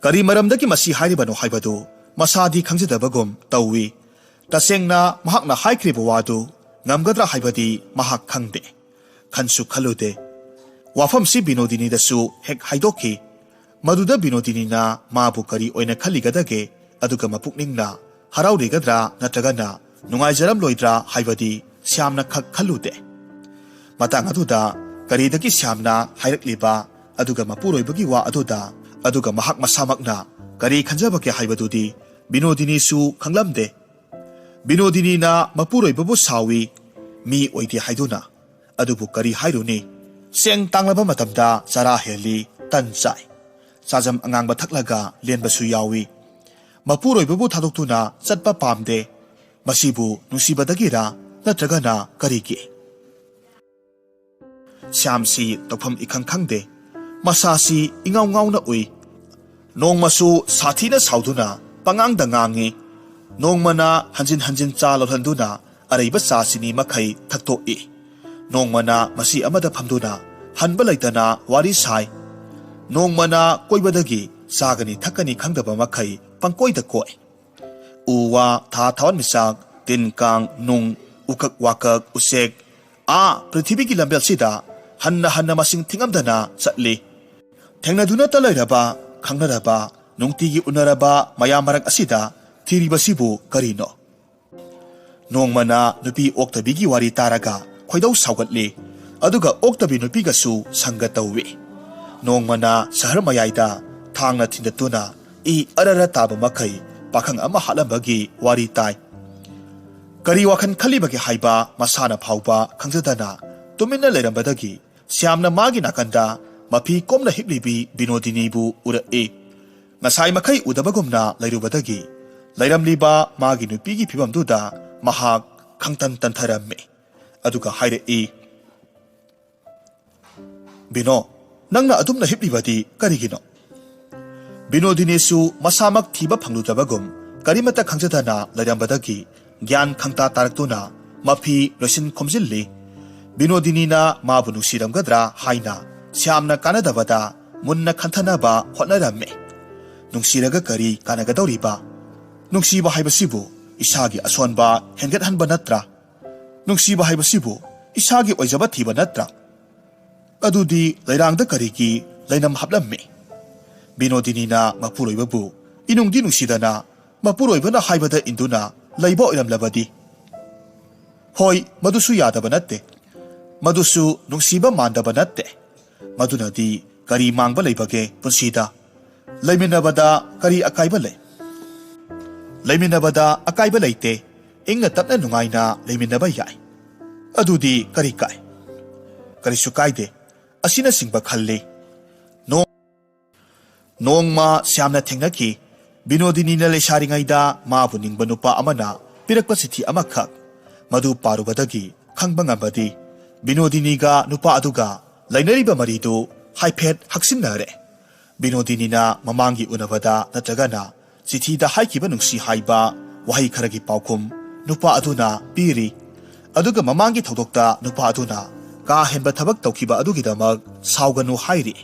ꯀꯔꯤ ꯃꯔꯝꯗꯒꯤ ꯃꯁꯤ ꯍꯥꯏꯔꯤꯕꯅꯣ ꯍꯥꯏꯕꯗꯨ ꯃꯁꯥꯗꯤ ꯈꯪꯖꯗꯕꯒꯨꯝ ꯇꯧꯏ꯫ ꯇꯁꯦꯡꯅ ꯃꯍꯥꯛꯅ ꯍꯥꯏꯈ꯭ꯔꯤꯕ ꯋꯥꯗꯨ ꯉꯝꯒꯗ꯭ꯔꯥ ꯍꯥꯏꯕꯗꯤ ꯃꯍꯥꯛ ꯈꯪꯗꯦ꯫ ꯈꯟꯁꯨ ꯈꯜꯂꯨꯗꯦ꯫ ꯋꯥꯐꯝꯁꯤ ꯕꯤꯅꯣꯗꯤꯅꯤꯗꯁꯨ ꯍꯦꯛ ꯍꯥꯏꯗꯣꯛꯈꯤ꯫ ꯃꯗꯨꯗ ꯕꯤꯅꯣꯗꯤꯅꯤꯅ ꯃꯥꯕꯨ ꯀꯔꯤ ꯑꯣꯏꯅ ꯈꯜꯂꯤꯒꯗꯒꯦ, ꯑꯗꯨꯒ ꯃꯄꯨꯛꯅꯤꯡꯅ ꯍꯔꯥꯎꯔꯤꯒꯗ꯭ꯔꯥ ꯅꯠꯇ꯭ꯔꯒꯅ ꯅꯨꯡꯉꯥꯏꯖꯔꯝꯂꯣꯏꯗ꯭ꯔꯥ ꯍꯥꯏꯕꯗꯤ ꯁ꯭ꯌꯥꯝꯅ ꯈꯛ ꯈꯜꯂꯨꯗꯦ꯫ ꯃꯇꯥꯡ ꯑꯗꯨꯗ ꯀꯔꯤꯗꯒꯤ ꯁ꯭ꯌꯥꯝꯅ ꯍꯥꯏꯔꯛꯂꯤꯕ ꯑꯗꯨꯒ ꯃꯄꯨꯔꯣꯏꯕꯒꯤ ꯋꯥ ꯑꯗꯨꯗ, ꯑꯗꯨꯒ ꯃꯍꯥꯛ ꯃꯁꯥꯃꯛꯅ ꯀꯔꯤ ꯈꯟꯖꯕꯒꯦ ꯍꯥꯏꯕꯗꯨꯗꯤ ꯕꯤꯅꯣꯗꯤꯅꯤꯁꯨ ꯈꯪꯂꯝꯗꯦ꯫ ꯕꯤꯅꯣꯗꯤꯅꯤꯅ ꯃꯄꯨꯔꯣꯏꯕꯕꯨ ꯁꯥꯎꯏ, ꯃꯤ ꯑꯣꯏꯗꯦ ꯍꯥꯏꯗꯨꯅ꯫ ꯑꯗꯨꯕꯨ ꯀꯔꯤ ꯍꯥꯏꯔꯨꯅꯤ? ꯆꯦꯡ ꯇꯥꯡꯂꯕ ꯃꯇꯝꯗ ꯆꯔꯥ ꯍꯦꯜꯂꯤ, ꯇꯟ ꯆꯥꯏ꯫ ꯆꯥꯖꯝ ꯑꯉꯥꯡꯕ ꯊꯛꯂꯒ ꯂꯦꯟꯕꯁꯨ ꯌꯥꯎꯏ꯫ ꯃꯄꯨꯔꯣꯏꯕꯕꯨ ꯊꯥꯗꯣꯛꯇꯨꯅ ꯆꯠꯄ ꯄꯥꯝꯗꯦ꯫ ꯃꯁꯤꯕꯨ ꯅꯨꯡꯁꯤꯕꯗꯒꯤꯔꯥ ꯅꯠꯇ꯭ꯔꯒꯅ ꯀꯔꯤꯒꯤ? ꯁ꯭ꯌꯥꯝꯁꯤ ꯇꯧꯐꯝ ꯏꯈꯪ ꯈꯪꯗꯦ꯫ ꯃꯁꯥꯁꯤ ꯏꯉꯥꯎ ꯉꯥꯎꯅ ꯎꯏ꯫ ꯅꯣꯡꯃꯁꯨ ꯁꯥꯊꯤꯅ ꯁꯥꯎꯗꯨꯅ ꯄꯉꯥꯡꯗ ꯉꯥꯡꯏ꯫ ꯅꯣꯡꯃꯅ ꯍꯟꯖꯤꯟ ꯍꯟꯖꯤꯟ ꯆꯥ ꯂꯣꯜꯍꯟꯗꯨꯅ ꯑꯔꯩꯕ ꯆꯥ ꯆꯤꯅꯤ ꯃꯈꯩ ꯊꯛꯇꯣꯛꯏ꯫ ꯅꯣꯡꯃꯅ ꯃꯁꯤ ꯑꯃꯗ ꯐꯝꯗꯨꯅ ꯍꯟꯕ ꯂꯩꯇꯅ ꯋꯥꯔꯤ ꯁꯥꯏ꯫ ꯅꯣꯡꯃꯅ ꯀꯣꯏꯕꯗꯒꯤ ꯆꯥꯒꯅꯤ ꯊꯛꯀꯅꯤ ꯈꯪꯗꯕ ꯃꯈꯩ ꯄꯪꯀꯣꯏꯗ ꯀꯣꯏ꯫ ꯎ ꯋꯥ, ꯊꯥ ꯊꯋꯥꯟꯃꯤꯆꯥꯛ, ꯇꯤꯟ ꯀꯥꯡ, ꯅꯨꯡ, ꯎꯀꯛ ꯋꯥꯀꯛ, ꯎꯆꯦꯛ, ꯑꯥ ꯄ꯭ꯔꯤꯊꯤꯕꯤꯒꯤ ꯂꯝꯕꯦꯜꯁꯤꯗ ꯍꯟꯅ ꯍꯟꯅ ꯃꯁꯤꯡ ꯊꯤꯉꯝꯗꯅ ꯆꯠꯂꯤ꯫ ꯊꯦꯡꯅꯗꯨꯅꯇ ꯂꯩꯔꯕ, ꯈꯪꯅꯔꯕ, ꯅꯨꯡꯇꯤꯒꯤ ꯎꯅꯔꯕ ꯃꯌꯥꯝ ꯃꯔꯛ ꯑꯁꯤꯗ ꯊꯤꯔꯤꯕꯁꯤꯕꯨ ꯀꯔꯤꯅꯣ? ꯅꯣꯡꯃꯅ ꯅꯨꯄꯤ ꯑꯣꯛꯇꯕꯤꯒꯤ ꯋꯥꯔꯤ ꯇꯥꯔꯒ ꯈꯣꯏꯗꯧ ꯁꯥꯎꯒꯠꯂꯤ, ꯑꯗꯨꯒ ꯑꯣꯛꯇꯕꯤ ꯅꯨꯄꯤꯒꯁꯨ ꯁꯪꯒ ꯇꯧꯏ꯫ ꯅꯣꯡꯃꯅ ꯁꯍꯔ ꯃꯌꯥꯏꯗ ꯊꯥꯡꯅ ꯊꯤꯟꯗꯠꯇꯨꯅ ꯏ ꯑꯔꯔ ꯇꯥꯕ ꯃꯈꯩ ꯄꯥꯈꯪ ꯑꯃ ꯍꯥꯠꯂꯝꯕꯒꯤ ꯋꯥꯔꯤ ꯇꯥꯏ꯫ ꯀꯔꯤ ꯋꯥꯈꯜ ꯈꯜꯂꯤꯕꯒꯦ ꯍꯥꯏꯕ ꯃꯁꯥꯅ ꯐꯥꯎꯕ ꯈꯪꯖꯗꯅ ꯇꯨꯃꯤꯟꯅ ꯂꯩꯔꯝꯕꯗꯒꯤ ꯁ꯭ꯌꯥꯝꯅ ꯃꯥꯒꯤ ꯅꯥꯀꯟꯗ ꯃꯐꯤ ꯀꯣꯝꯅ ꯍꯤꯞꯂꯤꯕꯤ ꯕꯤꯅꯣꯗꯤꯅꯤꯕꯨ ꯎꯔꯛꯏ꯫ ꯉꯁꯥꯏ ꯃꯈꯩ ꯎꯗꯕꯒꯨꯝꯅ ꯂꯩꯔꯨꯕꯗꯒꯤ ꯂꯩꯔꯝꯂꯤꯕ ꯃꯥꯒꯤ ꯅꯨꯄꯤꯒꯤ ꯐꯤꯕꯝꯗꯨꯗ ꯃꯍꯥꯛ ꯈꯪꯇꯟ ꯇꯟꯊꯔꯝꯃꯤ꯫ ꯑꯗꯨꯒ ꯍꯥꯏꯔꯛꯏ, "ꯕꯤꯅꯣ, ꯅꯪꯅ ꯑꯗꯨꯝꯅ ꯍꯤꯞꯂꯤꯕꯗꯤ ꯀꯔꯤꯒꯤꯅꯣ?" ꯕꯤꯅꯣꯗꯤꯅꯤꯁꯨ ꯃꯁꯥꯃꯛ ꯊꯤꯕ ꯐꯪꯂꯨꯗꯕꯒꯨꯝ ꯀꯔꯤꯃꯠꯇ ꯈꯪꯖꯗꯅ ꯂꯩꯔꯝꯕꯗꯒꯤ ꯒ꯭ꯌꯥꯟ ꯈꯪꯇꯥ ꯇꯥꯔꯛꯇꯨꯅ ꯃꯐꯤ ꯂꯣꯏꯁꯤꯟ ꯈꯣꯝꯖꯤꯜꯂꯤ꯫ ꯕꯤꯅꯣꯗꯤꯅꯤꯅ ꯃꯥꯕꯨ ꯅꯨꯡꯁꯤꯔꯝꯒꯗ꯭ꯔꯥ ꯍꯥꯏꯅ ꯁ꯭ꯌꯥꯝꯅ ꯀꯥꯟꯅꯗꯕꯗ ꯃꯨꯟꯅ ꯈꯟꯊꯅꯕ ꯍꯣꯠꯅꯔꯝꯃꯤ꯫ ꯅꯨꯡꯁꯤꯔꯒ ꯀꯔꯤ ꯀꯥꯟꯅꯒꯗꯧꯔꯤꯕ? ꯅꯨꯡꯁꯤꯕ ꯍꯥꯏꯕꯁꯤꯕꯨ ꯏꯁꯥꯒꯤ ꯑꯁꯣꯟꯕ ꯍꯦꯟꯒꯠꯍꯟꯕ ꯅꯠꯇ꯭ꯔꯥ? ꯅꯨꯡꯁꯤꯕ ꯍꯥꯏꯕꯁꯤꯕꯨ ꯏꯁꯥꯒꯤ ꯑꯣꯏꯖꯕ ꯊꯤꯕ ꯅꯠꯇ꯭ꯔꯥ? ꯑꯗꯨꯗꯤ ꯂꯩꯔꯥꯡꯗ ꯀꯔꯤꯒꯤ ꯂꯩꯅꯝ ꯍꯥꯞꯂꯝꯃꯤ? ꯕꯤꯅꯣꯗꯤꯅꯤꯅ ꯃꯄꯨꯔꯣꯏꯕꯕꯨ ꯏꯅꯨꯡꯗꯤ ꯅꯨꯡꯁꯤꯗꯅ ꯃꯄꯨꯔꯣꯏꯕꯅ ꯍꯥꯏꯕꯗ ꯏꯟꯗꯨꯅ ꯂꯩꯕ ꯑꯣꯏꯔꯝꯂꯕꯗꯤ? ꯍꯣꯏ, ꯃꯗꯨꯁꯨ ꯌꯥꯗꯕ ꯅꯠꯇꯦ꯫ ꯃꯗꯨꯁꯨ ꯅꯨꯡꯁꯤꯕ ꯃꯥꯟꯗꯕ ꯅꯠꯇꯦ꯫ ꯃꯗꯨꯅꯗꯤ ꯀꯔꯤ ꯃꯥꯡꯕ ꯂꯩꯕꯒꯦ ꯄꯨꯟꯁꯤꯗ? ꯂꯩꯃꯤꯟꯅꯕꯗ ꯀꯔꯤ ꯑꯀꯥꯏꯕ ꯂꯩ? ꯂꯩꯃꯤꯟꯅꯕꯗ ꯑꯀꯥꯏꯕ ꯂꯩꯇꯦ꯫ ꯏꯪꯅ ꯇꯞꯅ ꯅꯨꯡꯉꯥꯏꯅ ꯂꯩꯃꯤꯟꯅꯕ ꯌꯥꯏ꯫ ꯑꯗꯨꯗꯤ ꯀꯔꯤ ꯀꯥꯏ? ꯀꯔꯤꯁꯨ ꯀꯥꯏꯗꯦ꯫ ꯑꯁꯤꯅꯆꯤꯡꯕ ꯈꯜꯂꯤ꯫ ꯅꯣꯡ-, ꯅꯣꯡꯃ ꯁ꯭ꯌꯥꯝꯅ ꯊꯦꯡꯅꯈꯤ꯫ ꯕꯤꯅꯣꯗꯤꯅꯤꯅ ꯂꯩꯁꯥꯔꯤꯉꯩꯗ ꯃꯥꯕꯨ ꯅꯤꯡꯕ ꯅꯨꯄꯥ ꯑꯃꯅ ꯄꯤꯔꯛꯄ ꯆꯤꯊꯤ ꯑꯃꯈꯛ꯫ ꯃꯗꯨ ꯄꯥꯔꯨꯕꯗꯒꯤ ꯈꯪꯕ ꯉꯝꯕꯗꯤ ꯕꯤꯅꯣꯗꯤꯅꯤꯒ ꯅꯨꯄꯥ ꯑꯗꯨꯒ ꯂꯩꯅꯔꯤꯕ ꯃꯔꯤꯗꯨ ꯍꯥꯏꯐꯦꯠ ꯍꯛꯆꯤꯟꯅꯔꯦ꯫ ꯕꯤꯅꯣꯗꯤꯅꯤꯅ ꯃꯃꯥꯡꯒꯤ ꯎꯅꯕꯗ ꯅꯠꯇ꯭ꯔꯒꯅ ꯆꯤꯊꯤꯗ ꯍꯥꯏꯈꯤꯕ ꯅꯨꯡꯁꯤ ꯍꯥꯏꯕ ꯋꯥꯍꯩ ꯈꯔꯒꯤ ꯄꯥꯎꯈꯨꯝ ꯅꯨꯄꯥ ꯑꯗꯨꯅ ꯄꯤꯔꯤ꯫ ꯑꯗꯨꯒ ꯃꯃꯥꯡꯒꯤ ꯊꯧꯗꯣꯛꯇ ꯅꯨꯄꯥ ꯑꯗꯨꯅ ꯀꯥ ꯍꯦꯟꯕ ꯊꯕꯛ ꯇꯧꯈꯤꯕ ꯑꯗꯨꯒꯤꯗꯃꯛ ꯁꯥꯎꯒꯅꯨ ꯍꯥꯏꯔꯤ꯫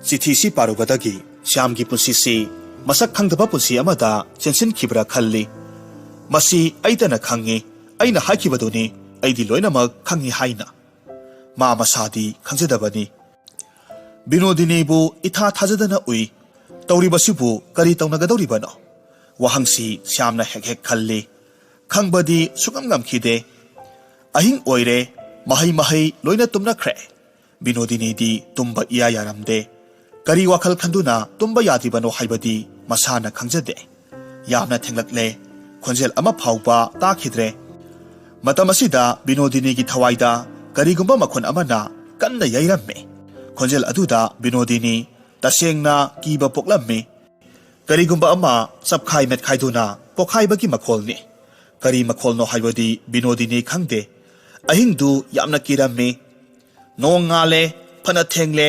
ꯆꯤꯊꯤꯁꯤ ꯄꯥꯔꯨꯕꯗꯒꯤ ꯁ꯭ꯌꯥꯝꯒꯤ ꯄꯨꯟꯁꯤꯁꯤ ꯃꯁꯛ ꯈꯪꯗꯕ ꯄꯨꯟꯁꯤ ꯑꯃꯗ ꯆꯦꯟꯁꯤꯟꯈꯤꯕ꯭ꯔꯥ ꯈꯜꯂꯤ꯫ ꯃꯁꯤ ꯑꯩꯇꯅ ꯈꯪꯉꯤ, ꯑꯩꯅ ꯍꯥꯏꯈꯤꯕꯗꯨꯅꯤ, ꯑꯩꯗꯤ ꯂꯣꯏꯅꯃꯛ ꯈꯪꯉꯤ ꯍꯥꯏꯅ꯫ ꯃꯥ ꯃꯁꯥꯗꯤ ꯈꯪꯖꯗꯕꯅꯤ꯫ ꯕꯤꯅꯣꯗꯤꯅꯤꯕꯨ ꯏꯊꯥ ꯊꯥꯖꯗꯅ ꯎꯏ꯫ ꯇꯧꯔꯤꯕꯁꯤꯕꯨ ꯀꯔꯤ ꯇꯧꯅꯒꯗꯧꯔꯤꯕꯅꯣ? ꯋꯥꯍꯪꯁꯤ ꯁ꯭ꯌꯥꯝꯅ ꯍꯦꯛ ꯍꯦꯛ ꯈꯜꯂꯤ꯫ ꯈꯪꯕꯗꯤ ꯁꯨꯡꯉꯝ ꯉꯝꯈꯤꯗꯦ꯫ ꯑꯍꯤꯡ ꯑꯣꯏꯔꯦ, ꯃꯍꯩ ꯃꯍꯩ ꯂꯣꯏꯅ ꯇꯨꯝꯅꯈ꯭ꯔꯦ꯫ ꯕꯤꯅꯣꯗꯤꯅꯤꯗꯤ ꯇꯨꯝꯕ ꯏꯌꯥ ꯌꯥꯔꯝꯗꯦ꯫ ꯀꯔꯤ ꯋꯥꯈꯜ ꯈꯟꯗꯨꯅ ꯇꯨꯝꯕ ꯌꯥꯗ꯭ꯔꯤꯕꯅꯣ ꯍꯥꯏꯕꯗꯤ ꯃꯁꯥꯅ ꯈꯪꯖꯗꯦ꯫ ꯌꯥꯝꯅ ꯊꯦꯡꯂꯛꯂꯦ꯫ ꯈꯣꯟꯖꯦꯜ ꯑꯃ ꯐꯥꯎꯕ ꯇꯥꯈꯤꯗ꯭ꯔꯦ꯫ ꯃꯇꯝ ꯑꯁꯤꯗ ꯕꯤꯅꯣꯗꯤꯅꯤꯒꯤ ꯊꯋꯥꯏꯗ ꯀꯔꯤꯒꯨꯝꯕ ꯃꯈꯣꯟ ꯑꯃꯅ ꯀꯟꯅ ꯌꯩꯔꯝꯃꯤ꯫ ꯈꯣꯟꯖꯦꯜ ꯑꯗꯨꯗ ꯕꯤꯅꯣꯗꯤꯅꯤ ꯇꯁꯦꯡꯅ ꯀꯤꯕ ꯄꯣꯛꯂꯝꯃꯤ꯫ ꯀꯔꯤꯒꯨꯝꯕ ꯑꯃ ꯆꯞꯈꯥꯏ ꯃꯦꯠꯈꯥꯏꯗꯨꯅ ꯄꯣꯈꯥꯏꯕꯒꯤ ꯃꯈꯣꯜꯅꯤ꯫ ꯀꯔꯤ ꯃꯈꯣꯜꯅꯣ ꯍꯥꯏꯕꯗꯤ ꯕꯤꯅꯣꯗꯤꯅꯤ ꯈꯪꯗꯦ꯫ ꯑꯍꯤꯡꯗꯨ ꯌꯥꯝꯅ ꯀꯤꯔꯝꯃꯤ꯫ ꯅꯣꯡ ꯉꯥꯜꯂꯦ, ꯐꯅ ꯊꯦꯡꯂꯦ,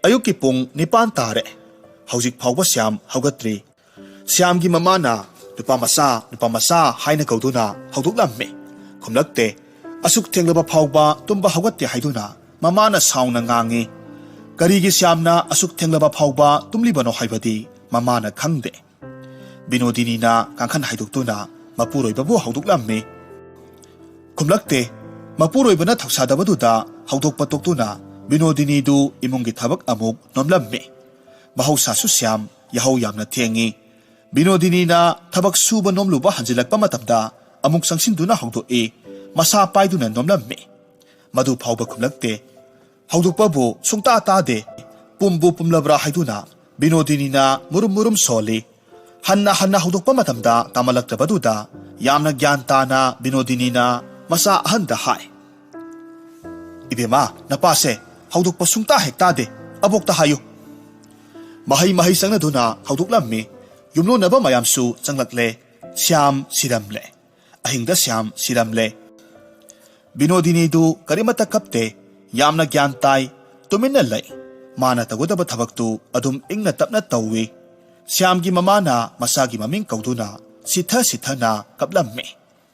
ꯑꯌꯨꯛꯀꯤ ꯄꯨꯡ ꯅꯤꯄꯥꯟ ꯇꯥꯔꯦ꯫ ꯍꯧꯖꯤꯛ ꯐꯥꯎꯕ ꯁ꯭ꯌꯥꯝ ꯍꯧꯒꯠꯇ꯭ꯔꯤ꯫ ꯁ꯭ꯌꯥꯝꯒꯤ ꯃꯃꯥꯅ "ꯅꯨꯄꯥ ꯃꯆꯥ, ꯅꯨꯄꯥ ꯃꯆꯥ" ꯍꯥꯏꯅ ꯀꯧꯗꯨꯅ ꯍꯧꯗꯣꯛꯂꯝꯃꯤ꯫ ꯈꯨꯝꯂꯛꯇꯦ꯫ ꯑꯁꯨꯛ ꯊꯦꯡꯂꯕ ꯐꯥꯎꯕ ꯇꯨꯝꯕ ꯍꯧꯒꯠꯇꯦ ꯍꯥꯏꯗꯨꯅ ꯃꯃꯥꯅ ꯁꯥꯎꯅ ꯉꯥꯡꯉꯤ꯫ "ꯀꯔꯤꯒꯤ ꯁ꯭ꯌꯥꯝꯅ ꯑꯁꯨꯛ ꯊꯦꯡꯂꯕ ꯐꯥꯎꯕ ꯇꯨꯝꯂꯤꯕꯅꯣ ꯍꯥꯏꯕꯗꯤ ꯃꯃꯥꯅ ꯈꯪꯗꯦ꯫" ꯕꯤꯅꯣꯗꯤꯅꯤꯅ ꯀꯥꯡꯈꯟ ꯍꯥꯏꯗꯣꯛꯇꯨꯅ ꯃꯄꯨꯔꯣꯏꯕꯕꯨ ꯍꯧꯗꯣꯛꯂꯝꯃꯤ꯫ ꯈꯨꯝꯂꯛꯇꯦ꯫ ꯃꯄꯨꯔꯣꯏꯕꯅ ꯊꯧꯁꯥꯗꯕꯗꯨꯗ ꯍꯧꯗꯣꯛꯄ ꯇꯣꯛꯇꯨꯅ ꯕꯤꯅꯣꯗꯤꯅꯤꯗꯨ ꯏꯃꯨꯡꯒꯤ ꯊꯕꯛ ꯑꯃꯨꯛ ꯅꯣꯝꯂꯝꯃꯤ꯫ ꯃꯍꯧꯁꯥꯁꯨ ꯁ꯭ꯌꯥꯝ ꯌꯥꯍꯧ ꯌꯥꯝꯅ ꯊꯦꯡꯉꯤ꯫ ꯕꯤꯅꯣꯗꯤꯅꯤꯅ ꯊꯕꯛ ꯁꯨꯕ ꯅꯣꯝꯂꯨꯕ ꯍꯟꯖꯤꯜꯂꯛꯄ ꯃꯇꯝꯗ ꯑꯃꯨꯛ ꯆꯪꯁꯤꯟꯗꯨꯅ ꯍꯧꯗꯣꯛꯏ꯫ ꯃꯁꯥ ꯄꯥꯏꯗꯨꯅ ꯅꯣꯝꯂꯝꯃꯤ꯫ ꯃꯗꯨ ꯐꯥꯎꯕ ꯈꯨꯝꯂꯛꯇꯦ꯫ ꯍꯧꯗꯣꯛꯄꯕꯨ ꯁꯨꯡꯇꯥ ꯇꯥꯗꯦ꯫ ꯄꯨꯝꯕꯨ ꯄꯨꯝꯂꯕ꯭ꯔꯥ ꯍꯥꯏꯗꯨꯅ ꯕꯤꯅꯣꯗꯤꯅꯤꯅ ꯃꯨꯔꯨꯝ ꯃꯨꯔꯨꯝ ꯁꯣꯜꯂꯤ꯫ ꯍꯟꯅ ꯍꯟꯅ ꯍꯧꯗꯣꯛꯄ ꯃꯇꯝꯗ ꯇꯥꯃꯜꯂꯛꯇꯕꯗꯨꯗ ꯌꯥꯝꯅ ꯒ꯭ꯌꯥꯟ ꯇꯥꯅ ꯕꯤꯅꯣꯗꯤꯅꯤꯅ ꯃꯆꯥ ꯑꯍꯟꯗ ꯍꯥꯏ, "ꯏꯕꯦꯝꯃ, ꯅꯄꯥꯁꯦ ꯍꯧꯗꯣꯛꯄ ꯁꯨꯡꯇꯥ ꯍꯦꯛ ꯇꯥꯗꯦ꯫ ꯑꯕꯣꯛꯇ ꯍꯥꯏꯌꯨ꯫" ꯃꯍꯩ ꯃꯍꯩ ꯆꯪꯅꯗꯨꯅ ꯍꯧꯗꯣꯛꯂꯝꯃꯤ꯫ ꯌꯨꯝꯂꯣꯟꯅꯕ ꯃꯌꯥꯝꯁꯨ ꯆꯪꯂꯛꯂꯦ꯫ ꯁ꯭ꯌꯥꯝ ꯁꯤꯔꯝꯂꯦ꯫ ꯑꯍꯤꯡꯗ ꯁ꯭ꯌꯥꯝ ꯁꯤꯔꯝꯂꯦ꯫ ꯕꯤꯅꯣꯗꯤꯅꯤꯗꯨ ꯀꯔꯤꯃꯠꯇ ꯀꯞꯇꯦ꯫ ꯌꯥꯝꯅ ꯒ꯭ꯌꯥꯟ ꯇꯥꯏ꯫ ꯇꯨꯃꯤꯟꯅ ꯂꯩ꯫ ꯃꯥꯅ ꯇꯧꯒꯗꯕ ꯊꯕꯛꯇꯨ ꯑꯗꯨꯝ ꯏꯪꯅ ꯇꯞꯅ ꯇꯧꯏ꯫ ꯁ꯭ꯌꯥꯝꯒꯤ ꯃꯃꯥꯅ ꯃꯆꯥꯒꯤ ꯃꯃꯤꯡ ꯀꯧꯗꯨꯅ ꯁꯤꯊ ꯁꯤꯊꯅ ꯀꯞꯂꯝꯃꯤ꯫